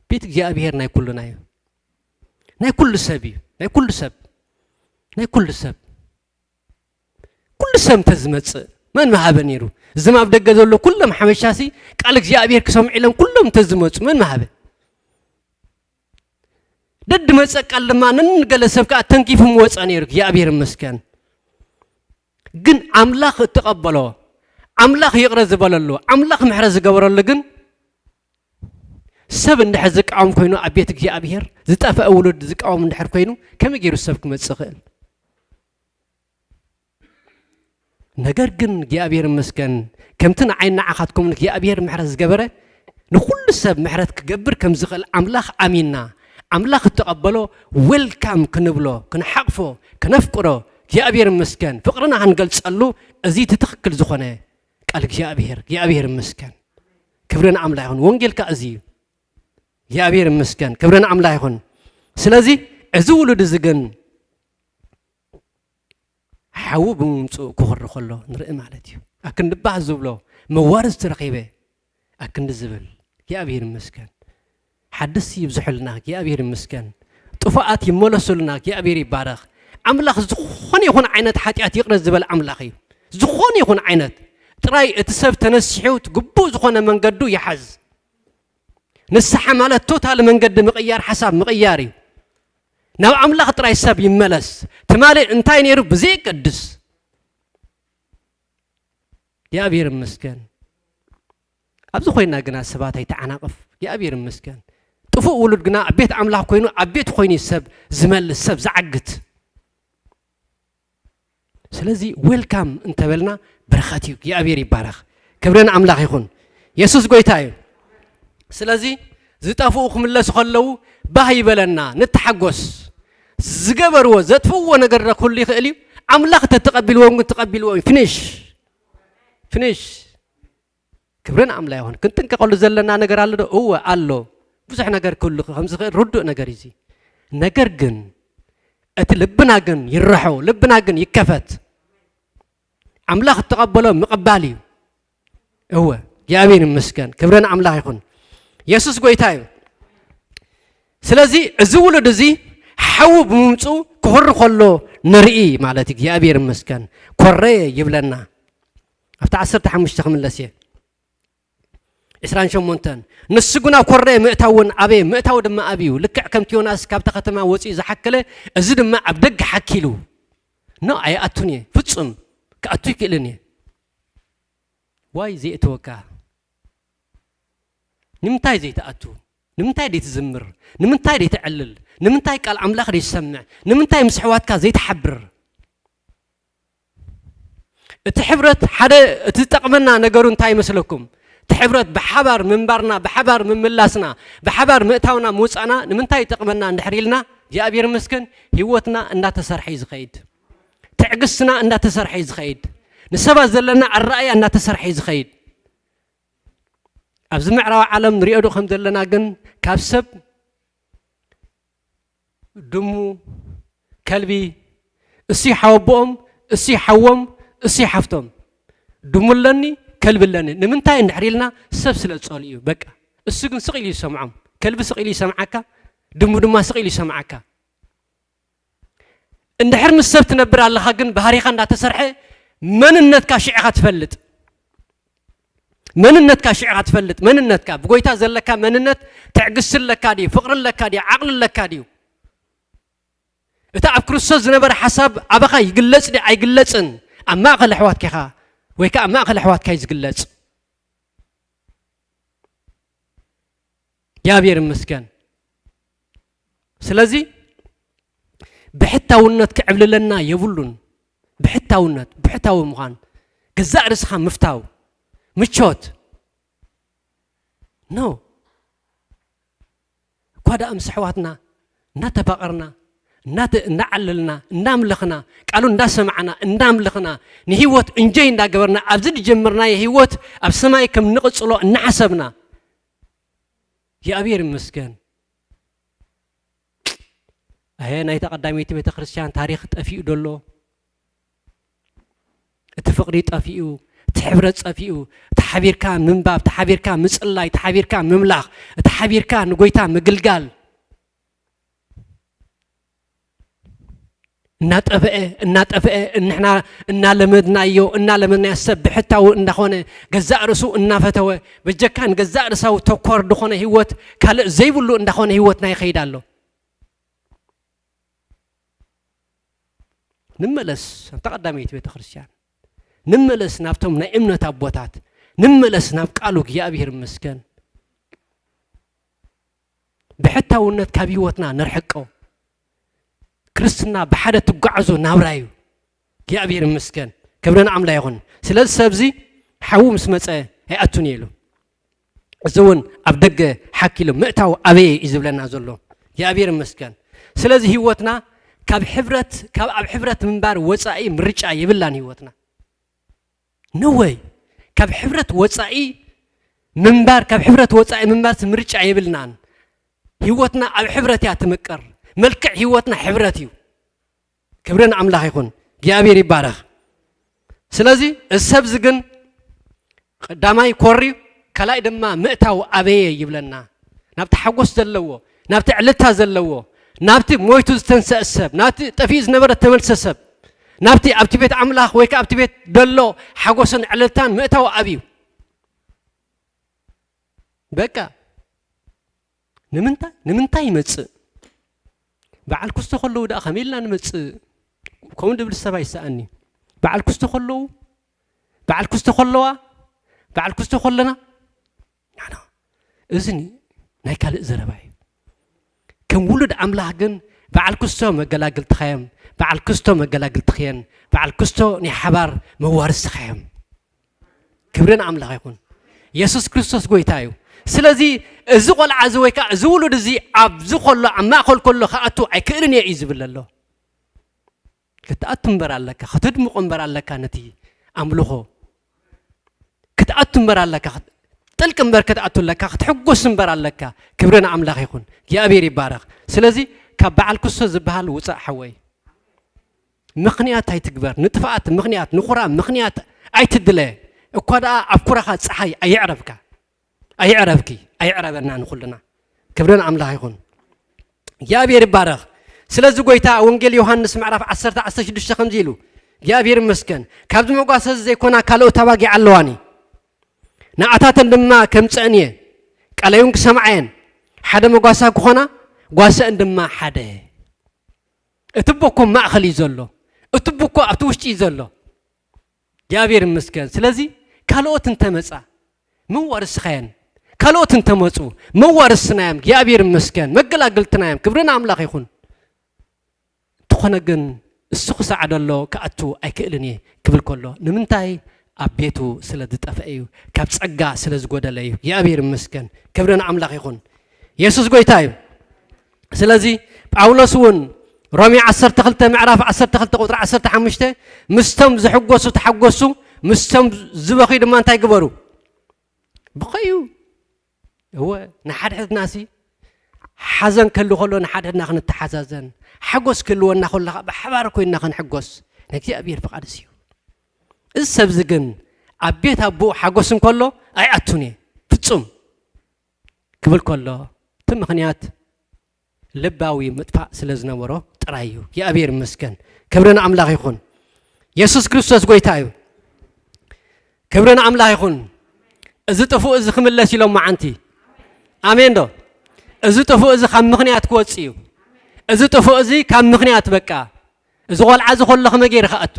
ቤት እግዚኣብሔር ናይ ኩሉና እዩ። ናይ ኩሉ ሰብ እዩ። ናይ ኩሉ ሰብ ናይ ኩሉ ሰብ ኩሉ ሰብ እንተዝመፅእ መን ምሃበ ነይሩ? እዞም ኣብ ደገ ዘሎ ኩሎም ሓበሻሲ ቃል እግዚኣብሔር ክሰምዑ ኢሎም ኩሎም እንተዝመፁ መን ምሃበ? ደድ መፀ ቃል ድማ ነንገለ ሰብ ከዓ ተንኪፉ ምወፀ ነይሩ። እግዚኣብሔር ይመስገን። ግን ኣምላኽ እተቐበሎ፣ ኣምላኽ ይቕረ ዝበለሉ፣ ኣምላኽ ምሕረት ዝገበረሉ ግን ሰብ እንድሕር ዝቃወም ኮይኑ ኣብ ቤት እግዚኣብሔር ዝጠፈአ ውሉድ ዝቃወም እንድሕር ኮይኑ ከመይ ገይሩ ሰብ ክመፅእ ይኽእል? ነገር ግን እግዚኣብሔር ይመስገን ከምቲ ንዓይ ንዓኻትኩም እግዚኣብሔር ምሕረት ዝገበረ ንኹሉ ሰብ ምሕረት ክገብር ከም ዝኽእል ኣምላኽ ኣሚንና ኣምላኽ እተቐበሎ ዌልካም ክንብሎ ክንሓቕፎ ክነፍቅሮ እግዚኣብሔር ይመስገን ፍቕርና ክንገልጸሉ እዚ እቲ ትኽክል ዝኾነ ቃል እግዚኣብሔር እግዚኣብሔር ይመስገን ክብሪ ንኣምላኽ ይኹን ወንጌል ከዓ እዚ እዩ እግዚኣብሔር ይመስገን ክብሪ ንኣምላኽ ይኹን ስለዚ እዚ ውሉድ እዚ ግን ሓዊ ብምምፅኡ ክኹሪ ከሎ ንርኢ ማለት እዩ ኣክንዲ ባህ ዝብሎ መዋርድ ዝተረኺበ ኣክንዲ ዝብል እግዚኣብሔር ይመስገን ሓድስ ይብዝሑልና እግዚኣብሔር ይመስገን ጥፉኣት ይመለሱልና እግዚኣብሔር ይባረኽ ኣምላኽ ዝኾነ ይኹን ዓይነት ሓጢኣት ይቕረ ዝበል ኣምላኽ እዩ ዝኾነ ይኹን ዓይነት ጥራይ እቲ ሰብ ተነሲሑ ግቡእ ዝኾነ መንገዱ ይሓዝ ንስሓ ማለት ቶታል መንገዲ ምቕያር ሓሳብ ምቕያር እዩ ናብ ኣምላኽ ጥራይ ሰብ ይመለስ ትማሊ እንታይ ነይሩ ብዘየገድስ እግዚኣብሔር ይመስገን ኣብዚ ኮይና ግና ሰባት ኣይተዓናቕፍ እግዚኣብሔር ይመስገን ጥፉእ ውሉድ ግና ኣብ ቤት ኣምላኽ ኮይኑ ኣብ ቤት ኮይኑ ሰብ ዝመልስ ሰብ ዝዓግት ስለዚ ዌልካም እንተበልና በረኸት እዩ እግዚኣብሔር ይባረኽ ክብረን ኣምላኽ ይኹን የሱስ ጎይታ እዩ ስለዚ ዝጠፍኡ ክምለሱ ከለዉ ባህ ይበለና ንተሓጎስ ዝገበርዎ ዘጥፍዎ ነገር ኩሉ ይኽእል እዩ ኣምላኽ ተተቐቢልዎም ግን ተቐቢልዎ እዩ ፊኒሽ ፊኒሽ ክብርን ኣምላ ይኹን ክንጥንቀቐሉ ዘለና ነገር ኣሎ ዶ እወ ኣሎ ብዙሕ ነገር ክህሉ ከም ዝኽእል ርዱእ ነገር እዩ ነገር ግን እቲ ልብና ግን ይረሖ ልብና ግን ይከፈት ኣምላኽ እተቐበሎ ምቕባል እዩ እወ እግዚኣብሔር ይመስገን ክብረን ኣምላኽ ይኹን የሱስ ጎይታ እዩ ስለዚ እዚ ውሉድ እዚ ሓዊ ብምምፁ ክኹሪ ከሎ ንርኢ ማለት እዩ እግዚኣብሔር ይመስገን ኮረየ ይብለና ኣብቲ ዓሰርተ ሓሙሽተ ክምለስ እየ ዕስራን ሸሞንተን ንሱ ግና ኮረ ምእታውን ኣበየ ምእታው ድማ ኣብዩ ልክዕ ከምቲ ዮናስ ካብታ ከተማ ወፂኡ ዝሓከለ እዚ ድማ ኣብ ደገ ሓኪሉ ኖ ኣይኣቱን እየ ፍፁም ክኣቱ ይክእልን እየ ዋይ ዘየእተወካ ንምንታይ ዘይትኣቱ ንምንታይ ዘይትዝምር ንምንታይ ዘይትዕልል ንምንታይ ቃል ኣምላኽ ዘይትሰምዕ ንምንታይ ምስ ኣሕዋትካ ዘይትሓብር እቲ ሕብረት ሓደ እቲ ዝጠቕመና ነገሩ እንታይ ይመስለኩም? እቲ ሕብረት ብሓባር ምንባርና፣ ብሓባር ምምላስና፣ ብሓባር ምእታውና ምውፃእና ንምንታይ ይጠቕመና እንድሕር ኢልና እግዚኣብሔር ይመስገን ህይወትና እንዳተሰርሐ እዩ ዝኸይድ። ትዕግስትና እንዳተሰርሐ እዩ ዝኸይድ። ንሰባት ዘለና ኣረኣያ እንዳተሰርሐ እዩ ዝኸይድ። ኣብዚ ምዕራብ ዓለም ንሪኦ ዶ ከም ዘለና ግን ካብ ሰብ ድሙ፣ ከልቢ፣ እሱይ ሓወቦኦም፣ እሱይ ሓዎም፣ እሱይ ሓፍቶም። ድሙ ኣለኒ፣ ከልቢ ኣለኒ። ንምንታይ እንድሕር ኢልና ሰብ ስለ ዝጸልኡ እዩ። በቃ። እሱ ግን ስቕ ኢሉ ይሰምዖም። ከልቢ ስቕ ኢሉ ይሰምዓካ፣ ድሙ ድማ ስቕ ኢሉ ይሰምዓካ። እንድሕር ምስ ሰብ ትነብር ኣለኻ ግን ባህሪኻ እንዳተሰርሐ መንነትካ ሽዕኻ ትፈልጥ። መንነትካ ሽዕኻ ትፈልጥ መንነትካ ብጎይታ ዘለካ መንነት ትዕግስቲ ኣለካ ድዩ ፍቕሪ ኣለካ ድዩ ዓቕሊ ኣለካ ድዩ እቲ ኣብ ክርስቶስ ዝነበረ ሓሳብ ኣባኻ ይግለጽ ድዩ ኣይግለጽን ኣብ ማእኸል ኣሕዋትኪኻ ወይ ከዓ ኣብ ማእኸል ኣሕዋትካ እዩ ዝግለጽ። እግዚኣብሔር ይመስገን። ስለዚ ብሕታውነት ክዕብልለና የብሉን። ብሕታውነት፣ ብሕታዊ ምዃን፣ ገዛእ ርእስኻ ምፍታው፣ ምቾት፣ ኖ። እኳ ደኣ ምስ ኣሕዋትና እናተፋቐርና፣ እናተ-፣ እናዓለልና፣ እናምለኽና፣ ቃሉ እንዳሰማዕና፣ እናምለኽና፣ ንህይወት እንጆይ እንዳገበርና፣ ኣብዚ ዝጀመርናዮ ህይወት ኣብ ሰማይ ከም ንቕጽሎ እናሓሰብና፣ እግዚኣብሔር ይመስገን። ኣየ ናይታ ቀዳመይቲ ቤተ ክርስቲያን ታሪኽ ጠፊኡ ደሎ፣ እቲ ፍቕሪ ጠፊኡ፣ እቲ ሕብረት ጠፊኡ፣ እቲ ሓቢርካ ምንባብ፣ እቲ ሓቢርካ ምጽላይ፣ እቲ ሓቢርካ ምምላኽ፣ እቲ ሓቢርካ ንጎይታ ምግልጋል እናጠፍአ፣ እናጠፍአ፣ ንሕና እናለመድናዮ፣ እናለመድናዮ ሰብ ብሕታዊ እንዳኾነ፣ ገዛእ ርእሱ እናፈተወ፣ በጀካ ንገዛእ ርእሳዊ ተኮር ዝኾነ ህይወት፣ ካልእ ዘይብሉ እንዳኾነ ህይወትና ይኸይድ ኣሎ። ንመለስ ናብታ ቀዳመይቲ ቤተ ክርስቲያን፣ ንመለስ ናብቶም ናይ እምነት ኣቦታት፣ ንመለስ ናብ ቃሉ። እግዚኣብሔር ይመስገን። ብሕታውነት ካብ ህይወትና ነርሕቆ። ክርስትና ብሓደ ትጓዓዞ ናብራ እዩ። እግዚኣብሔር ይመስገን። ክብሪ ንኣምላኽ ይኹን። ስለዚ ሰብዚ ሓዉ ምስ መጸ ኣይኣቱን እየ ኢሉ። እዚ እውን ኣብ ደገ ሓኪሉ ምእታው ኣበየ እዩ ዝብለና ዘሎ። እግዚኣብሔር ይመስገን። ስለዚ ህይወትና ካብ ሕብረት፣ ካብ ኣብ ሕብረት ምንባር ወጻኢ ምርጫ የብላን ህይወትና። ነወይ፣ ካብ ሕብረት ወጻኢ ምንባር፣ ካብ ሕብረት ወጻኢ ምንባር ምርጫ የብልናን። ህይወትና ኣብ ሕብረት እያ ትምቅር። መልክዕ ህይወትና ሕብረት እዩ። ክብሪ ንኣምላኽ ይኹን። እግዚኣብሔር ይባረኽ። ስለዚ እዚ ሰብዚ ግን ቀዳማይ ኮርዩ፣ ካልኣይ ድማ ምእታው ኣበየ ይብለና። ናብቲ ሓጎስ ዘለዎ፣ ናብቲ ዕልልታ ዘለዎ፣ ናብቲ ሞይቱ ዝተንሰአ ሰብ፣ ናብቲ ጠፊኡ ዝነበረ ተመልሰ ሰብ፣ ናብቲ ኣብቲ ቤት ኣምላኽ ወይ ከኣ ኣብቲ ቤት ዘሎ ሓጎስን ዕልልታን ምእታው ኣብዩ። በቃ ንምንታይ፣ ንምንታይ ይመጽእ? በዓል ክስቶ ከለዉ ደኣ ከመይ ኢልና ንመጽእ? ከምኡ ድብል ሰብ ኣይሰኣኒ። በዓል ክስቶ ከለዉ፣ በዓል ክስቶ ከለዋ፣ በዓል ክስቶ ከለና፣ ናና፣ እዚ ን-፣ ናይ ካልእ ዘረባ እዩ። ከም ውሉድ ኣምላኽ ግን በዓል ክስቶ መገላግልትኻ እዮም፣ በዓል ክስቶ መገላግልትኽየን፣ በዓል ክስቶ ናይ ሓባር መዋርስኻ እዮም። ክብሪ ንኣምላኽ ይኹን። የሱስ ክርስቶስ ጎይታ እዩ። ስለዚ እዚ ቆልዓ እዚ ወይ ከኣ እዚ ውሉድ እዚ ኣብዚ ከሎ፣ ኣብ ማእከል ከሎ ክኣቱ ኣይክእልን እየ እዩ ዝብል ዘሎ። ክትኣቱ እምበር ኣለካ፣ ክትድምቖ እምበር ኣለካ ነቲ ኣምልኾ። ክትኣቱ እምበር ኣለካ፣ ክት-፣ ጥልቂ እምበር ክትኣቱ ኣለካ፣ ክትሕጎስ እምበር ኣለካ። ክብሪ ንኣምላኽ ይኹን። እግዚኣብሔር ይባረኽ። ስለዚ ካብ በዓል ክስቶ ዝበሃል ውጻእ ሓወይ። ምኽንያት ኣይትግበር። ንጥፍኣት ምኽንያት፣ ንኹራ ምኽንያት ኣይትድለ። እኳ ደኣ ኣብ ኩራኻ ጸሓይ ኣየዕረብካ፣ ኣየዕረብኪ፣ ኣየዕረበና ንኹልና። ክብሪ ንኣምላኽ ይኹን። እግዚኣብሔር ይባረኽ። ስለዚ ጎይታ ወንጌል ዮሃንስ ምዕራፍ ዓሰርተ ዓሰርተ ሽዱሽተ ከምዚ ኢሉ፣ እግዚኣብሔር ይመስገን፣ ካብዚ መጓሰ እዚ ዘይኮና ካልኦት ኣባጊዕ ኣለዋኒ፣ ንኣታተን ድማ ከምጽአን እየ፣ ቃለይ እውን ክሰምዓ እየን፣ ሓደ መጓሳ ክኾና፣ ጓሰአን ድማ ሓደ። እቲ እቦ እኮ ማእኸል እዩ ዘሎ። እቲ እቦ እኮ ኣብቲ ውሽጢ እዩ ዘሎ። እግዚኣብሔር ይመስገን። ስለዚ ካልኦት እንተመጻ መዋርስኻየን፣ ካልኦት እንተመጹ መዋርስናዮም። እግዚኣብሔር ይመስገን። መገላግልትናዮም። ክብሪ ንኣምላኽ ይኹን። እንተኾነ ግን እሱ ክሳዕ ደሎ ክኣቱ ኣይክእልን እየ ክብል ከሎ፣ ንምንታይ? ኣብ ቤቱ ስለ ዝጠፍአ እዩ፣ ካብ ጸጋ ስለ ዝጎደለ እዩ። እግዚኣብሔር ይመስገን። ክብሪ ንኣምላኽ ይኹን። የሱስ ጎይታ እዩ። ስለዚ ጳውሎስ እውን ሮሜ ዓሰርተ ክልተ ምዕራፍ ዓሰርተ ክልተ ቁጽሪ ዓሰርተ ሓሙሽተ፣ ምስቶም ዝሕጎሱ ተሓጎሱ፣ ምስቶም ዝበኽዩ ድማ እንታይ ግበሩ? ብኸዩ። እወ፣ ንሓድሕድናሲ ሓዘን ክህሉ ከሎ ንሓድሕድና ክንተሓዛዘን፣ ሓጎስ ክህልወና ከሎ ከዓ ብሓባር ኮይንና ክንሕጎስ ናይ እግዚኣብሔር ፍቓድ እዩ። እዚ ሰብዚ ግን ኣብ ቤት ኣቦኡ ሓጎስ እንከሎ ኣይኣቱን እየ ፍጹም ክብል ከሎ፣ እቲ ምኽንያት ልባዊ ምጥፋእ ስለ ዝነበሮ ጥራይ እዩ። እግዚኣብሔር ይመስገን። ክብሪ ንኣምላኽ ይኹን። የሱስ ክርስቶስ ጎይታ እዩ። ክብሪ ንኣምላኽ ይኹን። እዚ ጥፉእ እዚ ክምለስ ኢሎም መዓንቲ። ኣሜን ዶ? እዚ ጥፉእ እዚ ካብ ምኽንያት ክወጽእ እዩ። እዚ ጥፉእ እዚ ካብ ምኽንያት በቃ፣ እዚ ቆልዓ እዚ ከሎ ከመይ ገይሩ ክኣቱ?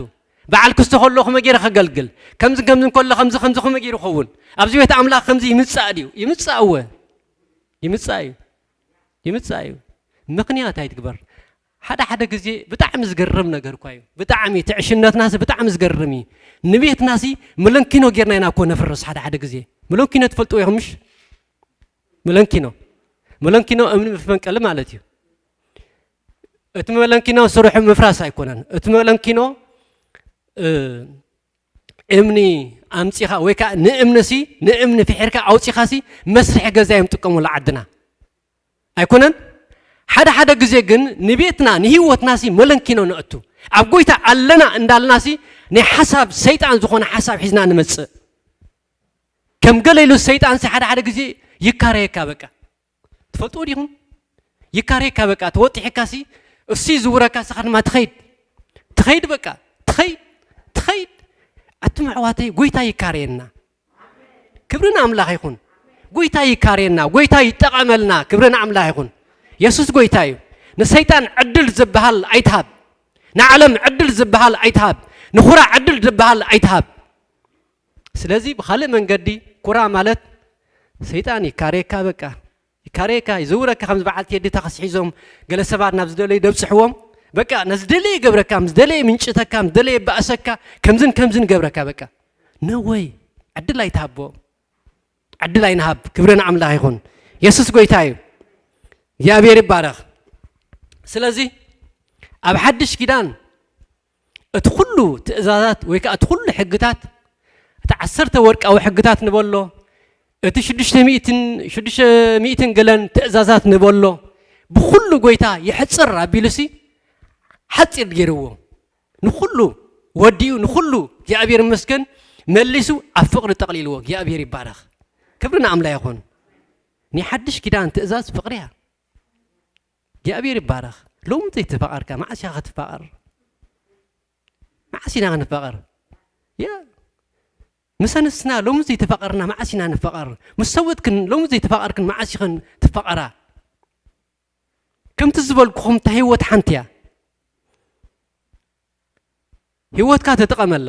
በዓል ክስቶ ከሎ ከመ ገይረ ከገልግል? ከምዚ ከምዚ ከሎ ከምዚ ከምዚ ከመ ገይሩ ኸውን? ኣብዚ ቤት ኣምላኽ ከምዚ ይምጻእ ድዩ? ይምጻእ እወ። ይምጻእ እዩ። ይምጻእ እዩ። ምኽንያት ኣይትግበር። ሓደ ሓደ ግዜ ብጣዕሚ ዝገርም ነገር እኳ እዩ። ብጣዕሚ ትዕሽነትናሲ ብጣዕሚ ዝገርም እዩ። ንቤትናሲ መለንኪኖ ጌርና ኢና እኮ ነፍርስ ሓደ ሓደ ግዜ። መለንኪኖ ትፈልጥዎ ኢኹም ምሽ? መለንኪኖ። መለንኪኖ እምኒ መፈንቀሊ ማለት እዩ። እቲ መለንኪኖ ስርሑ ምፍራስ ኣይኮነን። እቲ መለንኪኖ እ፣ እምኒ ኣምጺኻ ወይ ከዓ ንእምንሲ ንእምኒ ፍሒርካ ኣውጺኻሲ መስርሒ ገዛ እዮም ጥቀሙሉ ዓድና ኣይኮነን። ሓደ ሓደ ግዜ ግን ንቤትና ንህይወትናሲ መለንኪኖ ነእቱ። ኣብ ጎይታ ኣለና እንዳልናሲ ናይ ሓሳብ ሰይጣን ዝኾነ ሓሳብ ሒዝና ንመጽእ። ከም ገለ ኢሉ ሰይጣንሲ ሓደ ሓደ ግዜ ይካረየካ በቃ። ትፈልጥዎ ዲኹም? ይካረየካ በቃ፣ ተወጢሕካሲ እሱ ይዝውረካ፣ ስኻ ድማ ትኸይድ። ትኸይድ በቃ፣ ትኸይድ፣ ትኸይድ። ኣቱም ኣሕዋተይ፣ ጎይታ ይካረየና። ክብሪ ንኣምላኽ ይኹን። ጎይታ ይካረየና፣ ጎይታ ይጠቐመልና። ክብሪ ንኣምላኽ ይኹን። የሱስ ጎይታ እዩ። ንሰይጣን ዕድል ዝበሃል ኣይትሃብ። ንዓለም ዕድል ዝበሃል ኣይትሃብ። ንኹራ ዕድል ዝበሃል ኣይትሃብ። ስለዚ ብኻልእ መንገዲ ኩራ ማለት ሰይጣን ይካረየካ በቃ። ይካረየካ፣ ይዝውረካ ከምዚ በዓል ቴዲ ታክሲ ሒዞም ገለ ሰባት ናብ ዝደለዩ ደብጽሕዎም። በቃ ነዚ ደለየ ይገብረካ፣ ምስ ደለየ ምንጭተካ፣ ምስ ደለየ ባእሰካ፣ ከምዝን ከምዝን ገብረካ በቃ። ነወይ ዕድል ኣይትሃቦ። ዕድል ኣይንሃብ። ክብሪ ንኣምላኽ ይኹን። የሱስ ጎይታ እዩ። እግዚኣብሔር ይባረኽ። ስለዚ ኣብ ሓድሽ ኪዳን እቲ ኩሉ ትእዛዛት ወይ ከዓ እቲ ኩሉ ሕግታት፣ እቲ ዓሰርተ ወርቃዊ ሕግታት ንበሎ፣ እቲ ሽዱሽተ ሚእትን፣ ሽዱሽተ ሚእትን ገለን ትእዛዛት ንበሎ፣ ብኩሉ ጎይታ የሕጽር ኣቢሉሲ ሓጺር ገይርዎ። ንኩሉ ወዲኡ፣ ንኩሉ እግዚኣብሔር ይመስገን መሊሱ ኣብ ፍቕሪ ጠቕሊልዎ። እግዚኣብሔር ይባረኽ። ክብሪ ንኣምላ ይኹን። ናይ ሓድሽ ኪዳን ትእዛዝ ፍቕሪ እያ። እግዚኣብሔር ይባረኽ። ሎሚ ዘይተፋቐርካ መዓስ ኢኻ ክትፋቐር? መዓስ ኢና ክንፋቐር? ያ፣ ምስ ኣንስትና ሎሚ ዘይተፋቐርና መዓስ ኢና ንፋቐር? ምስ ሰብኡትክን ሎሚ ዘይተፋቐርክን መዓስ ኢኽን ትፋቐራ? ከምቲ ዝበልኩኹም እታ ህይወት ሓንቲ እያ። ህይወትካ ተጠቐመላ፣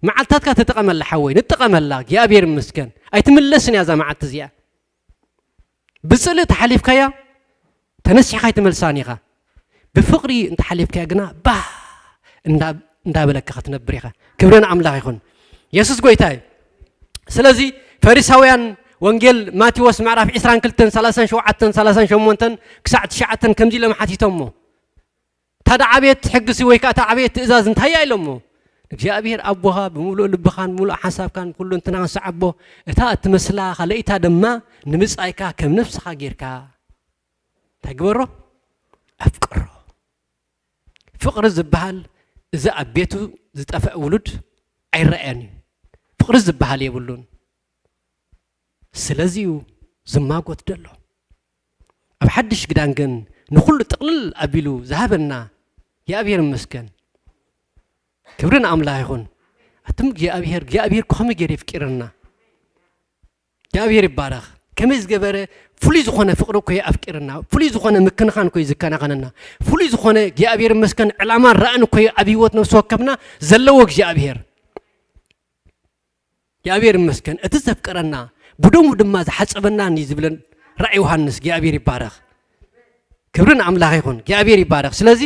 መዓልታትካ ተጠቐመላ ሓወይ፣ ንጠቐመላ። እግዚኣብሔር ይመስገን። ኣይትምለስን እያ እዛ መዓልቲ እዚኣ። ብጽልእ ተሓሊፍካያ ተነሲሕካ ኣይትመልሳን ኢኻ። ብፍቕሪ እንተሓሊፍካያ ግና ባህ እንዳ-፣ እንዳበለካ ክትነብር ኢኻ። ክብሪ ንኣምላኽ ይኹን። የሱስ ጎይታ እዩ። ስለዚ ፈሪሳውያን ወንጌል ማቴዎስ ምዕራፍ ዕስራን ክልተን ሰላሳን ሸውዓተን ሰላሳን ሸሞንተን ክሳዕ ትሽዓተን ከምዚ ኢሎም ሓቲቶሞ። እታ ደዓቤት ሕግሲ ወይ ከዓ እታ ዓቤት ትእዛዝ እንታይ እያ ኢሎሞ? ንእግዚኣብሔር ኣቦኻ ብምሉእ ልብኻን ብምሉእ ሓሳብካን ኩሉ እንትናን ሰዓቦ፣ እታ እትመስላ ካልኣይታ ድማ ንምጻይካ ከም ነፍስኻ ጌርካ እንታይ ግበሮ? ኣፍቅሮ። ፍቕሪ ዝበሃል እዚ ኣብ ቤቱ ዝጠፍአ ውሉድ ኣይረኣየን እዩ። ፍቕሪ ዝበሃል የብሉን። ስለዚ እዩ ዝማጎት ደሎ። ኣብ ሓድሽ ግዳን ግን ንኹሉ ጥቕልል ኣቢሉ ዝሃበና እግዚኣብሔር ይመስገን። ክብሪ ንኣምላኽ ይኹን። ኣቱም እግዚኣብሔር፣ እግዚኣብሔር ከመይ ገይሩ የፍቂረና? እግዚኣብሔር ይባረኽ። ከመይ ዝገበረ ፍሉይ ዝኾነ ፍቕሪ እኮ እዩ ኣፍቂርና። ፍሉይ ዝኾነ ምክንኻን እኮ እዩ ዝከናኸነና። ፍሉይ ዝኾነ እግዚኣብሔር ይመስገን ዕላማን ራእን እኮ እዩ ኣብ ህይወት ነፍሲ ወከፍና ዘለዎ እግዚኣብሔር። እግዚኣብሔር ይመስገን። እቲ ዘፍቀረና ብደሙ ድማ ዝሓጸበናን እዩ ዝብለን ራእይ ዮሃንስ። እግዚኣብሔር ይባረኽ። ክብሪ ንኣምላኽ ይኹን። እግዚኣብሔር ይባረኽ። ስለዚ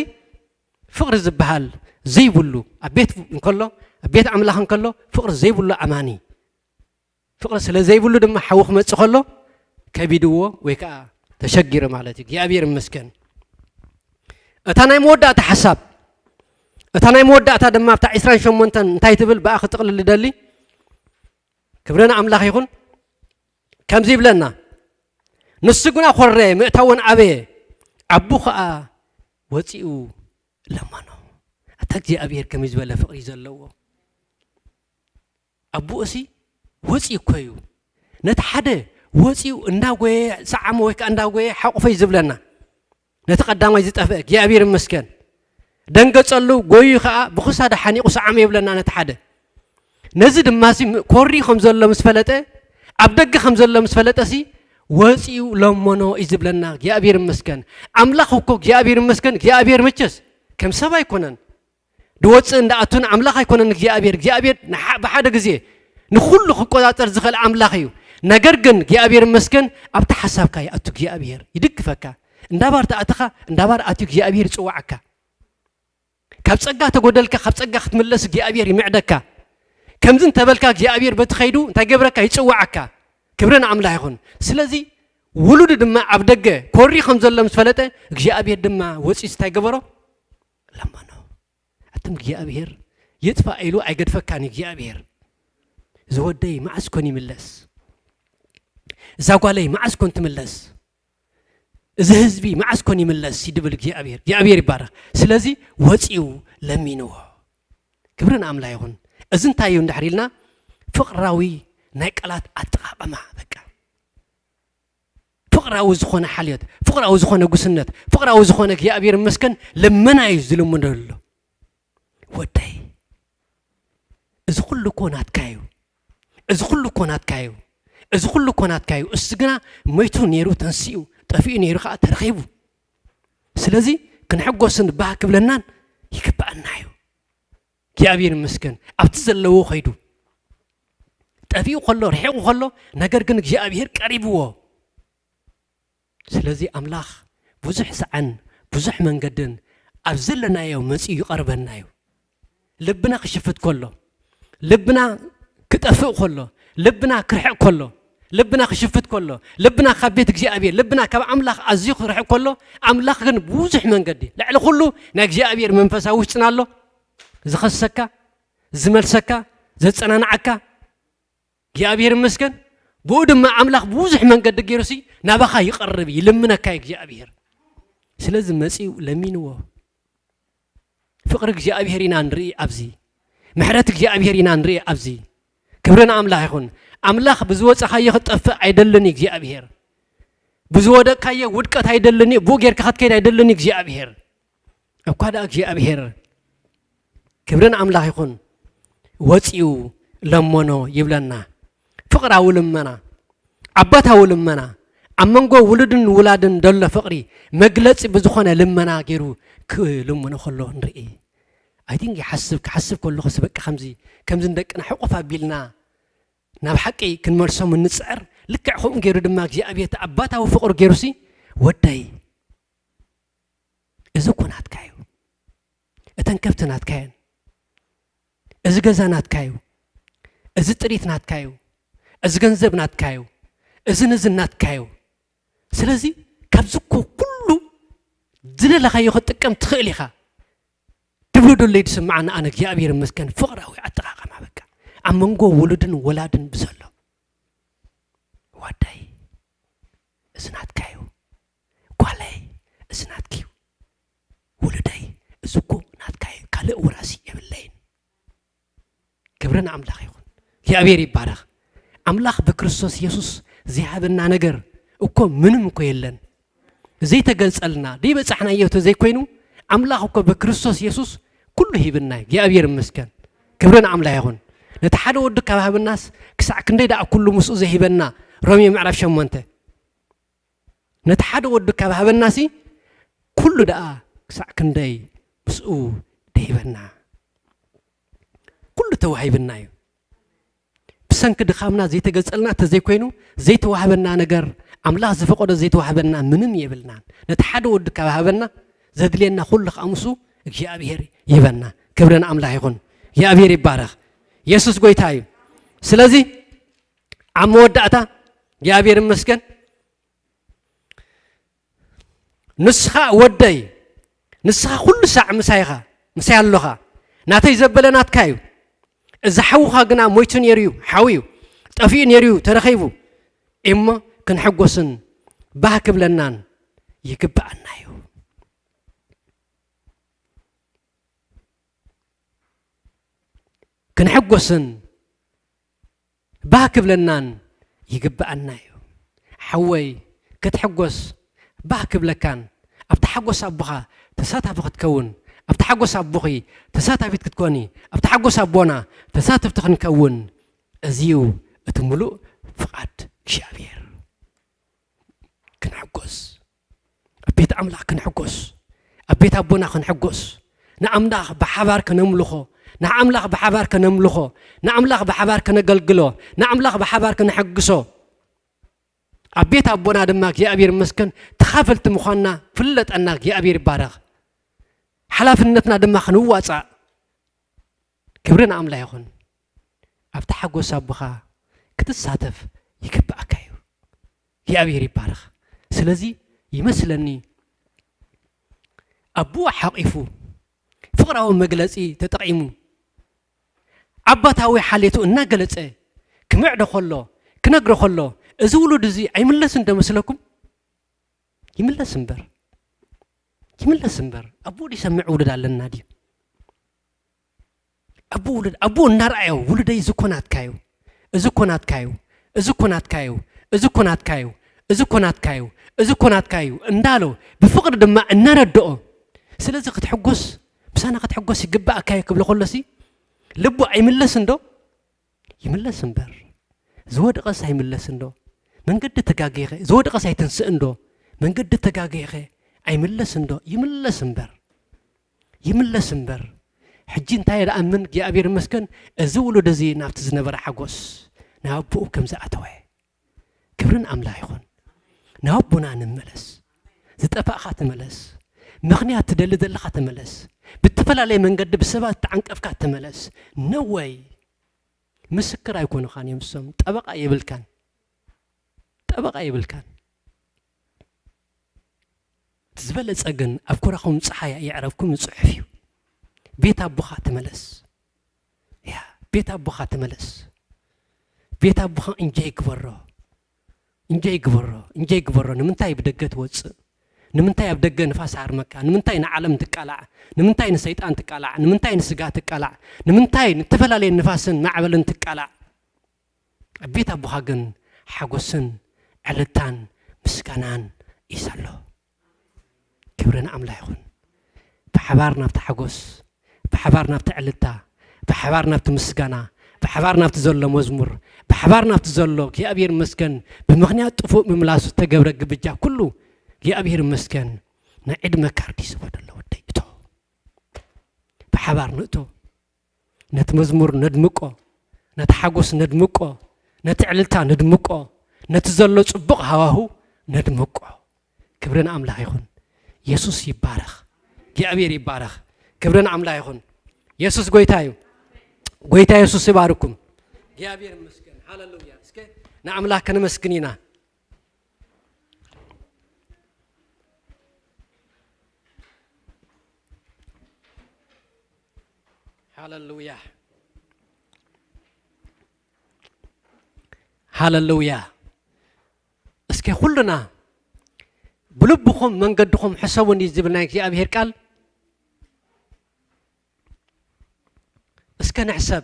ፍቕሪ ዝበሃል ዘይብሉ ኣብ ቤት እንከሎ፣ ኣብ ቤት ኣምላኽ እንከሎ ፍቕሪ ዘይብሉ ኣማኒ። ፍቕሪ ስለ ዘይብሉ ድማ ሓዊ ክመጽእ ከሎ ከቢድዎ ወይ ከዓ ተሸጊሩ ማለት እዩ። እግዚኣብሔር ይመስገን። እታ ናይ መወዳእታ ሓሳብ፣ እታ ናይ መወዳእታ ድማ ኣብታ ዕስራን ሸሞንተን እንታይ ትብል ብኣ ክጥቕልል ልደሊ። ክብሪ ንኣምላኽ ይኹን። ከምዚ ይብለና፣ ንሱ ግና ኾረየ፣ ምእታወን ኣበየ፣ ኣቡ ኸኣ ወፂኡ ለመኖ። ኣታ እግዚኣብሔር ከመይ ዝበለ ፍቕሪ ዘለዎ። ኣቦኡሲ ወፂኡ እኮ እዩ። ነቲ ሓደ ወፂኡ እንዳጎየ ሰዓሞ ወይ ከዓ እንዳጎየ ሓቑፈይ ዝብለና። ነቲ ቀዳማይ ዝጠፍአ እግዚኣብሔር ይመስገን። ደንገጸሉ፣ ጎዩ ከዓ ብኽሳዱ ሓኒቑ ሰዓሞ ይብለና ነቲ ሓደ። ነዚ ድማሲ ም-፣ ኮሪ ከም ዘሎ ምስ ፈለጠ፣ ኣብ ደገ ከም ዘሎ ምስ ፈለጠሲ፣ ወፂኡ ለመኖ እዩ ዝብለና። እግዚኣብሔር ይመስገን። ኣምላኽ እኮ እግዚኣብሔር ይመስገን። እግዚኣብሔር መቸስ ከም ሰብ ኣይኮነን። ድወፅእ እንዳኣቱን ኣምላኽ ኣይኮነን እግዚኣብሔር። እግዚኣብሔር ንሓ- ብሓደ ግዜ ንኹሉ ክቆፃፀር ዝኽእል ኣምላኽ እዩ። ነገር ግን እግዚኣብሔር መስገን ኣብቲ ሓሳብካ ይኣቱ። እግዚኣብሔር ይድግፈካ። እንዳባር ተኣተኻ እንዳባር ኣትዩ እግዚኣብሔር ይፅዋዓካ። ካብ ጸጋ ተጎደልካ ካብ ጸጋ ክትምለስ እግዚኣብሔር ይምዕደካ። ከምዚ እንተበልካ እግዚኣብሔር በቲ ኸይዱ እንታይ ገብረካ? ይጽዋዓካ። ክብሪ ንኣምላኽ ይኹን። ስለዚ ውሉዱ ድማ ኣብ ደገ ኮሪ ከም ዘሎ ምስ ፈለጠ እግዚኣብሔር ድማ ወጺኡ እንታይ ገበሮ? ለመኖ። ኣትም እግዚኣብሔር ይጥፋእ ኢሉ ኣይገድፈካን እዩ እግዚኣብሔር። ዝወደይ መዓስ ኮን ይምለስ? እዛ ጓለይ መዓስ ኮን ትምለስ? እዚ ህዝቢ መዓስ ኮን ይምለስ ይድብል እግዚኣብሔር። እግዚኣብሔር ይባረኽ። ስለዚ ወፂኡ ለሚንዎ። ክብርን ኣምላ ይኹን። እዚ እንታይ እዩ እንድሕር ኢልና ፍቕራዊ ናይ ቃላት ኣጠቓቕማ በቃ ፍቕራዊ ዝኾነ ሓልዮት ፍቕራዊ ዝኾነ ጉስነት ፍቕራዊ ዝኾነ እግዚኣብሔር መስከን ልመና እዩ ዝልምነሉ። ወደይ እዚ ኩሉ እኮ ናትካ እዩ። እዚ ኩሉ እኮ ናትካ እዩ። እዚ ኩሉ እኮ ናትካ እዩ። እሱ ግና መይቱ ነይሩ ተንሲኡ፣ ጠፊኡ ነይሩ ከዓ ተረኺቡ። ስለዚ ክንሕጎስን ባህ ክብለናን ይግብኣና እዩ። እግዚኣብሔር ይመስገን። ኣብቲ ዘለዎ ኸይዱ ጠፊኡ ከሎ ርሒቑ ከሎ ነገር ግን እግዚኣብሔር ቀሪብዎ። ስለዚ ኣምላኽ ብዙሕ ሰዓን ብዙሕ መንገድን ኣብ ዘለናዮ መጺኡ ይቐርበና እዩ። ልብና ክሽፍት ከሎ፣ ልብና ክጠፍእ ከሎ፣ ልብና ክርሕቕ ከሎ፣ ልብና ክሽፍት ከሎ፣ ልብና ካብ ቤት እግዚኣብሔር፣ ልብና ካብ ኣምላኽ ኣዝዩ ክርሕቕ ከሎ፣ ኣምላኽ ግን ብዙሕ መንገዲ ልዕሊ ኩሉ ናይ እግዚኣብሔር መንፈሳዊ ውሽጥና ኣሎ። ዝኸሰካ፣ ዝመልሰካ፣ ዘጸናንዓካ፣ እግዚኣብሔር ይመስገን። ብኡ ድማ ኣምላኽ ብዙሕ መንገዲ ገይሩሲ ናባኻ ይቐርብ ይልምነካ እዩ እግዚኣብሔር። ስለዚ መጺኡ ለሚንዎ። ፍቕሪ እግዚኣብሔር ኢና ንርኢ ኣብዚ። ምሕረት እግዚኣብሔር ኢና ንርኢ ኣብዚ። ክብሪ ንኣምላኽ ይኹን። ኣምላኽ ብዝወጻኻዮ ክትጠፍእ ኣይደልን እዩ እግዚኣብሔር። ብዝወደቅካዮ ውድቀት ኣይደልን እዩ። ብኡ ጌርካ ክትከይድ ኣይደልን እዩ እግዚኣብሔር። እኳ ደኣ እግዚኣብሔር ክብሪ ንኣምላኽ ይኹን ወፂኡ ለመኖ ይብለና። ፍቕራዊ ልመና ኣባታዊ ልመና ኣብ መንጎ ውሉድን ውላድን ዘሎ ፍቕሪ መግለፂ ብዝኾነ ልመና ገይሩ ክልምኖ ከሎ ንርኢ። ኣይቲንክ ይሓስብ ክሓስብ ከለኹ በቃ ከምዚ ከምዚ ንደቅና ሕቑፍ ኣቢልና ናብ ሓቂ ክንመልሶም እንፅዕር። ልክዕ ከምኡ ገይሩ ድማ እግዚኣብሔር ኣባታዊ ፍቕሩ ገይሩሲ ወደይ እዚ እኮ ናትካ እዩ። እተን ከብቲ ናትካ እየን። እዚ ገዛ ናትካ እዩ። እዚ ጥሪት ናትካ እዩ። እዚ ገንዘብ ናትካ እዩ። እዚ ንዚ ናትካ እዩ። ስለዚ ካብዚ እኮ ኩሉ ዝደለኻዮ ክትጥቀም ትኽእል ኢኻ። ድብሉ ድለይ ዝስምዓኒ ኣነ እግዚኣብሔር ይመስገን ፍቕራዊ ኣጠቓቐማ በቃ ኣብ መንጎ ውሉድን ወላድን ብዘሎ ወደይ እዚ ናትካ እዩ። ጓለይ እዚ ናትኪ እዩ። ውሉደይ እዚ እኮ ናትካ እዩ። ካልእ ውራሲ የብለይን። ክብሪ ንኣምላኽ ይኹን። እግዚኣብሔር ይባረኽ። ኣምላኽ ብክርስቶስ የሱስ ዘይሃበና ነገር እኮ ምንም እኮ የለን። ዘይተገልጸልና ዘይበጻሕናዮ ተዘይኮይኑ ኣምላኽ እኮ ብክርስቶስ የሱስ ኩሉ ሂብና እዩ። እግዚኣብሔር ይመስገን። ክብሪ ንኣምላኽ ይኹን። ነቲ ሓደ ወዱ ካብ ሃበናስ ክሳዕ ክንደይ ደኣ ኩሉ ምስኡ ዘይሂበና። ሮሜ ምዕራፍ ሸሞንተ ነቲ ሓደ ወዱ ካብ ሃበናሲ ኩሉ ደኣ ክሳዕ ክንደይ ምስኡ ደሂበና። ኩሉ ተዋሂብና እዩ። ብሰንኪ ድኻምና ዘይተገልጸልና ተዘይኮይኑ ዘይተዋህበና ነገር ኣምላኽ ዝፈቀዶ ዘይተዋህበና ምንም የብልናን። ነቲ ሓደ ወዱ ካብ ሃበና ዘድልየና ኩሉ ከዓ ምስኡ እግዚኣብሔር ይህበና። ክብሪ ንኣምላኽ ይኹን። እግዚኣብሔር ይባረኽ። የሱስ ጎይታ እዩ። ስለዚ ኣብ መወዳእታ እግዚኣብሔር ይመስገን ንስኻ ወደይ ንስኻ ኩሉ ሳዕ ምሳይ ኢኻ ምሳይ ኣሎኻ ናተይ ዘበለ ናትካ እዩ። እዚ ሓውኻ ግና ሞይቱ ነይሩ እዩ ሓው እዩ ጠፊኡ ነይሩ እዩ ተረኺቡ እሞ ክንሕጎስን ባህ ክብለናን ይግብኣና እዩ። ክንሕጎስን ባህ ክብለናን ይግብኣና እዩ። ሓወይ ክትሕጎስ ባህ ክብለካን ኣብቲ ሓጎስ ኣቦኻ ተሳታፊ ክትከውን ኣብቲ ሓጎስ ኣቦኺ ተሳታፊት ክትኮኒ ኣብቲ ሓጎስ ኣቦና ተሳተፍቲ ክንከውን እዚዩ እቲ ምሉእ ፍቓድ እግዚኣብሔር። ክንሕጎስ ኣብ ቤት ኣምላኽ ክንሕጎስ ኣብ ቤት ኣቦና ክንሕጎስ ንኣምላኽ ብሓባር ከነምልኾ፣ ንኣምላኽ ብሓባር ከነምልኾ፣ ንኣምላኽ ብሓባር ከነገልግሎ፣ ንኣምላኽ ብሓባር ከነሐግሶ፣ ኣብ ቤት ኣቦና ድማ እግዚኣብሔር ይመስገን ተኻፈልቲ ምዃንና ፍለጠና እግዚኣብሔር ይባረኽ። ሓላፍነትና ድማ ክንዋፃእ ክብሪ ንኣምላኽ ይኹን። ኣብቲ ሓጎስ ኣቦኻ ክትሳተፍ ይግባኣካ እዩ። እግዚኣብሔር ይባረኽ። ስለዚ ይመስለኒ ኣቦኡ ሓቂፉ ፍቕራዊ መግለጺ ተጠቒሙ ኣባታዊ ሓሌቱ እናገለጸ ክምዕዶ ከሎ ክነግሮ ከሎ እዚ ውሉድ እዚ ኣይምለስን ዶ መስለኩም? ይምለስ እምበር ይምለስ እምበር ኣቦኡ ይሰምዕ ውሉድ ኣለና ድዩ? ኣቦ ውሉድ ኣቦ እናረኣዮ ውሉደይ እዚ እኮ ናትካ እዩ፣ እዚ እኮ ናትካ እዩ፣ እዚ እኮ ናትካ እዩ፣ እዚ እኮ ናትካ እዩ፣ እዚ እኮ ናትካ እዩ፣ እዚ እኮ ናትካ እዩ እንዳሎ ብፍቕሪ ድማ እናረድኦ። ስለዚ ክትሕጎስ ምሳና ክትሕጎስ ይግባኣካ እዩ ክብሎ ከሎሲ ልቡ ኣይምለስን ዶ? ይምለስ እምበር ዝወደቐስ ኣይምለስን ዶ? መንገዲ ተጋጊኸ ዝወደቐስ ኣይትንስእን ዶ? መንገዲ ተጋጊኸ ኣይምለስን ዶ? ይምለስ እምበር ይምለስ እምበር ሕጂ እንታይ ደኣ ምን እግዚኣብሔር ይመስገን እዚ ውሉድ እዚ ናብቲ ዝነበረ ሓጎስ ናብ ኣቦኡ ከም ዝኣተወ ክብርን ኣምላኽ ይኹን። ናብ ኣቦና ንመለስ። ዝጠፋእኻ ተመለስ። ምኽንያት ትደሊ ዘለኻ ተመለስ። ብትፈላለየ መንገዲ ብሰባት ተዓንቀፍካ ተመለስ። ነወይ ምስክር ኣይኮኑኻን እዮም እሶም። ጠበቓ የብልካን። ጠበቓ የብልካን። እቲ ዝበለጸ ግን ኣብ ኮራኹም ጸሓይ የዕረብኩም ጽሑፍ እዩ። ቤት ኣቦኻ ተመለስ። ያ ቤት ኣቦኻ ተመለስ። ቤት ኣቦኻ እንጆይ ግበሮ። እንጆይ ግበሮ። እንጆይ ግበሮ። ንምንታይ ብደገ ትወጽእ? ንምንታይ ኣብ ደገ ንፋስ ሃርመካ? ንምንታይ ንዓለም ትቃላዕ? ንምንታይ ንሰይጣን ትቃላዕ? ንምንታይ ንስጋ ትቃላዕ? ንምንታይ ንተፈላለየ ንፋስን ማዕበልን ትቃላዕ? ኣብ ቤት ኣቦኻ ግን ሓጎስን ዕልልታን ምስጋናን እዩ ዘሎ። ክብሪ ንኣምላኽ ይኹን። ብሓባር ናብቲ ሓጎስ፣ ብሓባር ናብቲ ዕልልታ፣ ብሓባር ናብቲ ምስጋና፣ ብሓባር ናብቲ ዘሎ መዝሙር፣ ብሓባር ናብቲ ዘሎ እግዚኣብሔር ይመስገን ብምኽንያት ጥፉእ ምምላሱ ዝተገብረ ግብጃ ኩሉ እግዚኣብሔር ይመስገን። ናይ ዕድመ ካርዲ ዝወደሎ ወደይ እቶ ብሓባር ንእቶ። ነቲ መዝሙር ነድምቆ፣ ነቲ ሓጎስ ነድምቆ፣ ነቲ ዕልልታ ነድምቆ፣ ነቲ ዘሎ ጽቡቕ ሃዋሁ ነድምቆ። ክብሪ ንኣምላኽ ይኹን። የሱስ ይባረኽ። እግዚኣብሔር ይባረኽ። ክብሪ ንኣምላኽ ይኹን። የሱስ ጎይታ እዩ። ጎይታ የሱስ ይባርኩም። እግዚኣብሔር ይመስገን። ሃሌሉያ። እስከ ንኣምላኽ ከነመስግን ኢና። ሃሌሉያ ሃሌሉያ። እስኪ ኩሉና ብልብኹም መንገድኹም ሕሰቡኒ ዝብል ናይ እግዚኣብሔር ቃል እስከ ንሕሰብ።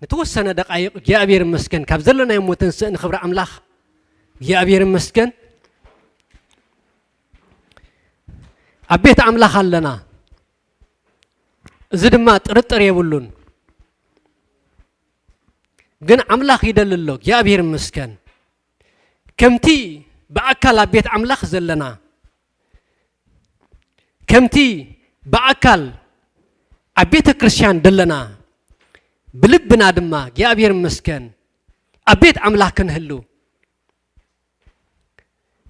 ንተወሰነ ደቃይቕ እግዚኣብሔር ይመስገን ካብ ዘለናዮ እሞ ተንስእ ንኽብሪ ኣምላኽ እግዚኣብሔር ይመስገን። ኣብ ቤት ኣምላኽ ኣለና። እዚ ድማ ጥርጥር የብሉን። ግን ኣምላኽ ይደሊ ኣሎ እግዚኣብሔር ይመስገን። ከምቲ ብኣካል ኣብ ቤት ኣምላኽ ዘለና ከምቲ ብኣካል ኣብ ቤተ ክርስቲያን ዘለና ብልብና ድማ እግዚኣብሔር ይመስገን ኣብ ቤት ኣምላኽ ክንህሉ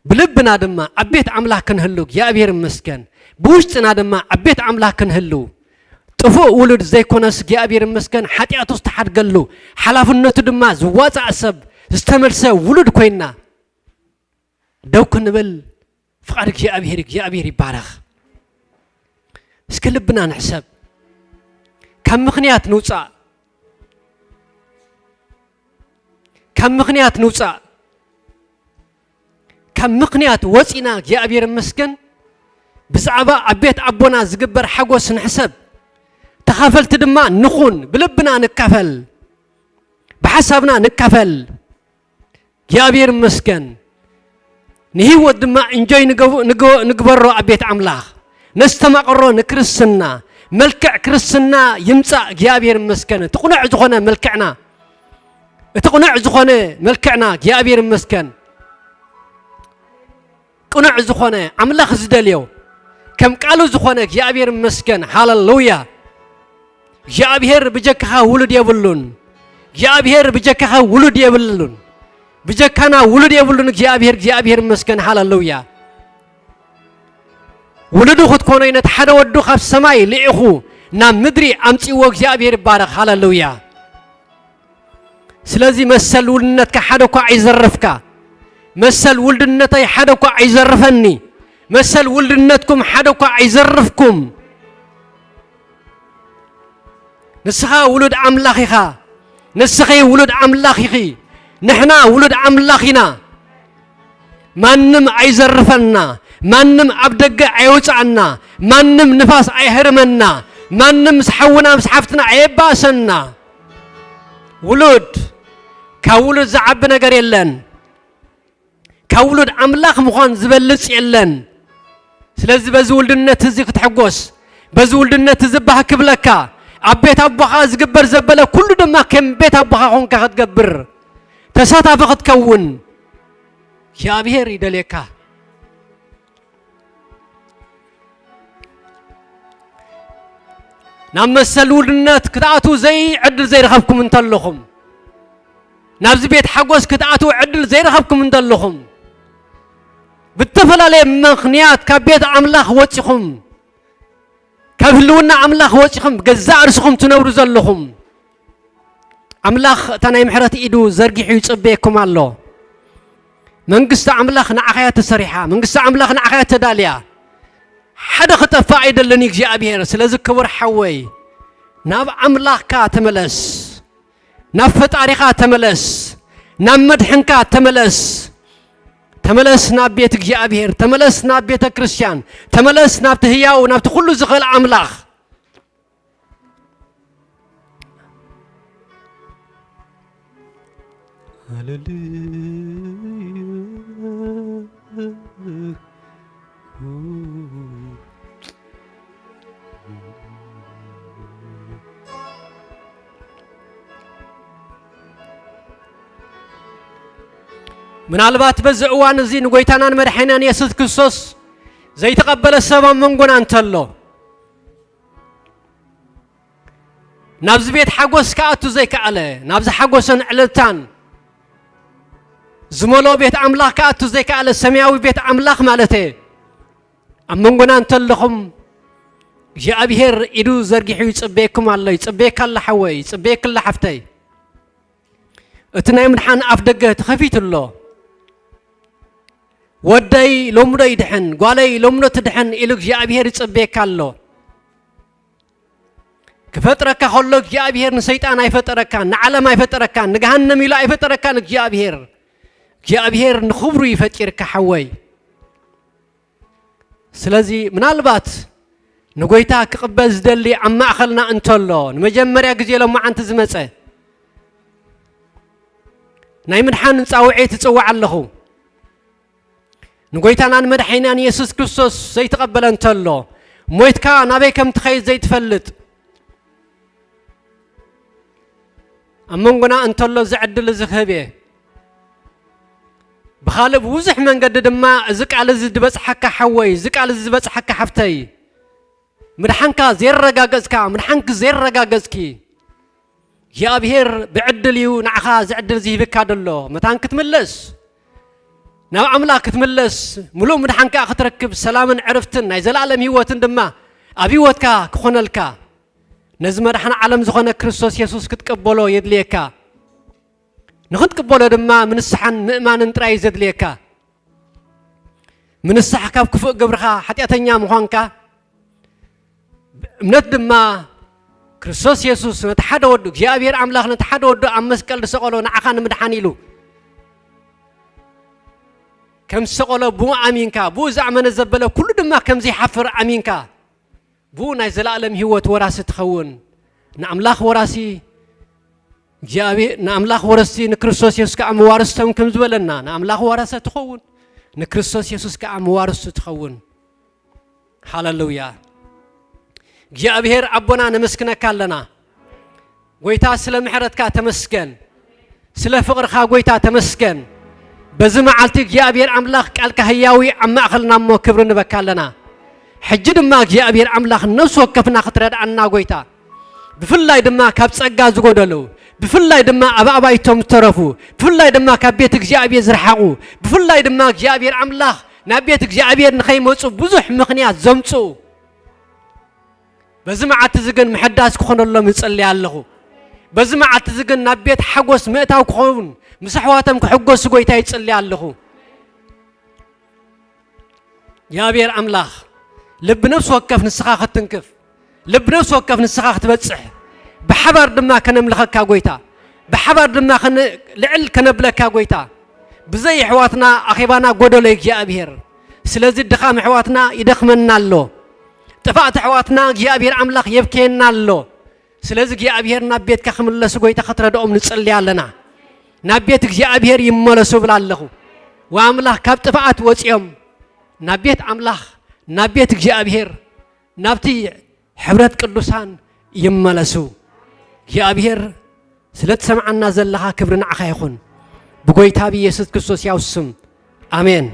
ብልብና ድማ ኣብ ቤት ኣምላኽ ክንህሉ እግዚኣብሔር ይመስገን። ብውሽጥና ድማ ኣብ ቤት ኣምላኽ ክንህሉ ጥፉእ ውሉድ ዘይኮነስ እግዚኣብሔር ይመስገን ሓጢኣቱ ዝተሓድገሉ ሓላፍነቱ ድማ ዝዋፃእ ሰብ ዝተመልሰ ውሉድ ኮይንና ደው ክንብል ፍቓድ እግዚኣብሔር እግዚኣብሔር ይባረኽ። እስኪ ልብና ንሕሰብ። ካብ ምኽንያት ንውፃእ። ካብ ምኽንያት ንውፃእ። ካብ ምኽንያት ወፂና እግዚኣብሔር ይመስገን ብዛዕባ ኣብ ቤት ኣቦና ዝግበር ሓጎስ ንሕሰብ። ተኻፈልቲ ድማ ንኹን። ብልብና ንካፈል። ብሓሳብና ንካፈል። እግዚኣብሔር ይመስገን። ንህይወት ድማ እንጆይ ንግበሮ ኣብ ቤት ኣምላኽ። ነስተማቕሮ ንክርስትና። መልክዕ ክርስትና ይምጻእ እግዚኣብሔር ይመስገን። እቲ ቅኑዕ ዝኾነ መልክዕና። እቲ ቅኑዕ ዝኾነ መልክዕና እግዚኣብሔር ይመስገን። ቅኑዕ ዝኾነ ኣምላኽ ዝደልዮ። ከ ከም ቃሉ ዝኾነ እግዚኣብሔር ይመስገን። ሃሌሉያ። እግዚኣብሔር ብጀካኻ ውሉድ የብሉን። እግዚኣብሔር ብጀካኻ ውሉድ የብሉን። ብጀካና ውሉድ የብሉን እግዚኣብሔር። እግዚኣብሔር ይመስገን። ሃሌሉያ። ውሉዱ ክትኮኖ ነቲ ሓደ ወዱ ካብ ሰማይ ልኢኹ ናብ ምድሪ ኣምጺእዎ እግዚኣብሔር ይባረኽ። ሃሌሉያ። ስለዚ መሰል ውልድነትካ ሓደ እኳ ኣይዘርፍካ። መሰል ውልድነተይ ሓደ እኳ ኣይዘርፈኒ። መሰል ውልድነትኩም ሓደ እኳ ኣይዘርፍኩም። ንስኻ ውሉድ ኣምላኽ ኢኻ። ንስኺ ውሉድ ኣምላኽ ኢኺ። ንሕና ውሉድ ኣምላኽ ኢና። ማንም ኣይዘርፈና። ማንም ኣብ ደገ ኣየውጽኣና። ማንም ንፋስ ኣይህርመና። ማንም ምስ ሓውና ምስ ሓፍትና ኣየባእሰና። ውሉድ፣ ካብ ውሉድ ዝዓቢ ነገር የለን። ካብ ውሉድ ኣምላኽ ምዃን ዝበልጽ የለን። ስለዚ በዚ ውልድነት እዚ ክትሕጎስ፣ በዚ ውልድነት እዚ ባህ ክብለካ፣ ኣብ ቤት ኣቦኻ ዝግበር ዘበለ ኩሉ ድማ ከም ቤት ኣቦኻ ኾንካ ክትገብር፣ ተሳታፊ ክትከውን እግዚኣብሔር ይደልየካ። ናብ መሰል ውልድነት ክትኣትዉ ዘይ-፣ ዕድል ዘይረኸብኩም እንተለኹም፣ ናብዚ ቤት ሓጎስ ክትኣትዉ ዕድል ዘይረኸብኩም እንተለኹም፣ ብተፈላለየ ምኽንያት ካብ ቤት ኣምላኽ ወጺኹም፣ ካብ ህልውና ኣምላኽ ወጺኹም ገዛእ ርእስኹም ትነብሩ ዘለኹም፣ ኣምላኽ እታ ናይ ምሕረት ኢዱ ዘርጊሑ ይጽበየኩም ኣሎ። መንግስቲ ኣምላኽ ንዓኻ እያ ተሰሪሓ። መንግስቲ ኣምላኽ ንዓኻ እያ ተዳልያ። ሓደ ክጠፍእ ኣይደልን እግዚኣብሔር። ስለዚ ክቡር ሓወይ፣ ናብ ኣምላኽካ ተመለስ። ናብ ፈጣሪኻ ተመለስ። ናብ መድሕንካ ተመለስ። ተመለስ ናብ ቤት እግዚኣብሔር። ተመለስ ናብ ቤተ ክርስቲያን። ተመለስ ናብቲ ህያው፣ ናብቲ ኩሉ ዝኽእል ኣምላኽ። ሃሌሉያ። ምናልባት በዚ እዋን እዚ ንጎይታናን መድሓኒናን የሱስ ክርስቶስ ዘይተቐበለ ሰብ ኣብ መንጎና እንተሎ፣ ናብዚ ቤት ሓጎስ ክኣቱ ዘይከኣለ፣ ናብዚ ሓጎስን ዕልልታን ዝመልኦ ቤት ኣምላኽ ክኣቱ ዘይከኣለ፣ ሰማያዊ ቤት ኣምላኽ ማለተየ፣ ኣብ መንጎና እንተለኹም፣ እግዚኣብሔር ኢዱ ዘርጊሑ ይጽበየኩም ኣሎ። ይጽበየካ ኣሎ ሓወይ፣ ይጽበየኪ ኣላ ሓፍተይ። እቲ ናይ ምድሓን ኣፍ ደገ ተኸፊቱ ኣሎ። ወደይ ሎሚ ዶ ይድሕን፣ ጓለይ ሎሚ ዶ ትድሕን ኢሉ እግዚኣብሔር ይጽበየካ ኣሎ። ክፈጥረካ ከሎ እግዚኣብሔር ንሰይጣን ኣይፈጠረካን፣ ንዓለም ኣይፈጠረካን፣ ንገሃነም ኢሉ ኣይፈጠረካን እግዚኣብሔር። እግዚኣብሔር ንኽብሩ እዩ ፈጢርካ ሓወይ። ስለዚ ምናልባት ንጎይታ ክቕበል ዝደሊ ኣብ ማእኸልና እንተሎ፣ ንመጀመርያ ግዜ ሎማዓንቲ ዝመጸ ናይ ምድሓን ጻውዒት እጽውዕ ኣለኹ። ንጎይታናን መድሓኒናን የሱስ ክርስቶስ ዘይተቐበለ እንተሎ፣ ሞይትካ ናበይ ከም ትኸይድ ዘይትፈልጥ፣ ኣብ መንጎና እንተሎ እዚ ዕድል እዚ ክህብ እየ። ብኻልእ ብብዙሕ መንገዲ ድማ እዚ ቃል እዚ ዝበጽሓካ ሓወይ፣ እዚ ቃል እዚ ዝበጽሓካ ሓፍተይ፣ ምድሓንካ ዘየረጋገጽካ፣ ምድሓንኪ ዘየረጋገጽኪ፣ እግዚኣብሔር ብዕድል እዩ ንዓኻ እዚ ዕድል እዚ ሂብካ ደሎ። መታን ክትምለስ፣ ናብ ኣምላኽ ክትምለስ፣ ምሉእ ምድሓን ከኣ ክትረክብ፣ ሰላምን ዕርፍትን ናይ ዘለኣለም ህይወትን ድማ ኣብ ህይወትካ ክኾነልካ፣ ነዚ መድሓን ዓለም ዝኾነ ክርስቶስ የሱስ ክትቅበሎ የድልየካ። ንኽትቅበሎ ድማ ምንስሓን ምእማንን ጥራይ እዩ ዘድልየካ። ምንስሓ ካብ ክፉእ ግብርኻ፣ ሓጢኣተኛ ምዃንካ፣ ብእምነት ድማ ክርስቶስ የሱስ ነቲ ሓደ ወዱ፣ እግዚኣብሔር ኣምላኽ ነቲ ሓደ ወዱ ኣብ መስቀል ዝሰቐሎ ንዓኻ ንምድሓን ኢሉ ከም ዝሰቐሎ ብኡ ኣሚንካ፣ ብኡ ዝኣመነ ዘበለ ኩሉ ድማ ከም ዘይሓፍር ኣሚንካ፣ ብኡ ናይ ዘለኣለም ህይወት ወራሲ ትኸውን። ንኣምላኽ ወራሲ እግዚኣብሔር፣ ንኣምላኽ ወረስቲ ንክርስቶስ የሱስ ከኣ መዋርስቶም ከም ዝበለና፣ ንኣምላኽ ዋራሰ ትኸውን፣ ንክርስቶስ የሱስ ከኣ መዋርስቱ ትኸውን። ሃለሉያ። እግዚኣብሔር ኣቦና ነመስግነካ ኣለና። ጎይታ ስለ ምሕረትካ ተመስገን። ስለ ፍቕርኻ ጎይታ ተመስገን። በዚ መዓልቲ እግዚኣብሔር ኣምላኽ ቃልካ ህያዊ ኣብ ማእኸልና እሞ ክብሪ ንበካ ኣለና። ሕጂ ድማ እግዚኣብሔር ኣምላኽ ነፍሲ ወከፍና ክትረድኣና ጎይታ፣ ብፍላይ ድማ ካብ ጸጋ ዝጎደሉ፣ ብፍላይ ድማ ኣብ ኣባይቶም ዝተረፉ፣ ብፍላይ ድማ ካብ ቤት እግዚኣብሔር ዝረሓቑ፣ ብፍላይ ድማ እግዚኣብሔር ኣምላኽ ናብ ቤት እግዚኣብሔር ንኸይመጹ ብዙሕ ምኽንያት ዘምጽኡ፣ በዚ መዓልቲ እዚ ግን ምሕዳስ ክኾነሎም እጽሊ ኣለኹ። በዚ መዓልቲ እዚ ግን ናብ ቤት ሓጎስ ምእታው ክኸውን፣ ምስ ኣሕዋቶም ክሕጎሱ ጎይታ ይጽሊ ኣለኹ። እግዚኣብሔር ኣምላኽ፣ ልቢ ነፍሲ ወከፍ ንስኻ ክትትንክፍ፣ ልቢ ነፍሲ ወከፍ ንስኻ ክትበጽሕ፣ ብሓባር ድማ ከነምልኸካ ጎይታ፣ ብሓባር ድማ ከነ-፣ ልዕል ከነብለካ ጎይታ፣ ብዘይ ኣሕዋትና ኣኼባና ጎደሎ እግዚኣብሔር። ስለዚ ድኻም ኣሕዋትና ይደኽመና ኣሎ። ጥፋእቲ ኣሕዋትና እግዚኣብሔር ኣምላኽ የብከየና ኣሎ። ስለዚ እግዚኣብሔር ናብ ቤትካ ክምለሱ ጎይታ ክትረድኦም ንጽሊ ኣለና። ናብ ቤት እግዚኣብሔር ይመለሱ እብል ኣለኹ። ወኣምላኽ ካብ ጥፍኣት ወጺኦም ናብ ቤት ኣምላኽ፣ ናብ ቤት እግዚኣብሔር፣ ናብቲ ሕብረት ቅዱሳን ይመለሱ። እግዚኣብሔር ስለ ትሰምዓና ዘለኻ ክብሪ ንዓኻ ይኹን። ብጎይታ ብኢየሱስ ክርስቶስ ያው ስም። ኣሜን።